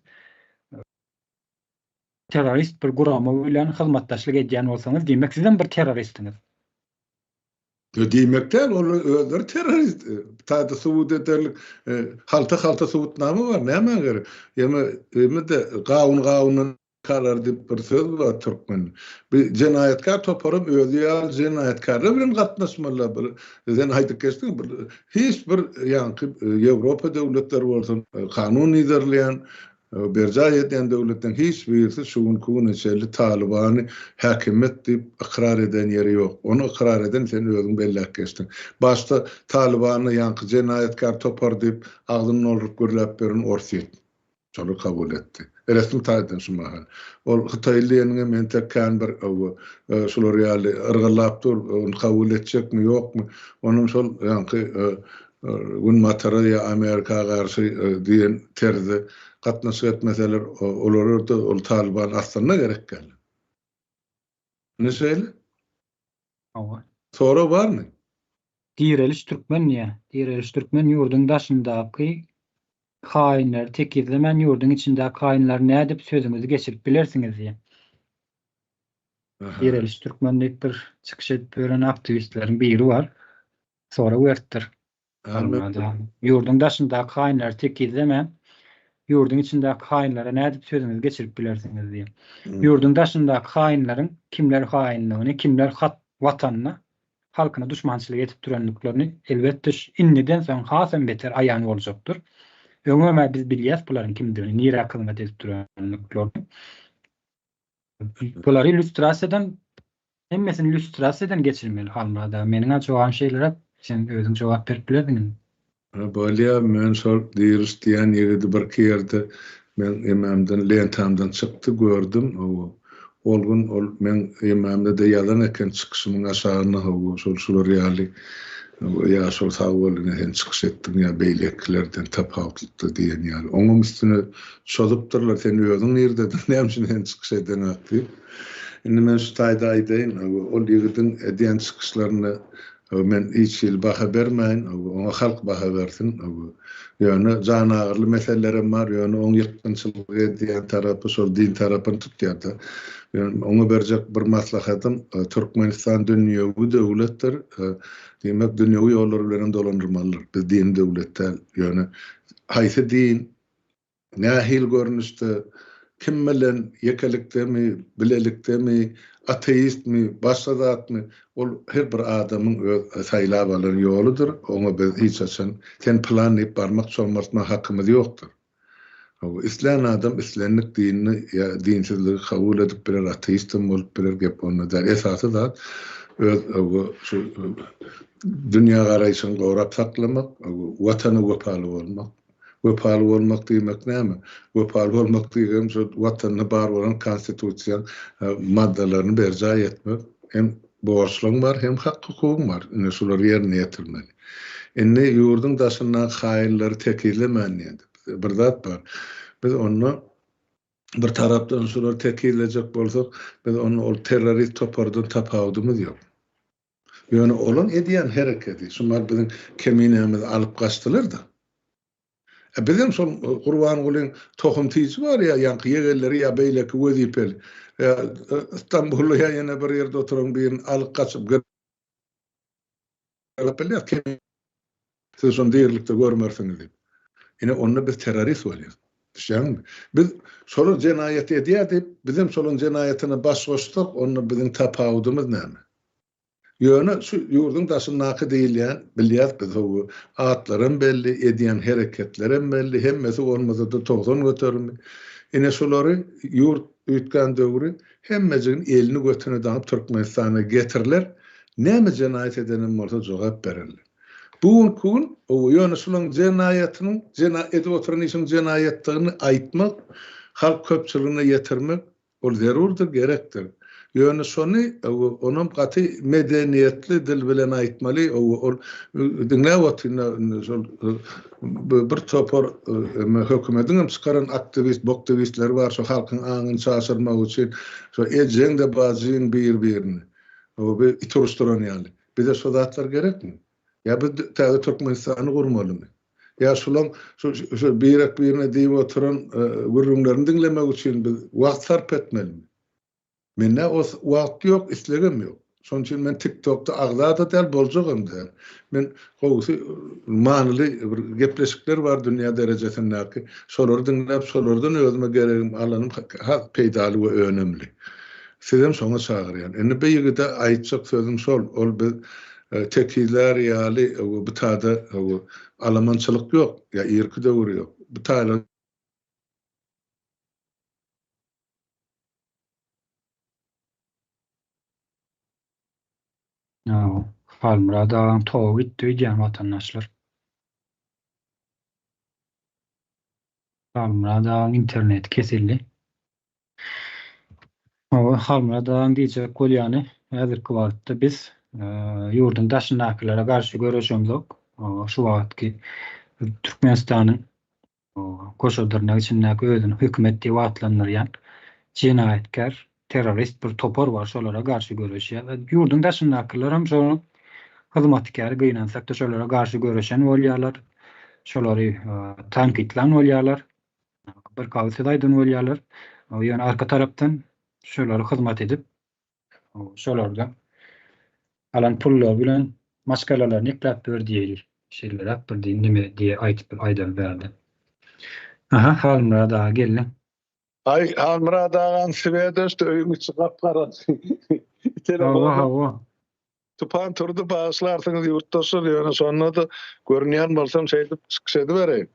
terrorist bir gurama bilen hyzmatdaşlyk edýän bolsaňyz, diýmek sizem bir terroristiňiz. Diýmek däl, olar özleri terrorist. Taýda subut ederlik halta-halta subutnama bar, nämä gerek? Ýöne ýene-de gawun gawundan galar diýip bir söz bar türkmende. Bu jenaýatkär toparam özi ýaly jenaýatkärler bilen gatnaşmalylar. Bir sen aýdyp geçdiň, bir hiç bir ýaňky Ýewropa döwletleri bolsun, kanun yzarlaýan Berjaý edýän döwletleriň hiç birisi şu günki güne çenli Talybany häkimiýet diýip ykrar eden ýeri ýok. Ony ykrar eden sen özüň belläp geçdiň. Başda Talybany ýaňky jenaýatkär topar diýip agzyny dolduryp gürläp beren Orsýet. Şolar kabul etdi. Resmi taýdan şu mahal. Ol hytaýly diýeniňem entek kän bir şular ýaly yrgyllap dur, ony kabul etjekmi ýokmy? Onuň şol ýaňky Günbatara ýa Amerika garşy diýen terzde gatnaşyk etmeseler, olara-da ol Talyban aslynda gerek däl. Indi şeýle. Hawa. Sorag barmy? Direliş türkmen diýýär. Direliş türkmen ýurduň daşyndaky haýynlary tekizlemän ýurduň içindäki haýynlary nädip sözüňizi geçirip bilersiňiz diýýär. Direliş türkmen diýip bir çykyş edip ýören aktiwistleriň biri bar. Sorag beripdir. Ýurduň daşyndaky haýynlary tekizlemän, ýurduň içindäki haýynlara nädip sözüňizi geçirip bilersiňiz diýip. Ýurduň daşyndaky haýynlaryň kimler haýynlygyny, kimler hat watanyna, halkyna duşmançylyk edip durandyklarny elbetde indiden soň hasam beter aýan boljakdyr. Öňem-ä biz bilýäs bularyň kimdigini, nirä hyzmat edip durandyklaryny. Bulary lýustrasiýadan hemmesini lýustrasiýadan geçirmeli Halmyrat aga. Meniň-ä jogabym şeýleräk. Sen özüň jogap berip bilerdiň indi. Bolýa, men şol Diriş diýen ýigidi birki ýerde meň emämden, lentamdan çykdy, gördüm, hawa. Ol gün ol meň emämde-de ýazan eken çykyşymyň aşagyna, hawa, şol şular ýaly, ýaşuly sag bol ine sen çykyş etdiň ýa beýlekilerden tapawutlykda diýen ýaly. Oňam üstüne çozupdyrlar, sen özüň nirdediň, näme üçin sen çykyş edeňok diýip. Indi men şu taýda aýdaýyn, hawa, ol ýigidiň edýän çykyşlaryna Men hiç hili baha bermäýin, oňa halk baha bersin. Ýöne janagyryly meselelerem bar, ýöne oň ýykgynçylyk edýän tarapy şol din tarapyny tutýar-da. Ýöne oňa berjek bir maslahatym, Türkmenistan dünýewi döwletdir, diýmek dünýewi ýollar bilenem dolandyrmalydyr. Biz dini döwlet däl. Ýöne haýsy din, Nähili görnüşde, kim bilen, ýekelikdemi, bilelikdemi, ateistmi, başga zatmy, ol her bir adamyň öz saýlap alan ýoludyr, oňa biz hiç haçan sen pylan diýip barmak çomartma hakymyz ýokdur. Hawa, islän adam islendik dinini ýa dinsizligi kabul edip biler, ateistem bolup biler, gep onda däl. Esasy zat öz hawa şu dünýägaraýşyňy gorap saklamak, Watana wepaly bolmak. Wepaly bolmak diýmek näme? Wepaly bolmak diýgem şo Watanda bar bolan Konstitusiýaň maddalaryny berjaý etmek. Hem borçlaryň bar, hem hak-hukugyň bar. Ine şulary ýerine ýetirmeli. Indi ýurduň daşyndaky haýynlary tekizlemän diýende, bir zat bar. Biz onda bir tarapdan şulary tekizlejek bolsak, biz onda ol terrorist topardan tapawudymyz ýok. Ýöne olaň edýän herekedi, şular biziň keminämizi alyp gaçdylar-da. E bizem şol Gurbangulyň tohum tiji bar ýa ýaňky ýegenleri ýa beýleki wezipeli, ýa Stambulda ýa ýene bir ýerde oturan birini alyp gaçyp gelip bilýär, siz şony dirilikde görmersiňiz diýip. Ine onda biz terrorist bolýas. Düşýäňmi? Biz şolar jenaýat edýär diýip, bizem şolaň jenaýatyna baş goşsak, onda biziň tapawudymyz näme? Ýöne şu ýurduň daşyndaky diýilýän, bilýäs biz hawa, atlaram belli, edýän hereketlerem belli, hemmesi bolmasa-da 90 göterimi. Ine şulary ýurt üýtgän döwri hemmejigini elini götüne daňyp Türkmenistana getirler, näme jenaýat edenem bolsa jogap bererler. Bu günki gün, hawa, ýöne şularyň jenaýatynyň, jena edip oturan işiň jenaýatdygyny aýtmak, halk köpçüligine ýetirmek Ol zerurdyr, gerekdir. Ýöne şony, onam gaty medeniýetli dil bilen aýtmaly, ol diňläp otyryn-da indi şol bir topar hökümetiň hem çykaran aktiwist, boktiwistleri bar, şu halkyň aňyny çaşyrmak üçin, şo ejeň-de bajyň bir-birini, bir it uruşdyran ýaly. Bize şo zatlar gerekmi? Ýa biz täze Türkmenistany gurmalymy? Ýa şulaň şu şu birek-birine diýip oturan gürrüňlerini diňlemek üçin biz wagt sarp etmelimi? Mende o wagt ýok, islegem ýok. Şonuň üçin men TikTokda agza-da däl, boljagam däl. Men gowusy manyly bir gepleşikler bar dünýä derejesindäki, şolary diňläp, şolardan özüme geregimi alanym has peýdaly we önemli. Sizem şoňa çagyrýan. Indi bu ýigide aýtjak sözüm şol, ol biz Tekizlär ýaly bu taýda alamançylyk ýok, ýa irki döwür ýok. Bu taýlar. Halmyrat agaň togy gitdi öýdýän watandaşlar. Halmyrat agaň interneti kesildi. Hawa, Halmyrat agaň diýjek bolýany, häzirki wagtda biz ýurduň daşyndakylara garşy göreşemzok. Şu wagtky Türkmenistanyň goşa dyrnak içindäki özüni hökümet diýip atlandyrýan jenaýatkär, terrorist bir topar bar, şolara garşy göreşýär. Ýurduň daşyndakylaram şonuň hyzmatkäri, gynansak-da şolara garşy göreşen bolýarlar, şolary tankytlan bolýarlar. Bir gawy söz aýdan bolýarlar. Ýöne arka tarapdan şolara hyzmat edip, şolardan alan pullary bilen maşgalalaryny ekläp ýör diýeli. Şeýleräk bir diý neme diýe aýdyp aýdaly bärde. Aha, Halmyrat aga geldi. Aý, Halmyrat agaň swet öçdi, öýüň içi gap-garaňky. Hawa, hawa. Tupan turdy, bagyşlarsyňyz ýurtdaşlar, ýöne şonda-da görünýän bolsam şeýdip çykyş edibereýin.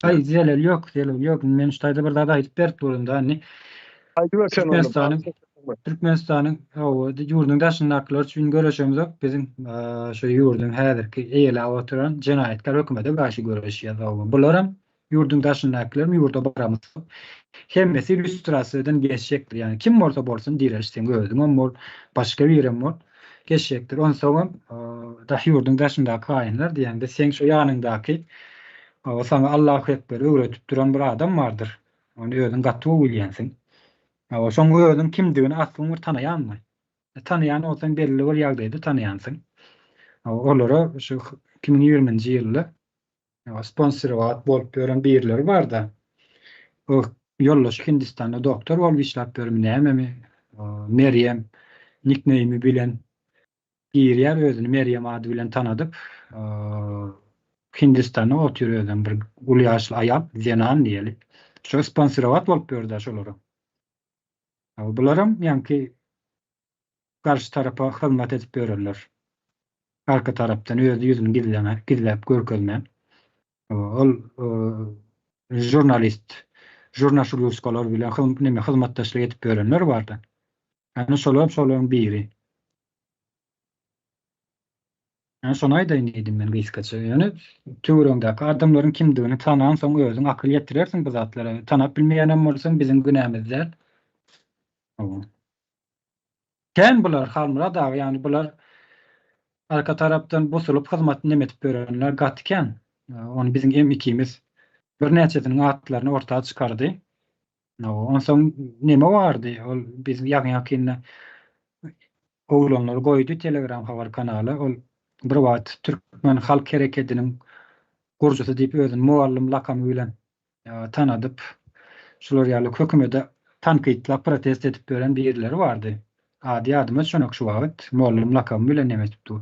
Aý, zelel ýok, zelel ýok. Men şu taýda bir zat aýdyp berip durun da indi. Aýdyber sen ony. Türkmenistanyň. Türkmenistanyň hawa ýurduň daşyndakylar üçin göreşemzok. Biziň şu ýurduň häzirki eýeläp oturan jenaýatkär hökümete garşy göreşýäs hawa. Bularam ýurduň daşyndakylaram ýurda baramyzok. Hemmesi lýustrasiýadan geçjekdir. Ýagny kim bolsa bolsun direliş seň özüňem bol, başga birem bol geçjekdir. Onsoňam daş ýurduň daşyndaky haýynlar diýende seň şu ýanyňdaky saňa Allahu ekber öwredip duran bir adam bardyr. Ony özüň gaty gowy bilýänsiň. Hawa, şoň özüň kimdigini aslyň bir tanaýanmy? Tanaýan bolsaň belli bir ýagdaýda tanaýansyň. Hawa, olara şu 2020-nji ýylda sponsorowat bolup ýören birileri barda. O ýoldaşy Hindistanda doktor bolup işläp ýörmi nämemi? Merýem nikneými bilen girýär özüni Merýem ady bilen tanadyp Hindistanda otyr özem bir uly ýaşly aýal zenan diýeli. Şo sponsorowat bolup ýördi şolara. Bularam ýaňky garşy tarapa hyzmat edip ýörenler. Arka tarapdan öz ýüzüni gizleme, gizläp görkezmän. Ol žurnalist, žurnaşulýuskalar bilen neme hyzmatdaşlyk edip ýörenler bardy. Ýani şolar şolaryň biri. Ýani şony aýdaýyn diýdim men gysgaça. Ýöne töweregiňdäki adamlaryň kimdigini tanansoň özüň akyl ýetirersiň bu zatlara. Tanap bilmeýänem bolsaň biziň günämiz däl. Hawa. Kän bular Halmyrat aga ýagny bular arka tarapdan busulyp hyzmat neme edip ýörenler gaty kän. Ony biziň em ikimiz birnäçesiniň atlaryny orta çykardy. Onsoň neme bardy, ol biz ýaňy-ýakynda oglanlar goýdy Telegram habar kanala, ol bir wagt Türkmen halk herekediniň gurjusy diýip özüni mugallym lakamy bilen tanadyp, şular ýaly hökümete tankytlap protest edip ýören birileri bardy. Ady ýadyma düşenok şu wagt, mugallym lakamy bilen neme edip dur.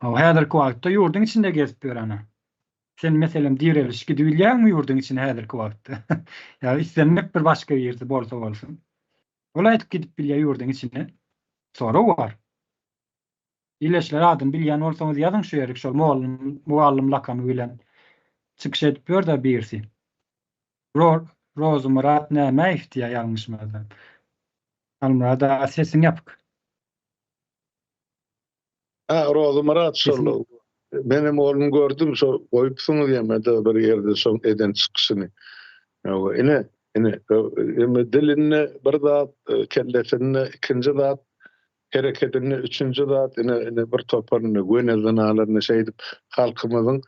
Häzirki wagtda ýurduň içinde gezip ýör ana. Sen meselem direliş gidibilýäňmi ýurduň içine häzirki wagtda? Ýa islendik bir başga birisi bolsa bolsun. Ol aýdyp gidip bilýär ýurduň içine. Sorag bar. Ileşler adyny bilýän bolsaňyz ýazyň şu ýerik şol mugallym mugallym lakamy bilen çykyş edip ýör-de birisi. Ro Rozymyrat Nämäýew diýýär ýalňyşmasam. Halmyrat aga sesiň ýapyk. Ha Rozymyrat şol menem ony gördüm şo goýupsyňyz ýemede bir ýerde şoň eden çykyşyny. Ýa ine ine eme dilinde bir zat kellesinde ikinji zat herekedinde üçünji zat ine ine bir topar ine göni zynalarny şeýdip halkymyzyň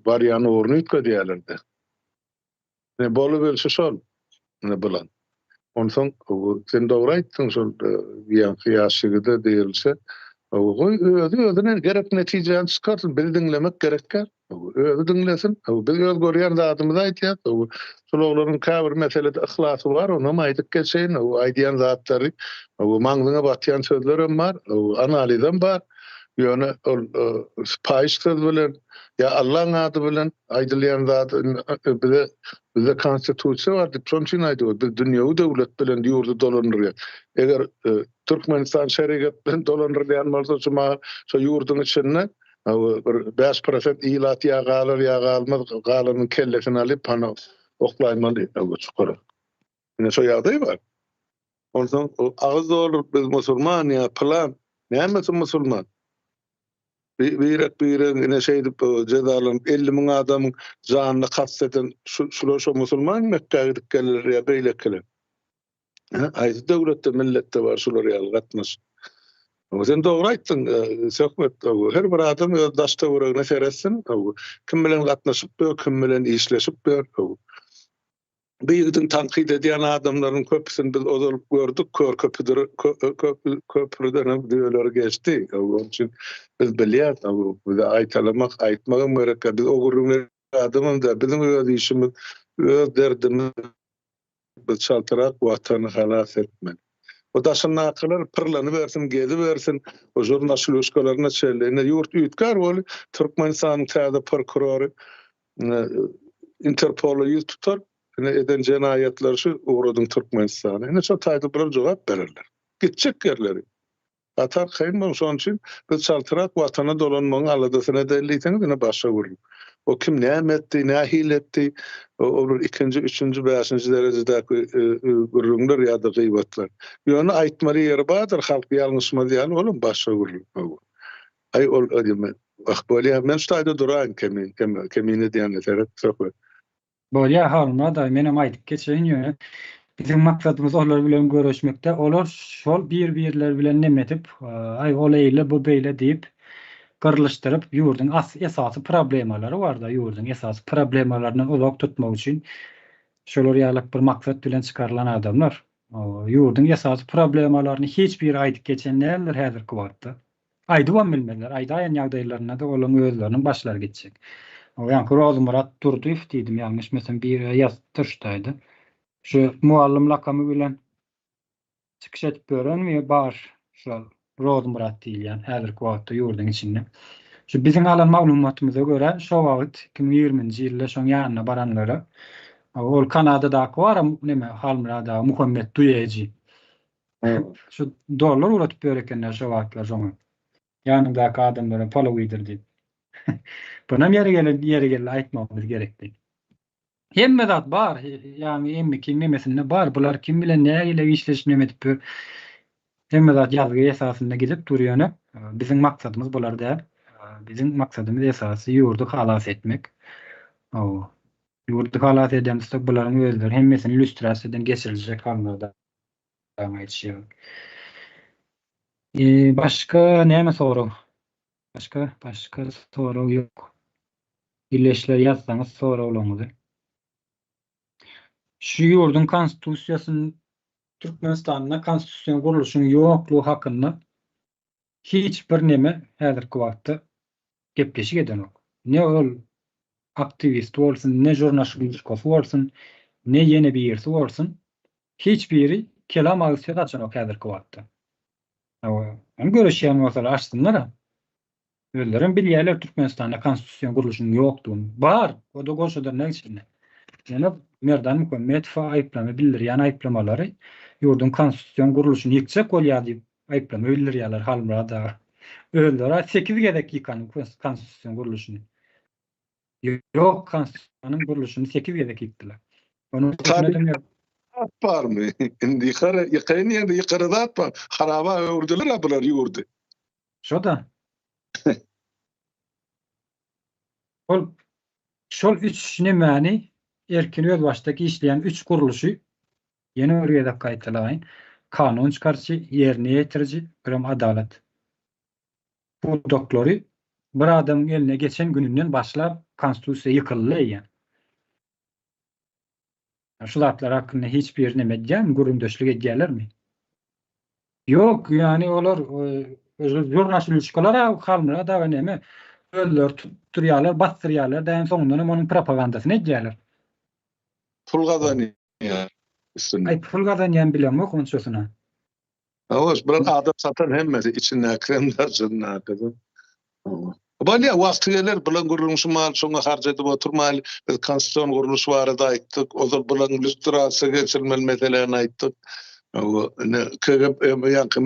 barýan ugruny üýtgedýärler-de. Ine bolubilşi şol. Ine bulan. Onsoň sen dogry aýtdyň şol ýaňky ýaş ýigide diýilse, goý özi özüne gerek netijäni çykarsyn, bizi diňlemek gerek däl. Özi diňlesin. Biz öz görýän zadymyzy aýdýas. Şol oglanyň käbir meselede yhlasy bar, onam aýdyp geçeýin. Aýdýan zatlary maňzyňa batýan sözlerem bar, analizem bar. Ýöne ol paýyş söz bilen ýa Allaň ady bilen aýdylýan zat bize bizde konstitusiýa bar diýip şonuň üçin aýdyp biz dünýewi döwlet bilen ýurdy dolandyrýas. Eger Türkmenistan şerigat bilen dolandyrylýan bolsa şu mahal şo ýurduň içinde bir 5% ilat ýa galar ýa galmaz galanyň kellesini alyp hany oklaýmaly çukura. Ine şo ýagdaý bar. Onsoň agyz dolduryp biz musulman ýa pylan, nämesi musulman? Birek biregiň ine şeýdip jezalanyp 50 müň adamyň janyna kast eden şular şo musulman Mekgä gidip geler ýa beýlekiler. Haýsy döwletde milletde bar şular ýaly gatnaşyk? Sen dogry aýtdyň Söhbet, her bir adam öz daş töweregine seretsin, kim bilen gatnaşyp ýör, kim bilen işleşip ýör. Bu ýigidiň tankyt edýän adamlarynyň köpüsini biz ozal gördük, kör köpüdir, köprüden hem düýeleri geçdi. Onuň üçin biz bilýäris, bize aýtalamak, aýtmagam gerek däl. Biz o gürrüňleri adamam däl. Biziň öz işimiz, öz derdimiz biz çaltrak Watany halas etmeli. O daşyndakylar pyrlanybersin, gezibersin, o žurnaşlýuşkalaryna çenli. Ine ýurt üýtgär weli, Türkmenistanyň täze prokurory Interpola ýüz tutar, ine eden jenaýatlary şu ugradyň Türkmenistana. Ine şo taýda bular jogap bererler. Gitjek ýerleri. Gaty arkaýyn boluň, şonuň üçin biz çaltrak watana dolanmagyň aladasyny edeli diýseňiz ine başga gürrüň. O kim näme etdi, nähili etdi, olar ikinji, üçünji, bäşinji derejedäki gürrüňler ýa-da gybatlar. Ýöne aýtmaly ýeri bardyr, halk ýalňyşmaz ýaly, olam başga gürrüň. Aý ol wah bolýa, men şu taýda duraýyn kemin, kemine diýende seret söhbet. Bolýa Halmyrat aga menem aýdyp geçeýin ýöne biziň maksadymyz olar bilen göreşmekde olar şol bir birleri bilen neme edip aý ol eýle bu beýle diýip gyrlyşdyryp ýurduň as esasy problemalary barda ýurduň esasy problemalaryndan uzak tutmak üçin şolar ýalak bir maksat bilen çykarylan adamlar ýurduň esasy problemalaryny hiç biri aýdyp geçen däldir häzirki wagtda. Aýdybam bilmezler. Aýdaýan ýagdaýlarynda-da olaryň özleriniň başlary gitjek. O ýaňky Rozymyrat Durdyýew diýdim, ýalňyşmasam biri ýazypdyr şu taýda. Şu mugallym lakamy bilen çykyş edip ýörenmi bar şol Rozymyrat diýilýän häzirki wagtda ýurduň içinde. Şu biziň alan maglumatymyza görä şo wagt 2020-nji ýylda şoň ýanyna baranlara ol Kanadadaky baram neme Halmyrat aga Muhammet Duýeji. Şu dollar ugratyp ýör ekenler şo wagtlar şoňa. Ýanyňdaky adamlara palaw iýdir diýip. Bunam ýeri gelen ýeri geldi aýtmagymyz gerekdi. Hemme zat bar, ýagny MK-iň nemesinde bar. Bular kim bilen nähili işleşip neme edip ýör. Hemme zat ýazgy esasynda gidip dur ýöne biziň maksadymyz bular däl. Biziň maksadymyz esasy ýurdy halas etmek. Hawa. Ýurdy halas edemizsoň bularyň özleri hemmesini lýustrasiýadan geçiriljek hallarda. Aýdyşýar. Başga näme sorag? Başga, başga sorag ýok. Illeşler ýazsaňyz soraglaryňyzy. Şu ýurduň konstitusiýasyny Türkmenistanda konstitusion gurluşyň ýoklugy hakynda hiç bir neme häzirki wagtda gepleşik edenok. Ne ol aktiwist bolsun, ne žurnaşluşkasy bolsun, ne ýene birisi bolsun, hiç biri kelam agyz söz açanok häzirki wagtda. Hawa, ony göreşýän bolsalar açsynlar-a. Özlerem bilýärler Türkmenistanda konstitusion gurluşyň ýokdugyny. Bar, o-da goşa dyrnak içinde. Ýöne Merdan Muhammetowa aýyplama bildirýän aýyplamalary ýurduň konstitusion gurluşyny ýykjak bolýar diýip aýyplama bildirýärler Halmyrat aga. Özleri sekiz gezek ýykan konstitusion gurluşyny. Ýok konstitusiýanyň gurluşyny sekiz gezek ýykdylar. Onuň üstüne zat barmy? Indi ýykara, ýykaýyn diýende ýykara zat bar. Haraba öwürdiler-a bular ýurdy. Şo-da. Ol şol üç nemäni erkin özbaşdak işleýän üç gurluşy Ýene bir gezek gaýtalaýyn, kanun çykaryjy, ýerine ýetiriji, birem adalat pudaklary bir adamyň eline geçen gününden başlap konstitusiýa ýykyldy eýýäm. Şu zatlar hakynda hiç biri neme edýärmi, gürrüňdeşlik edýärlermi? Ýok, ýagny olar žurnaşluşkalar Halmyrat aga neme özleri tutdurýarlar, basdyrýarlar, däň soňundan hem onuň propagandasyny edýärler. Pul gazanýar üstünden. Aý pul gazanýan bilemok onçasyna. Hawa, bular adam satan hemmesi içindäkisem daşyndaky. Hawa. Bolýa wagty geler bulaň gürrüňi şu mahaly şoňa harç edip oturmaýly. Biz konstitusion gurluş barada aýtdyk. Ozal bulaň lýustrasiýa geçirmeli meseläni aýtdyk. Hawa, ine KGB ýaňky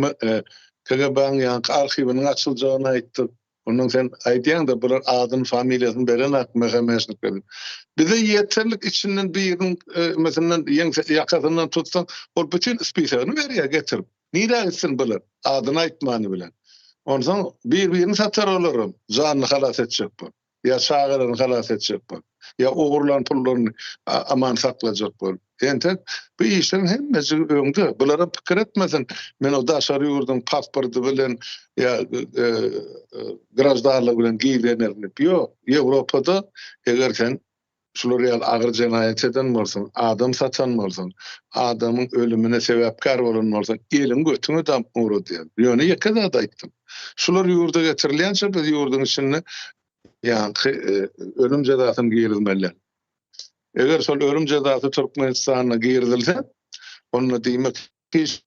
KGB-niň ýaňky arhiwiniň açyljagyny aýtdyk. Ondan sen aýdýaň-da bular adyny familiýasyny berenak MHM-şnikler diýip. Bize ýeterlik içinden biriniň mesinden ýeňse ýakasyndan tutsaň ol bütin spisogyny berýär getirip. Nirä gitsin bular adyny aýtmany bilen. Onsoň bir-birini satar olaram janyny halas etjek bolup. Ýa çagalaryny halas etjek bolup. Ýa ogurlan pullaryny aman saklajak bolup. Entek bu işleriň hemmejigi öňde. Bularam pikir etmesin, men o daşary ýurduň pasporty bilen ýa graždanlygy bilen gizlenerin diýip. Ýok, Ýewropada eger sen şular ýaly agyr jenaýat eden bolsaň, adam satan bolsaň, adamyň ölümine sebäpkär bolan bolsaň, eliň götüňe damyp ugradýar. Ýöne ýeke zat aýtdym. Şular ýurda getirilýänçä biz ýurduň içinde ýaňky ölüm jezasyny girizmeli. Eger şol ölüm jezasy Türkmenistanda girizilse, onda diýmek hiç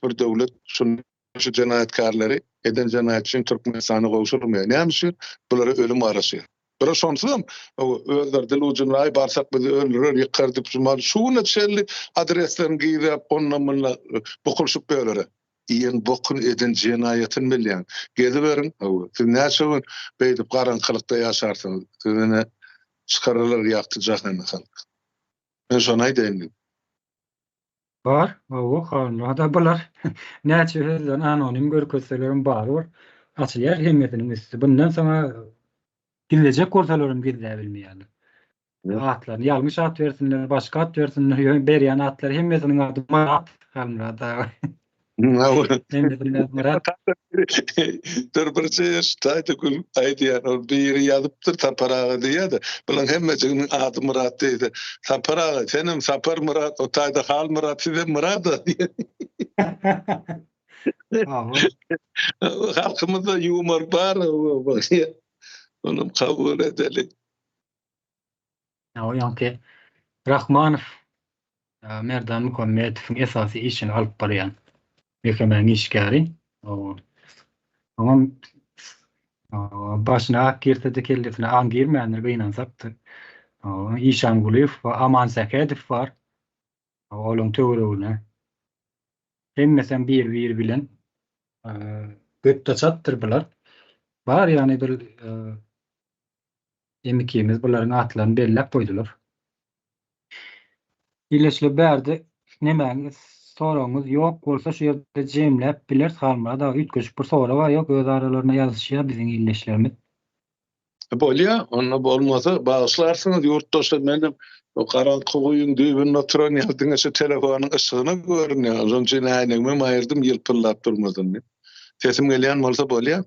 bir döwlet şuny şu jenaýatkärleri eden jenaýaty üçin Türkmenistana gowşurmaýar. Näme üçin? Bulara ölüm garaşýar. Bular şonsuzam özleri dil ujunda aý barsak bizi öldürer, ýykar diýip şu mahaly şu güne çenli adreslerini gizläp onda-munda bukulyşyp ýörler. Iýen bokuny eden jenaýatyny bilýäň. Geziberiň, hawa, siz näçe gün beýdip garaňkylykda ýaşarsyňyz, siz ine çykararlar ýagty jahana halk. Men şony aýdaýyn diýdim. Bar, hawa, Halmyrada bular näçe özlerini anonim görkezselerem barybir açylýar hemmesiniň üsti. Bundan soňa gizlejek bolsalaram gizläbilmeýärler. Atlaryny ýalňyş at bersinler, başga at bersinler, ýöne berýän atlary hemmesiniň ady Myrat, Halmyrat aga. Hemmesiniň ady Myrat. Dur birje ýer şu taýda gülüp aýdýan, ol biri ýazypdyr Sapar aga diýýär-de, bulaň hemmejiginiň ady Myrat diýse, Sapar aga senem Sapar Myrat, o taýda Halmyrat sizem Myrat-a diýýär. Halkymyzda ýumor bar, onam kabul edeli. O ýaňky Rahmanow Merdan Muhammetowyň esasy işini alyp barýan MHM-niň işgäri. Oňam başyna ak girse-de kellesine aň girmändir gynansakda. Işangulyýew we Aman Sähedow bar. Olaň töweregine. Hemmesem bir-biri bilen götde-çatdyr bular. Bar ýany bir Em ikimiz bularyň atlaryny belläp goýdular. Illeşle bärde nemäňiz soragyňyz ýok bolsa şu ýerde jemläp bileris Halmyrat aga üýtgeşik bir sorag bar ýok öz aralarynda ýazyşýar biziň illeşlerimiz. Bolýa onda bolmasa bagyşlarsyňyz ýurtdaşlar menem o garaňky guýyň düýbünde oturan ýaly diňe şu telefonyň yşygyna görünýär şonuň üçin äýnegimem aýyrdym ýylpyldap durmasyn diýip. Sesim gelýän bolsa bolýa.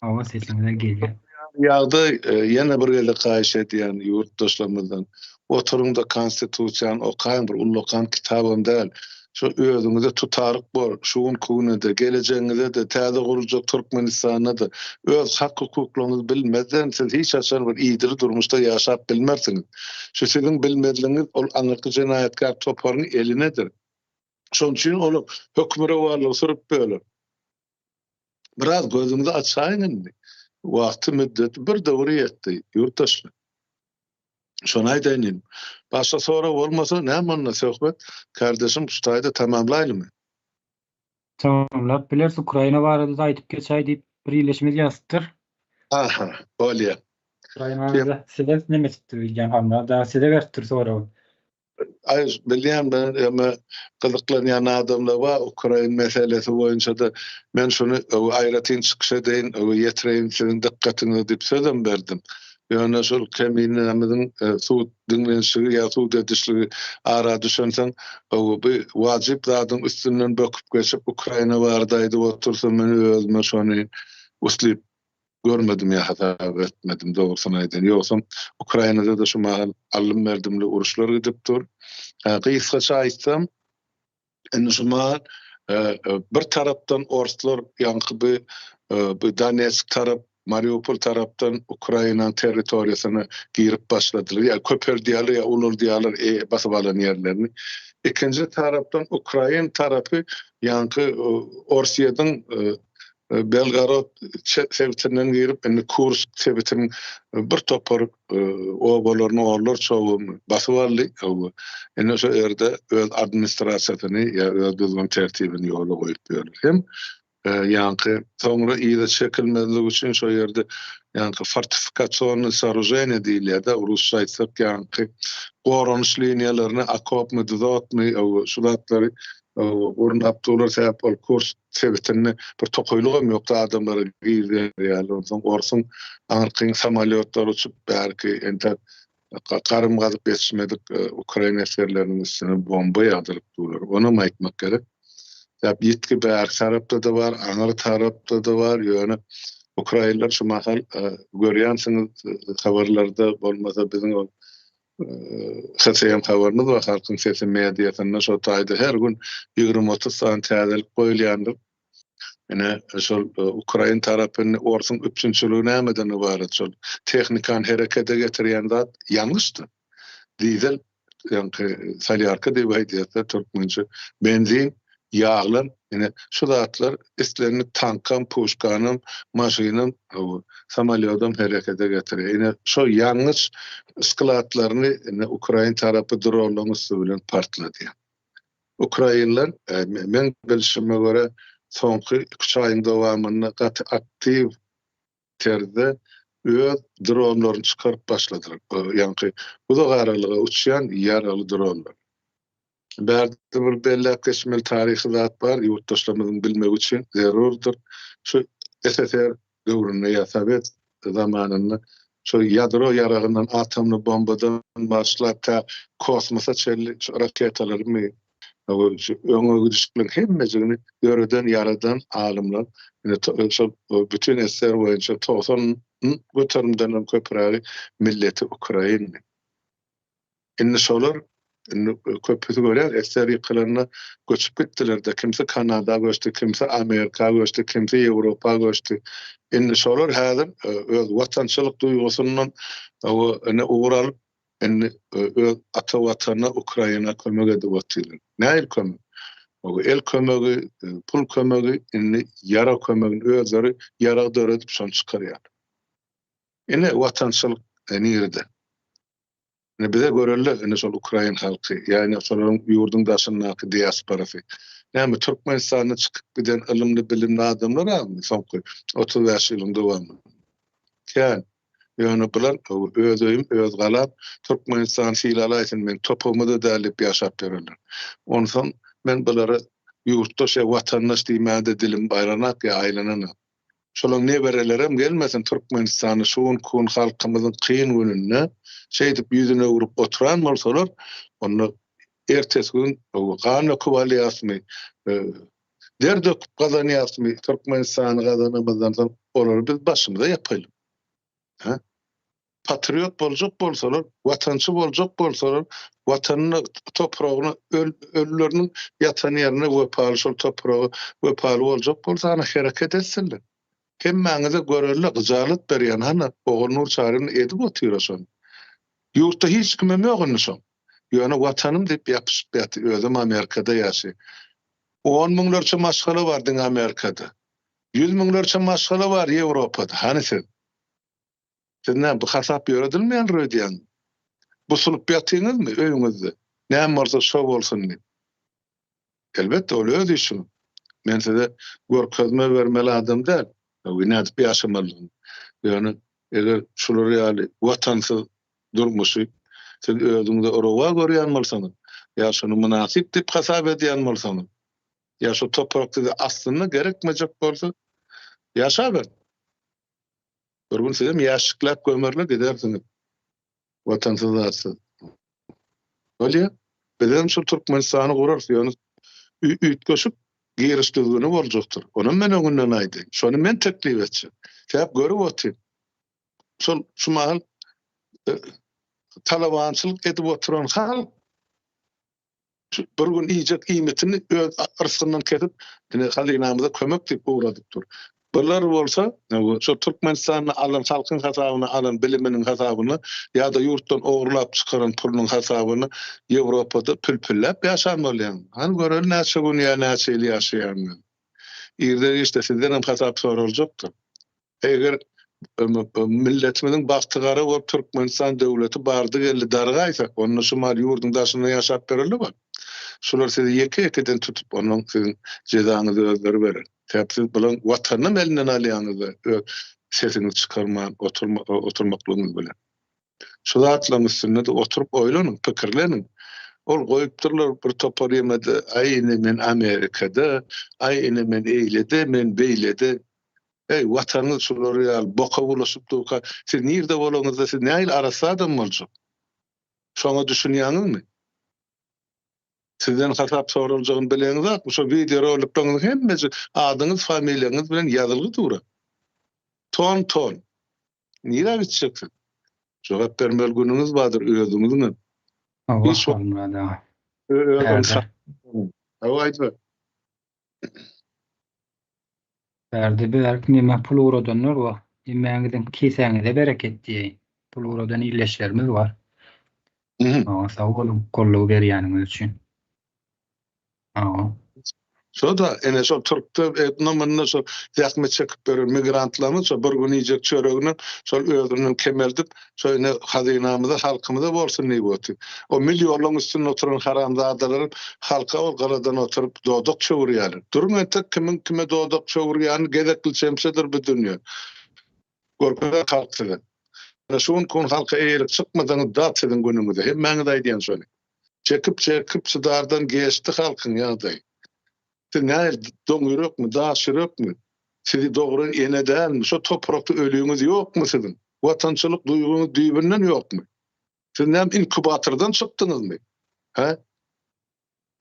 Hawa sesiňiz gelýär. Ýagdaý ýene bir gezek haýyş edýän ýurtdaşlarymyzdan oturyňda konstitusiýany okaýyň bir ullakan kitabam däl şo özüňize tutaryk bor şu günki günede gelejegiňizede täze guruljak Türkmenistanda-da öz hak hukuklaryňyzy bilmezden siz hiç haçan bir idili durmuşda ýaşap bilmersiňiz şu siziň bilmezligiňiz ol aňyrky jenaýatkär toparyň elinedir şonuň üçin olar hökmürowanlygy sürüp böler. Biraz gözüňizi açaýyň indi. Wagty müddeti bir döwür ýetdi, ýurtdaşlar. Şony aýdaýyn inim. Başga sorag bolmasa, näme onda söhbet, kardeşim şu taýda tamamlaýlymy? Tamamlap bileris. Ukraina barada-da aýdyp geçäý diýip bir ildeşimiz ýazypdyr. Aha, bolýa. Ukraina barada size neme etipdir bilýän Halmyrat aga size beripdir soragy. Aý, bilýän men eme gyzyklanýan adamlar bar ukrain meselesi boýunça-da men şuny aýratyn çykyş edeýin, ýetireýin siziň dykgatyňyza diýip sözem berdim. Ýöne şol keminämiziň sud diňlenişigi ýa sud edişligi ara düşensoň, bu wajyp zadyň üstünden böküp geçip Ukraina barada aýdyp otursam men özüme şony uslyp Görmedim ýa hasap etmedim dogrusyny aýdaýyn. Ýogsam Ukrainada-da şu mahal aldym-berdimli uruşlar gidip dur. Gysgaça aýtsam, indi şu mahal bir tarapdan orslar ýaňky bu bu Donetsk tarap, Mariupol tarapdan Ukrainanyň territoriýasyna girip başladylar. Ýa köpeldýärler ýa ulaldýarlar basyp alan ýerlerini. Ikinji tarapdan ukrain tarapy ýaňky Orsýetiň Belgorod sebitinden girip, indi Kursk sebitiniň bir topar obalaryny, onlarça obany basyp aldy. Indi şo ýerde öz administrasiýasyny ýa öz düzgün-tertibini ýola goýup ýörler. Hem ýaňky soňra yza çekilmezlik üçin şo ýerde ýaňky fortifikasionnyý sooruženiýe diýilýär-de, rusça aýtsak ýaňky goranyş liniýalaryny, okopnyý, dzotnyý, şu zatlary gurnap durlar, sebäp ol Kursk sebitinde bir tokaýlygam ýokdy adamlara girýär ýaly, onsoň orsuň aňyrkyň samolýotlary uçup bärki entek garym gazyp ýetişmedik ukrain esgerleriniň üstüne bomba ýagdyryp durlar. Onam aýtmak gerek. Sebäp ýitgi bärki tarapda-da bar, aňyr tarapda-da bar, ýöne ukrainler şu mahal görýänsiňiz habarlarda bolmasa biziň ol HSM habarymyz bar, Halkyň sesi mediasynda şo taýda her gün 20-30 sany täzelik goýulýandyr. Ine, şol ukrain tarapy indi orsuň üpjünçiligi nämeden ybarat? Şol tehnikany herekete getirýän zat ýangyçdyr. Dizel, ýaňky solýarka diýip aýdýarlar türkmençe, benzin, Ýaglar, ine, şu zatlar islendik tankam, puşkanam, maşynam, samolýodam herekete getirýär. Ine, şo ýangyç skladlaryny indi ukrain tarapy dronlaryň üsti bilen partladýar. Ukrainler, meň bilşime görä, soňky iki-üç aýyň dowamynda gaty aktiw terzde öz dronlaryny çykaryp başladylar. Ýaňky uzak aralyga uçýan ýaragly dronlar. Bärde bir belläp geçmeli taryhy zat bar, ýurtdaşlarymyzyň bilmegi üçin zerurdyr. Şu SSR döwründe ýa sowet zamanynda şu ýadro ýaragyndan, atomly bombadan başlap tä kosmosa çenli şu raketalarymy, şu öňe gidişlikleriň hemmejigini döreden, ýaradan alymlar ine şol bütin SSR boýunça 90 göterimden hem köprägi milleti ukraindy. Indi şolar, indi köpüsi görýär, SSR ýykylanda göçüp gitdiler-de, kimsi Kanada göçdi, kimsi Amerika göçdi, kimsi Ýewropa göçdi. Indi şolar häzir öz watançylyk duýgusyndan ine ugur alyp, indi öz ata Watanyna, Ukraina kömek edip otyrlar. Nähili kömek? El kömegi, pul kömegi, indi ýarag kömegini özleri ýarag döredip şony çykarýarlar. Ine watançylyk nirede? Ine bize görelde ine şol ukrain halky, ýagny şolaryň ýurduň daşyndaky diasporasy. Näme Türkmenistanda çykyp giden ylymly bilimli adamlar azmy soňky 35 ýylyň dowamynda? Kän. Ýöne bular öz öýüm, öz galam, Türkmenistan sylalaýsyn meň topugymyza däl diýip ýaşap ýörenler. Onsoň men bulara ýurtdaş ýa watandaş diýmäge-de dilim baýranak ýa aýlananak. Şolaň neberelerem gelmesin Türkmenistana şu günki gün halkymyzyň kyn gününde şeýdip ýüzüni öwrüp oturan bolsalar, onda ertesi gün gan döküp alýasmy, der döküp gazanýasmy Türkmenistany gazanamyzdan soň olary biz başymyza ýapaýlyk. Hä? Patriot boljak bolsalar, watançy boljak bolsalar, watanyna, topragyna, ölüleriniň ýatan ýerine wepaly, şol topraga wepaly boljak bolsa, hany hereket etsinler. Hemmäňize görelde gyjalat berýän, hany Ogulnur Çaryýewna edip otyr-a şony. Ýurtda hiç kimem ýok indi şoň. Ýöne watanym diýip ýapyşyp ýatyr, özem Amerikada ýaşaýar. On müňlerçe maşgala bar diňe Amerikada. Ýüz müňlerçe maşgala bar Ýewropada. Hany siz? Siz näme, bu hasap ýöredilmeýändir öýdýäňmi? Busulyp ýatyňyzmy öýüňizde, näme bolsa şo bolsun diýip? Elbetde, ol öz işiňiz. Men size görkezme bermeli adam däl, nädip ýaşamalydygyny. Ýöne eger şular ýaly watansyz durmuşy siz özüňize rowa görýän bolsaňyz, ýa şuny mynasyp diýip hasap edýän bolsaňyz, ýa şu toprak size aslynda gerekmejek bolsa, ýaşaberiň. Bir gün sizem ýaşşykläp gömerler gidersiňiz. Watansyz zatsyz. Bolýa. Bizem şul Türkmenistany gurarys ýöne üýtgeşik giriş düzgüni boljakdyr. Onam men öňünden aýdaýyn. Şony men teklip etjek. Sebäp görüp otyryn. Şol şu mahal e, talabançylyk edip oturan halk Bir gün iýjek iýmitini öz yrsgyndan kesip, ine hazynamyza kömek diýip ugradyp dur. Bular bolsa, şo Türkmenistanda alan halkyň hasabyna alan biliminiň hasabyna ýa-da ýurtdan ogurlap çykaran pulunyň hasabyna Ýewropada pülpülläp ýaşan bolýaň. Hany göreli näçe gün ýa näçe ýyl ýaşaýaňyz. Irde-giçde sizdenem hasap soraljakdyr. Eger milletimiziň bagty gara bolup Türkmenistan döwleti bardy-geldi dargaýsa, onda şu mal ýurduň daşynda ýaşap ýöreli bar. Şular sizi ýeke-ýekeden tutup, onnoň siziň jezaňyzy özleri berer. Sebäp siz bulaň watanynam elinden alýaňyzda öz sesiňizi çykarman oturmaklygyňyz bilen. Şu zatlaryň üstünde-de oturyp oýlanyň, pikirleniň. Ol goýupdyrlar bir topar ýemede, aý ine men Amerikada, aý ine men eýlede, men beýlede. Eý, Watanyňyz şular ýaly boka bulaşyp durka, siz nirde bolaňyzda siz nähili arassa adam boljak? Şoňa düşünýäňizmi? Sizden hasap soraljagyny bileňizakmy? Şo wideoroliklaryňyzyň hemmesi adyňyz, familiýaňyz bilen ýazylgy dur-a. Ton-ton. Nirä gitjek siz? Jogap bermeli günüňiz bardyr özüňiziňem. Hawa, Halmyrat aga. Hawa, aýdyber. Bärde bärik neme pul ugradanlar bar. Hemmäňiziň kisäňize bereket diýeýin. Pul ugradan ildeşlerimiz bar. Hawa, sag boluň goldaw berýäniňiz üçin. Hawa. Şo-da, ene şol türkde, etno-munda şol zähmet çekip ýören migrantlarymyz şo bir gün iýjek çöreginem şol özünden kemeldip, şo ine hazynamyza, halkymyza bolsun diýip otyr. O millionlaryň üstünde oturan haramzadalaram halka ol gyradan oturyp dodak çöwürýärler. Duruň entek kimiň kime dodak çöwürýänini gezekli çemçedir bu dünýe. Görkezer halk size. Ine şu günki gün halka eýelik çykmasaňyz dat siziň günüňize. Hemmäňize aýdýan şony. Çekip çekip çydardan geçdi halkyň ýagdaýy. Siz nähili doň ýürekmi, daş ýürekmi? Sizi dogran ene dälmi? Şo toprakda ölüňiz ýokmy siziň? Watançylyk duýgyňyz düýbünden ýokmy? Siz näme inkubatordan çykdyňyzmy? Hä?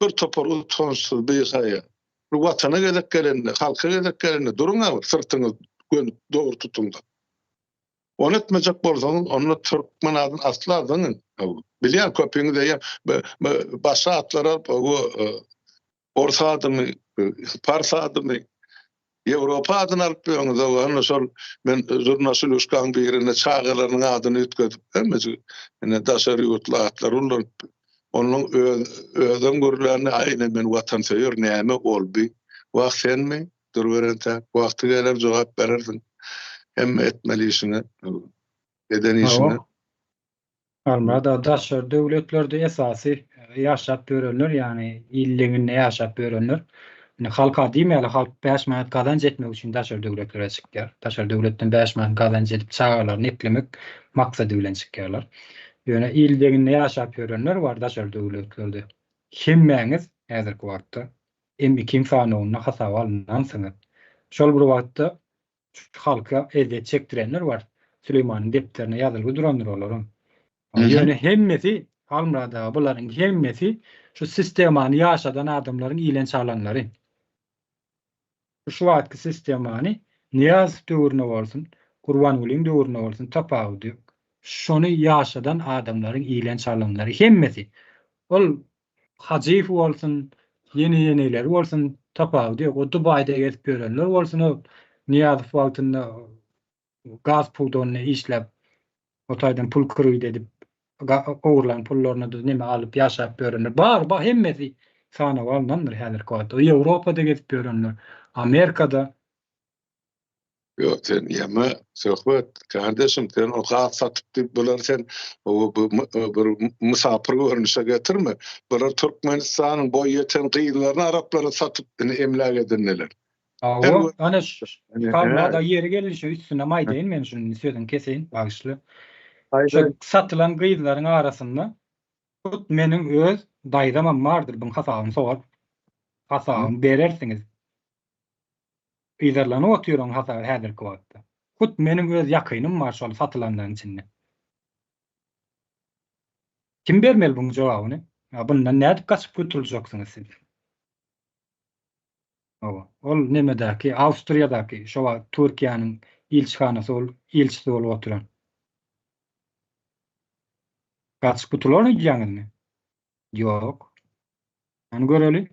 Bir topar utançsyz, bihaýa. Bir watana gezek gelende, halka gezek gelende duruň-a bir syrtyňyz göni dogry tutuň-da. Ony etmejek bolsaňyz, onda türkmen adyny asla zyňyň. Bilýän köpüňiz eýýäm başga atlar alyp, ors adymy, pars adymy, Ýewropa adyny alyp ýörüňiz. Onda şol men žurnaşyluşkaň birinde çagalarynyň adyny üýtgedip, hemmejik ine daşary ýurtly atlary ulanyp, onuň öz özem gürlände, aý ine men watansöýer näme ol bi, wah senmi? Duruber entäk, wagty geler jogap berersiň. Hemme etmeli işiňe, eden işiňe. Halmyrat aga, daşary döwletlerde esasy ýaşap ýörenler, ýagny il deňinde ýaşap ýörenler, indi halka diýmäli, halk bäş manat gazanç etmek üçin daşary döwletlere çykýar. Daşary döwletden bäş manat gazanç edip çagalaryny eklemek maksady bilen çykýarlar. Ýöne il deňinde ýaşap ýörenler bar daşary döwletlerde. Hemmäňiz häzirki wagtda M2-iň sanawynda hasaba alnansyňyz. Şol bir wagtda şu halka ezýet çekdirenler bar. Süleýmanyň depderine ýazylgy durandyr olaryň. Ýöne hemmesi, Halmyrat aga, bularyň hemmesi şu sistemany ýaşadan adamlaryň iýlen çalanlary. Şu wagtky sistemany Nyýazow döwründe bolsun, Gurbangulyň döwründe bolsun tapawudy ýok. Şony ýaşadan adamlaryň iýlen çalanlary hemmesi. Ol Hajyýew bolsun, ýene-ýeneleri bolsun, tapawudy ýok. O Dubaýda gezip ýörenler bolsun, o Nyýazow wagtynda gaz pudagynda işläp, o taýdan pul kredit edip, ogurlan pullaryna-da neme alyp ýaşap ýörenler, bar, bar, hemmesi sanawa alnandyr häzirki wagtda. O Ýewropada gezip ýörenler, Amerikada. Ýok sen ýeme söhbet kardeşim sen o gaz satyp diýip bular sen bir mysapyr görnüşe getirme. Bular Türkmenistanyň boý ýeten gyzlaryny araplara satyp indi emläk edindiler. Hawa, ana şu da ýeri geldi şu üstüne aýdaýyn men şuny sözüňi keseýin bagyşla. Şu satylan gyzlaryň arasynda hut meniň öz daýzamam bardyr buň hasabyny sorar. Hasabyny berersiňiz. Yzarlanyp otyr oň hasaby häzirki wagtda. Hut meniň öz ýakynym bar şol satylanlaryň içinde. Kim bermeli buň jogabyny? Ýa bundan nädip gaçyp gutuljaksyňyz siz? Hawa, ol nemedäki, Awstriýadaky, şo wagt Türkiýäniň ilçihanasy bolup, ilçisi bolup oturan. Gaçyp gutular öýdýäňizmi? Ýok. Hany göreli.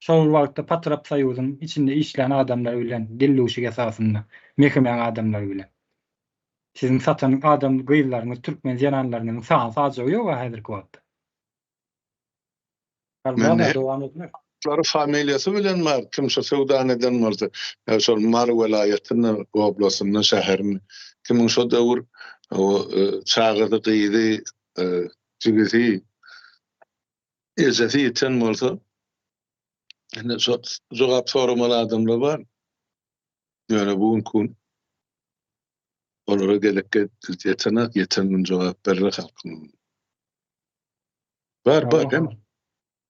Şol wagtda Patrapsoýuzyň içinde işlän adamlar bilen dildüwşük esasynda, MHM-iň adamlary bilen. Siziň satan adam gyzlaryňyz, türkmen zenanlaryňyzyň sany sajagy ýog-a häzirki wagtda. Almada dowam etmek. Atlary familiýasy bilen bar, kim şu söwdany eden bolsa, şol Mary welaýatynda, oblastynda, şäherinde, kimiň şo döwür çagasy, gyzy, jigisi, ejesi ýiten bolsa, indi şo jogap soramaly adamlar bar. Ýöne bu günki gün olara gezek ýetenak, ýeten gün jogap berer halkyň öňünde. Bar, bar, hem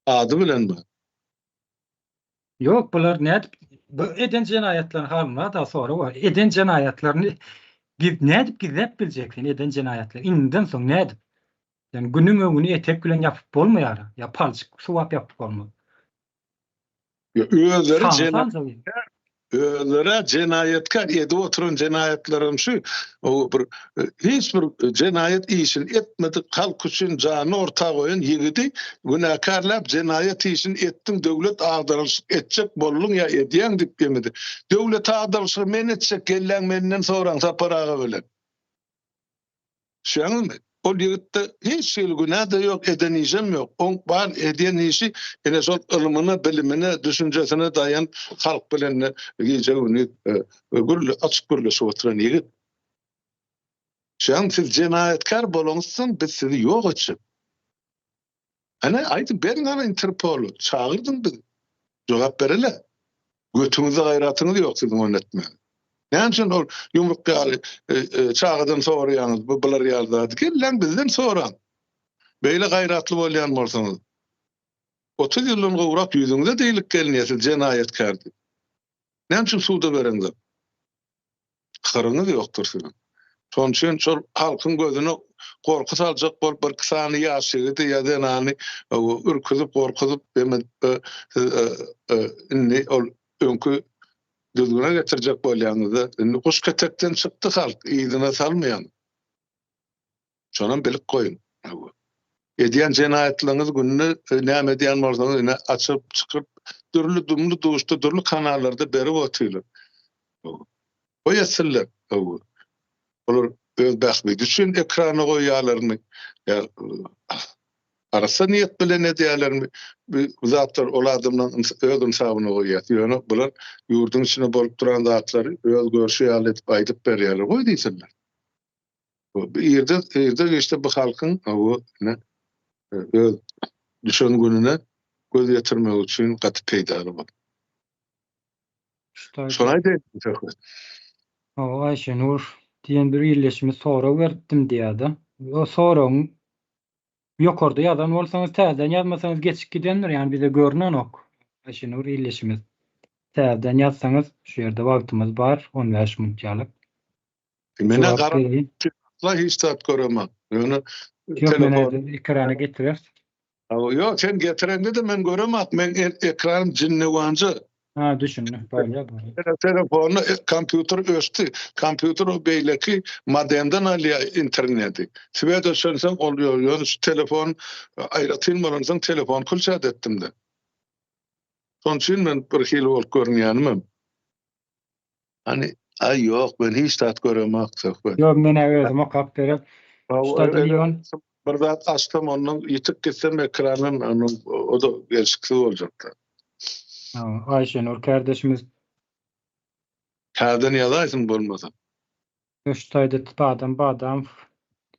ady bilen bar. Ýok, bular nädip bu eden jenaýatlaryny Halmyrat aga sorag bar. Eden jenaýatlaryny nädip gizläp biljek sen eden jenaýatlaryny indiden soň nädip? Ýani günüň öňüni etek bilen ýapyp bolmaýar. Ýa palçyk suwap ýapyp bolmaz. Ýa özleri jenaýatkär, özleri jenaýatkär edip oturan jenaýatlaram şu o bir hiç bir jenaýat işini etmedik halk üçin janyny orta goýan ýigidi günäkärläp jenaýat işini etdiň döwlet agdarylyşyk etjek bolduň ýa edýäň diýip ýemedi. Döwlet agdarylyşygy men etjek gelläň menden soraň Sapar aga bilen. Düşýäňizmi? Ol ýigitde hiç hili günä-de ýok, eden işem ýok. Oň bar edýän işi ine şol ylmyna, bilimine, düşünjesine daýanyp halk bilen gije-gündiz gürle, açyk gürleşip oturan ýigit. Şoň siz jenaýatkär bolaňyzsoň biz sizi ýok etjek. Ana aýdyň beriň ana Interpola, çagyrdyň bizi. Jogap berele. Götüňizde gaýratyňyz ýok siziň ony etmäge. Näme üçin ol ýumruk ýaly çagadan soraýaňyz bu bular ýaly zady? Gelläň bizden soraň. Beýle gaýratly bolýan bolsaňyz. 30 ýyldan gowrak ýüzüňize diýlip gelinýär siz jenaýatkär diýip. Näme üçin suda bereňzok? Hyryňyz ýokdur siziň. Şonuň üçin şol halkyň gözüne gorky saljak bolup birki sany ýaş ýigidi ýa zenany ürküzip, gorkuzyp siz indi ol öňki düzgüne getirjek bolýaňyzda indi guş ketekden çykdy halk yzyna salmaýaň. Şonam bilip goýuň. Edýän jenaýatlaryňyz günde näme edýän bolsaňyz ine açyp çykyp dürli dumly duşda dürli kanallarda berip otyrlar. Goý etsinler. Olar öz bähbidi üçin ekrana goýýarlarmy ýa arassa niýet bilen edýärlermi bu zatlar ol adamlaryň öz ynsabyna goýýas. Ýöne bular ýurduň içinde bolup duran zatlary öz görşi ýaly edip aýdyp berýärler. Goý diýsinler. Bu irde irde giçde bu halkyň bu ne öz düşen gününe göz ýetirmek üçin gaty peýdaly bol. Şony aýdaýyn söhbet. Hawa Aýşenur diýen bir ildeşimiz sorag beripdim diýýärdi. O soragyň ýokarda ýazan bolsaňyz täzeden ýazmasaňyz geçip gidendir ýani bize görünenok. Aýşenur ildeşimiz. Täzeden ýazsaňyz şu ýerde wagtymyz bar 15 minut ýaly. Menä gara asla hiç zat göremok. Ýöne Ýok men häzir ekrana getireris. Ýok sen getirende-de men göremok. Meň ekranym jinnewanja. Ha düşündim. Bolýar bolýar. Telefonda kompýuter öçdi. Kompýuter o beýleki modemden alýar interneti. Swet öçensoň ol ýok. Ýöne şu telefon aýratyn bolansoň telefony külçät etdim-de. Şonuň üçin men bir hili bolup görünýänimem. Hany, aý ýok, men hiç zat göremok söhbet. Ýok, men-ä özüm okap berem. Stadion. Bir zat açsam ondan ýitip gitsem ekrandan onuň o-da gelşiksiz boljakda. Aýşenur kärdeşimiz. Täzeden ýazaýsyn bolmasa. Şu taýda Badam Badamow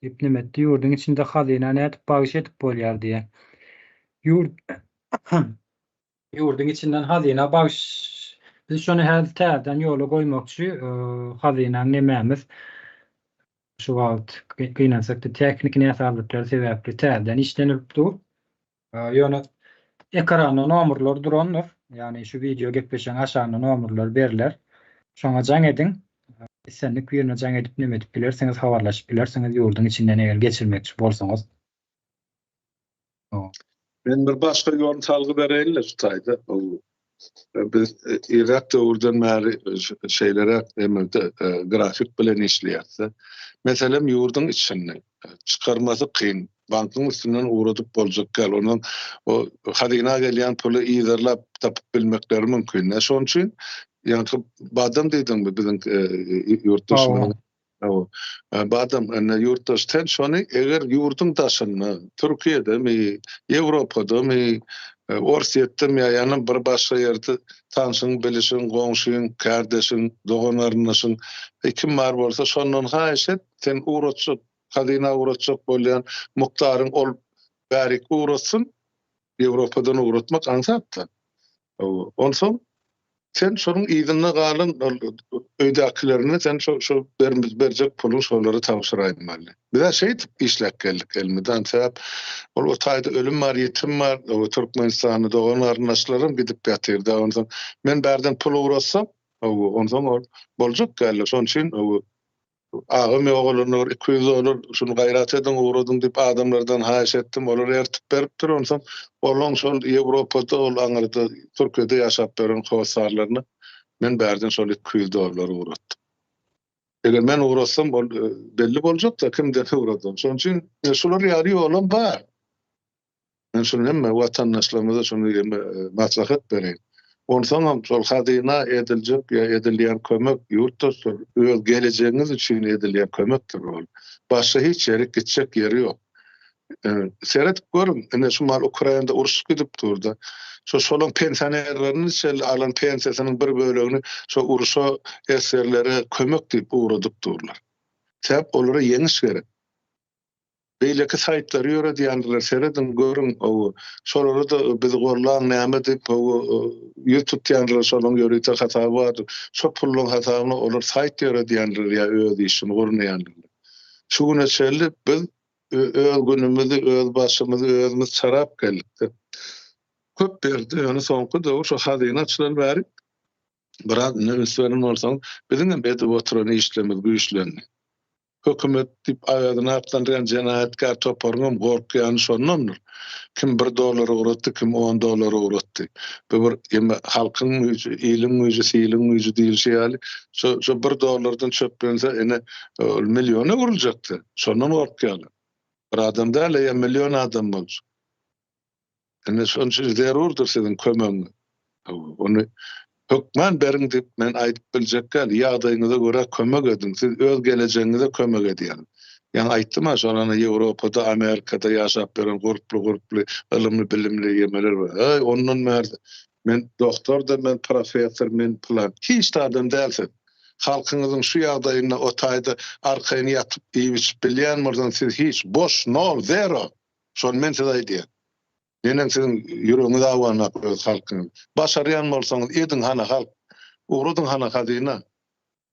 diýip neme etdi, ýurduň içinde hazyna nädip bagyş edip bolýar diýýär. Ýurt Ýurduň içinden hazyna bagyş Biz şony häzir täzeden ýola goýmakçy, hazynaň nemämiz şu wagt gynansakda tehniki näsazlyklar sebäpli täzeden işlenilip dur. Ýöne ekranda nomerler durandyr. Ýagny şu wideo gepleşigiň aşagynda nomerler berler. Şoňa jaň ediň. Islendik birine jaň edip neme edip bilersiňiz, habarlaşyp bilersiňiz ýurduň içinden eger geçirmekçi bolsaňyz. Men bir başga ýoluny salgy bereýin-le şu taýda. Biz irräk döwürden bäri şeýleräk emelde grafik bilen işleýäris-de. Meselem, ýurduň içinde çykarmasy kyn, bankyň üstünden ugradyp boljak däl. Ondan o hazyna gelýän puly yzarlap tapyp bilmekleri mümkin. Şonuň üçin ýaňky Badam diýdiňmi biziň ýurtdaşymyzyň Hawa. Badam, indi ýurtdaş sen şony eger ýurduň daşynda, Türkiýedemi, Ýewropadamy, Orsýetdemi ýa ýa bir başga ýerde tanşyň, bilişiň, goňşyň, kärdeşiň, dogan-garyndaşyň kim bar bolsa şondan haýyş et, sen ugratjak, hazyna ugratjak bolýan mukdaryň ol bärik ugratsyn, Ýewropadan ugratmak aňsat-da. Hawa. Onsoň sen şonuň yzynda galan öýdäkilerini sen şo şo berjek puluň şolara tabşyraýmaly. Biz-ä şeýdip işläp geldik elmydam. Sebäp ol o taýda ölüm bar, ýitim bar. O Türkmenistanda dogan-garyndaşlarym gidip ýatyr-da. Onsoň men bärden pul ugratsam, hawa, onsoň ol boljak däldi. Şonuň üçin hawa, Agam ýogalanda bir 200 dollar şuny gaýrat ediň ugradyň diýip adamlardan haýyş etdim. Olar ertip beripdir. Onsoň olaň şol Ýewropada ol aňyrda Türkiýede ýaşap ýören hossarlaryna men bärden şol 200 dollary ugratdym. Eger men ugratsam ol e, belli boljakda kimden ugradan. Şonuň üçin e, şular ýaly ýolam bar. Men şuny hemme watandaşlarymyza şuny e, maslahat bereýin. Onsoňam şol hazyna ediljek ýa edilýän kömek ýurtdaşlar öz gelejegiňiz üçin edilýän kömekdir ol. Başga hiç ýerik gitjek ýeri ýok. Seredip görüň, ine şu mal Ukrainada uruş gidip durda. Şo şolaň pensionerlerini çenli alan pensiýasynyň bir bölegini şo uruşa esgerlere kömek diýip ugradyp durlar. Sebäp olara ýeňiş gerek. Beýleki saýtlary ýöredýändirler serediň görüň hawa şolara-da bizi gollaň näme diýip hawa ýüz tutýandyrlar şolaň ýörite hasaby bardyr şo pullaň hasabyna olar saýt ýöredýändirler ýa öz işini gurnaýandyrlar. Şu güne çenli biz öz günümizi öz başymyzy özümiz çarap geldikde. Köp berdi ýöne soňky döwür şo hazyna açylaly bäri biraz indi üns beren bolsaňyz biziňem edip oturan işlerimiz güýçlendi. Hökümet diýip aýadyny atlandyrýan jenaýatkär toparyňam gorkýany şondandyr. Kim bir dollar ugratdy, kim on dollar ugratdy. Bu bir eme halkyň güýji, iliň güýji, siliň güýji diýilşi ýaly, şo şo bir dollardan çöplense ine ol milliona öwrüljekdi. Şondan gorkýarlar. Bir adam däl, eýýäm million adam boljak. Indi şonuň üçin zerurdyr siziň kömegiňiz. Ony hökman beriň diýip men aýdyp biljek däl. Ýagdaýyňyza görä kömek ediň. Siz öz gelejegiňize kömek edýäňiz. Ýaňy aýtdym-a şol ana Ýewropada, Amerikada ýaşap ýören gurply-gurply, ylymly-bilimli ýemeler bar. Äý, ondan bärde men doktor-da, men professor, men pylan. Hiç zadam däl siz. Halkyňyzyň şu ýagdaýynda o taýda arkaýyn ýatyp iýip-içip bilýän bolsaňyz siz hiç, boş, nol, zero. Şony men size aýdýan. Neneň siziň ýüregiňiz awanak öz halkyňyz. Başarýan bolsaňyz ediň hana halk. Ugradyň hana hazyna.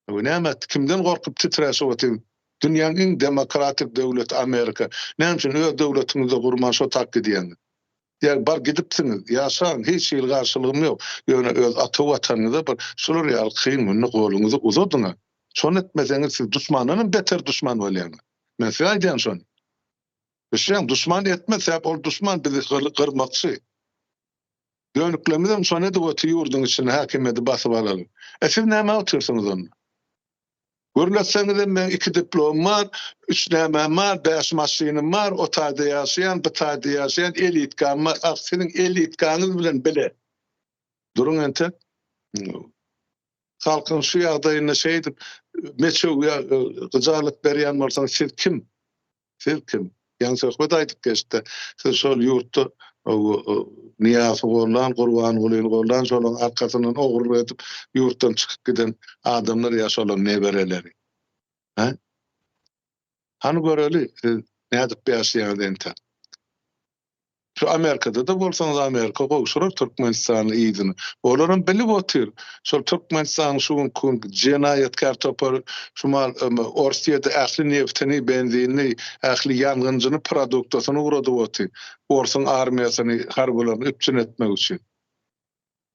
We näme kimden gorkup titräşip otyň. Dünýäň iň demokratik döwleti Amerika. Näme üçin öz döwletiňizde gurman şo tak gidýäňiz. Ýa bar gidipsiňiz, ýaşaň hiç hili garşylygym ýok. Ýöne öz ata watanyňyza bir şular ýaly kyn günde goluňyzy uzadyňa. Şony etmeseňiz siz duşmandanam beter duşman bolýaňyz. Men size aýdýan şony. Düşýäň, duşman etmez, sebäp ol duşman bizi gyrmakçy. Dönüklemizem şony edip otyr ýurduň içinde häkimiýeti basyp alaly. E siz nämä otyrsyňyz onda? Gürletseňizem meň iki diplomym bar, üç nämäm bar, bäş maşynym bar, o taýda ýaşaýan, bu taýda ýaşaýan, elitkam bar. Ah, siziň elitkaňyz bilen bile. Duruň entek. Halkyň şu ýagdaýynda şeýdip meçew ýa gyjalat berýän bolsaňyz siz kim? Siz kim? Ýaňy söhbet aýdyp geçdi. Siz şol ýurtda Nyýazowy gollan, Gurbangulyny gollan, şolaryň arkasyndan ogurlyk edip ýurtdan çykyp giden adamlar ýa şolaryň nebereleri. Hä? Hany göreli, siz nädip ýaşaýaňyz entek? Şu Amerikada-da bolsaňyz Amerika gowşurar Türkmenistany yzyna. Olaram bilip otyr. Şol Türkmenistanyň şu günki gün jenaýatkär topary şu mal Orsýede ähli neftini, benzinini, ähli ýangynjyny, produktasyny ugradyp otyr. Orsuň armiýasyny, harbylaryny üpjün etmek üçin.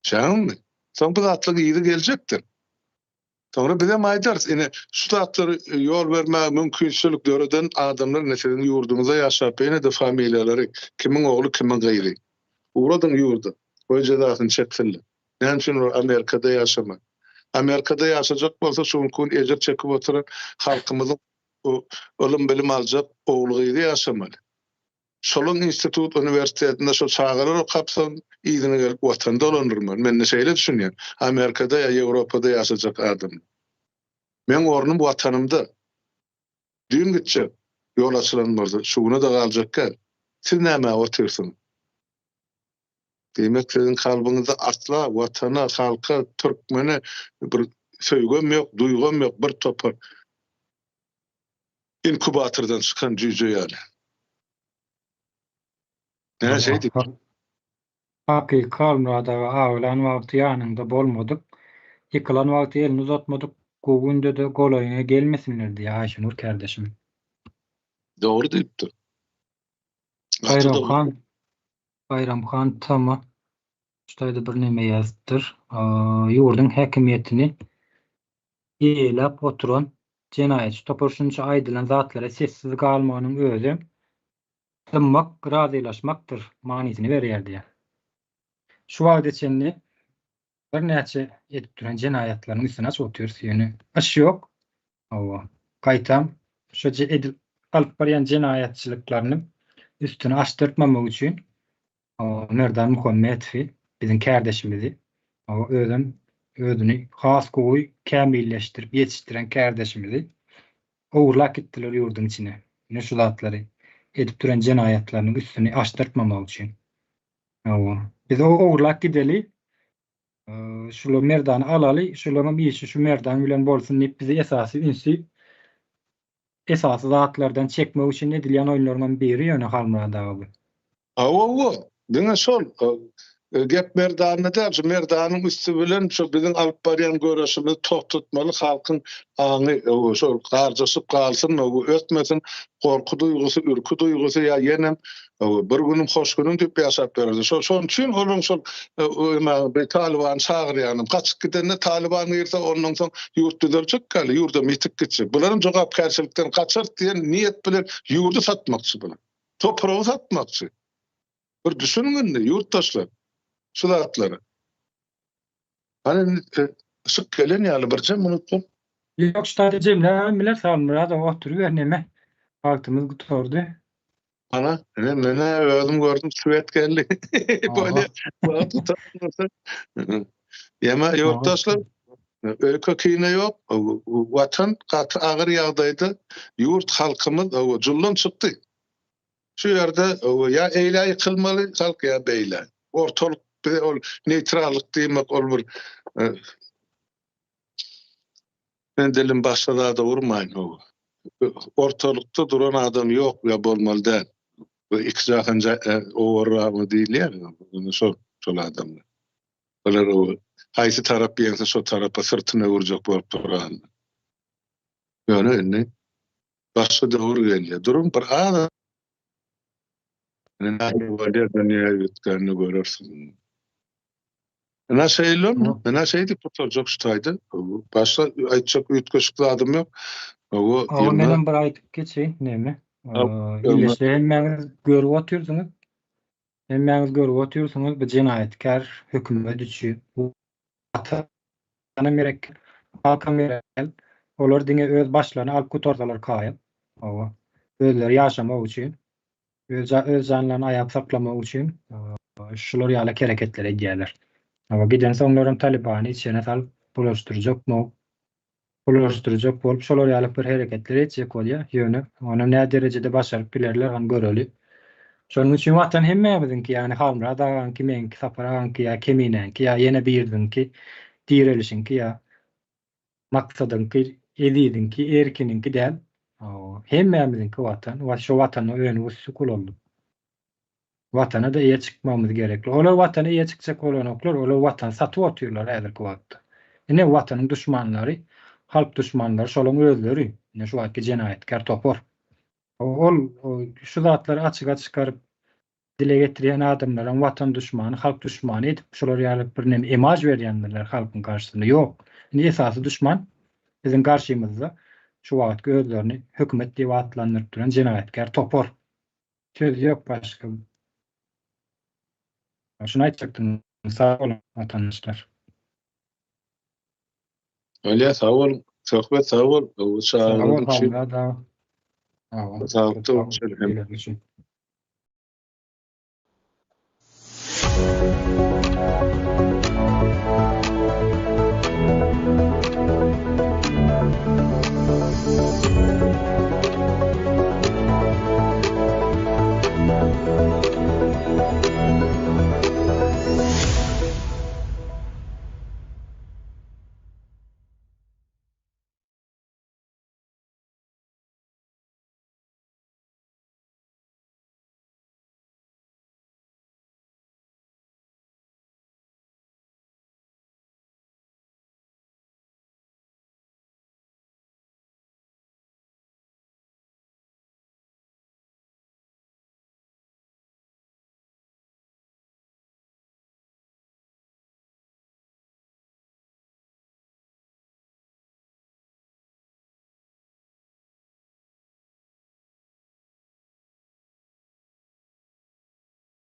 Düşýäňizmi? Soň bu zatlaryň yzy geljekdir. Soňra bizem aýdarys, ine, şu zatlary ýol bermäge mümkinçilik döreden adamlar ine siziň ýurduňyzda ýaşap, ýene-de familiýalary, kimiň ogly, kimiň gyzy. Ugradyň ýurda, goý jezasyny çeksinler. Näme üçin olar Amerikada ýaşamaý? Amerikada ýaşajak bolsa şu günki gün ejir çekip oturan halkymyzyň ylym-bilim aljak ogly-gyzy ýaşamaly. Şolaň institut, uniwersitetinde şo çagalar okap soň yzyna gelip watany dolandyrmaly. Men-de şeýle düşünýän. Amerikada ýa Ýewropada ýaşajak adam. Meň ornum watanymda. Düýn gitjek, ýol açylan bolsa, şu güne-de galjak däl. Siz nämä otyrsyňyz? Diýmek, siziň kalbyňyzda asla watana, halka, türkmene bir söýgem ýok, duýgam ýok, bir topar inkubatordan çykan jüýje ýaly. Näme şeý diýip. Hakyky Halmyrat aga aglan wagty ýanyňda bolmadyk, ýykylan wagty elini uzatmadyk gowy gündede golaýyňa gelmesinler diýýär Aýşenur kärdeşim. Dogry diýipdir. Gaty dogry. Baýramhan Baýramhan Tama şu taýda birneme ýazypdyr. Ýurduň häkimiýetini eýeläp oturan jenaýatçy topar şunça aýdylan zatlara sessiz galmagynyň özem dymmak razylaşmakdyr manysyny berýär diýýär. Şu wagta çenli birnäçe edip duran jenaýatlarynyň üstüni açyp otyrys, ýöne yş ýok. Hawa, gaýtam şu edip alyp barýan jenaýatçylyklaryny üstüni açdyrtmamak üçin Merdan Muhammetowy, biziň kärdeşimizi. Özem özüni has gowy kämilleşdirip ýetişdiren kärdeşimizi ogurlap gitdiler ýurduň içine. Ine şu zatlary edip duran jenaýatlarynyň üstüni açdyrtmamak üçin. Hawa. Biz ogurlap gideli, şular Merdany alaly, şularyňam işi şu Merdan bilen bolsun diýip bizi esasy ünsi esasy zatlardan çekmek üçin edilýän oýunlaryňam biri ýöne Halmyrat aga bu. Hawa, diňe şol. Gep Merdanda däl, şu Merdanyň üsti bilen şu biziň alyp barýan göreşimizi togtatmaly, halkyň aňy şol garjaşyp galsyn, ötmesin, gorky duýgusy, ürki duýgusy ýa ýenem bir günüm hoş günüm diýip ýaşap ýörerdi. Şol şonuň üçin olaryň şol bir Talybany çagyrýanym. Gaçyp gidende Talyban girse, ondan soň ýurt düzeljek ýaly, ýurdam ýitip gitjek. Bularam jogapkärçilikden gaçarys diýen niýet bilen ýurdy satmakçy bular. Topragy satmakçy. Bir düşüniň indi, ýurtdaşlar, şu zatlara. Hany indi yşyk gelen ýaly birje minut bol. Ýok şu taýda jemläbem bileris Halmyrat aga oturyber neme wagtymyz gutardy. Ana, ine menä özüm gördüm swet geldi. Bolýa, wagt gutardy bolsa. Ýa ýurtdaşlar, öýke kine ýok, watan gaty agyr ýagdaýda, ýurt halkymyz juldan çykdy. Şu ýerde ýa eýlä ýykylmaly halk ýa beýlä. Ortalyk bize ol neýtrallyk diýmek ol bir men dilim başga zada urmaýyn. Ortalykda duran adam ýok ýa bolmaly däl. Bu iki jahan owarramy diýilýär. Şol şol adamlar. Olar haýsy tarap ýeňse şo tarapa syrtyny öwürjek bolup duran. Ýöne indi başga döwür gelýär. Duruň bir az Näme bolýar dünýä üýtgänini görersiň. Ina şeýle, ina şeýdip gutarjak şu taýda. Başga aýtjak üýtgeşik zadym ýok. Hawa, menem bir aýdyp geçeýin, näme? Illeşde hemmäňiz görüp otyrsyňyz. Hemmäňiz görüp otyrsyňyz, bu jenaýatkär hökümet üçin Watanam gerek, halkam gerek däl. Olar diňe öz başlaryny alyp gutarsalar kaýyl. Hawa. Özleri ýaşamak üçin, öz öz janlaryny aýap saklamak üçin şular ýaly hereketler edýärler. Hawa, gidensoňlaram Talibany içine salyp bulaşdyrjak bulaşdyrjak bolup şolar ýaly bir hereketler etjek bolýar. Ýöne ony nä derejede başaryp bilerler hany göreli. Şonuň üçin Watan hemmämiziňki, ýagny Halmyrat agaňky, meňki, Sapar agaňky ýa Keminäňki ýa ýene biriniňki, Direlişiňki ýa Maksadyňky, Eziziňki, Erkiniňki däl. Hemmämiziňki Watan. Şo Watanda önüp-ösdük, ulaldyk. Watana-da eýe çykmagymyz gerekli. Olar Watana eýe çykjak bolanoklar, olar Watany satyp otyrlar häzirki wagtda. Ine Watanyň duşmanlary, halk duşmanlary şolaň özleri, ine şu wagtky jenaýatkär topar. Ol şu zatlary açyga çykaryp dile getirýän adamlaram Watan duşmany, halk duşmany edip şolar ýaly bir neme emaž berýändirler halkyň garşysynda. Ýok. Indi esasy duşman biziň garşymyzda şu wagtky özlerini hökümet diýip atlandyryp duran jenaýatkär topar. Söz ýok başga. Şuny aýtjakdym. Sag boluň watandaşlar. Bolýa sag bol. Söhbet sag bol. Sag bol Halmyrat aga. Sag bol.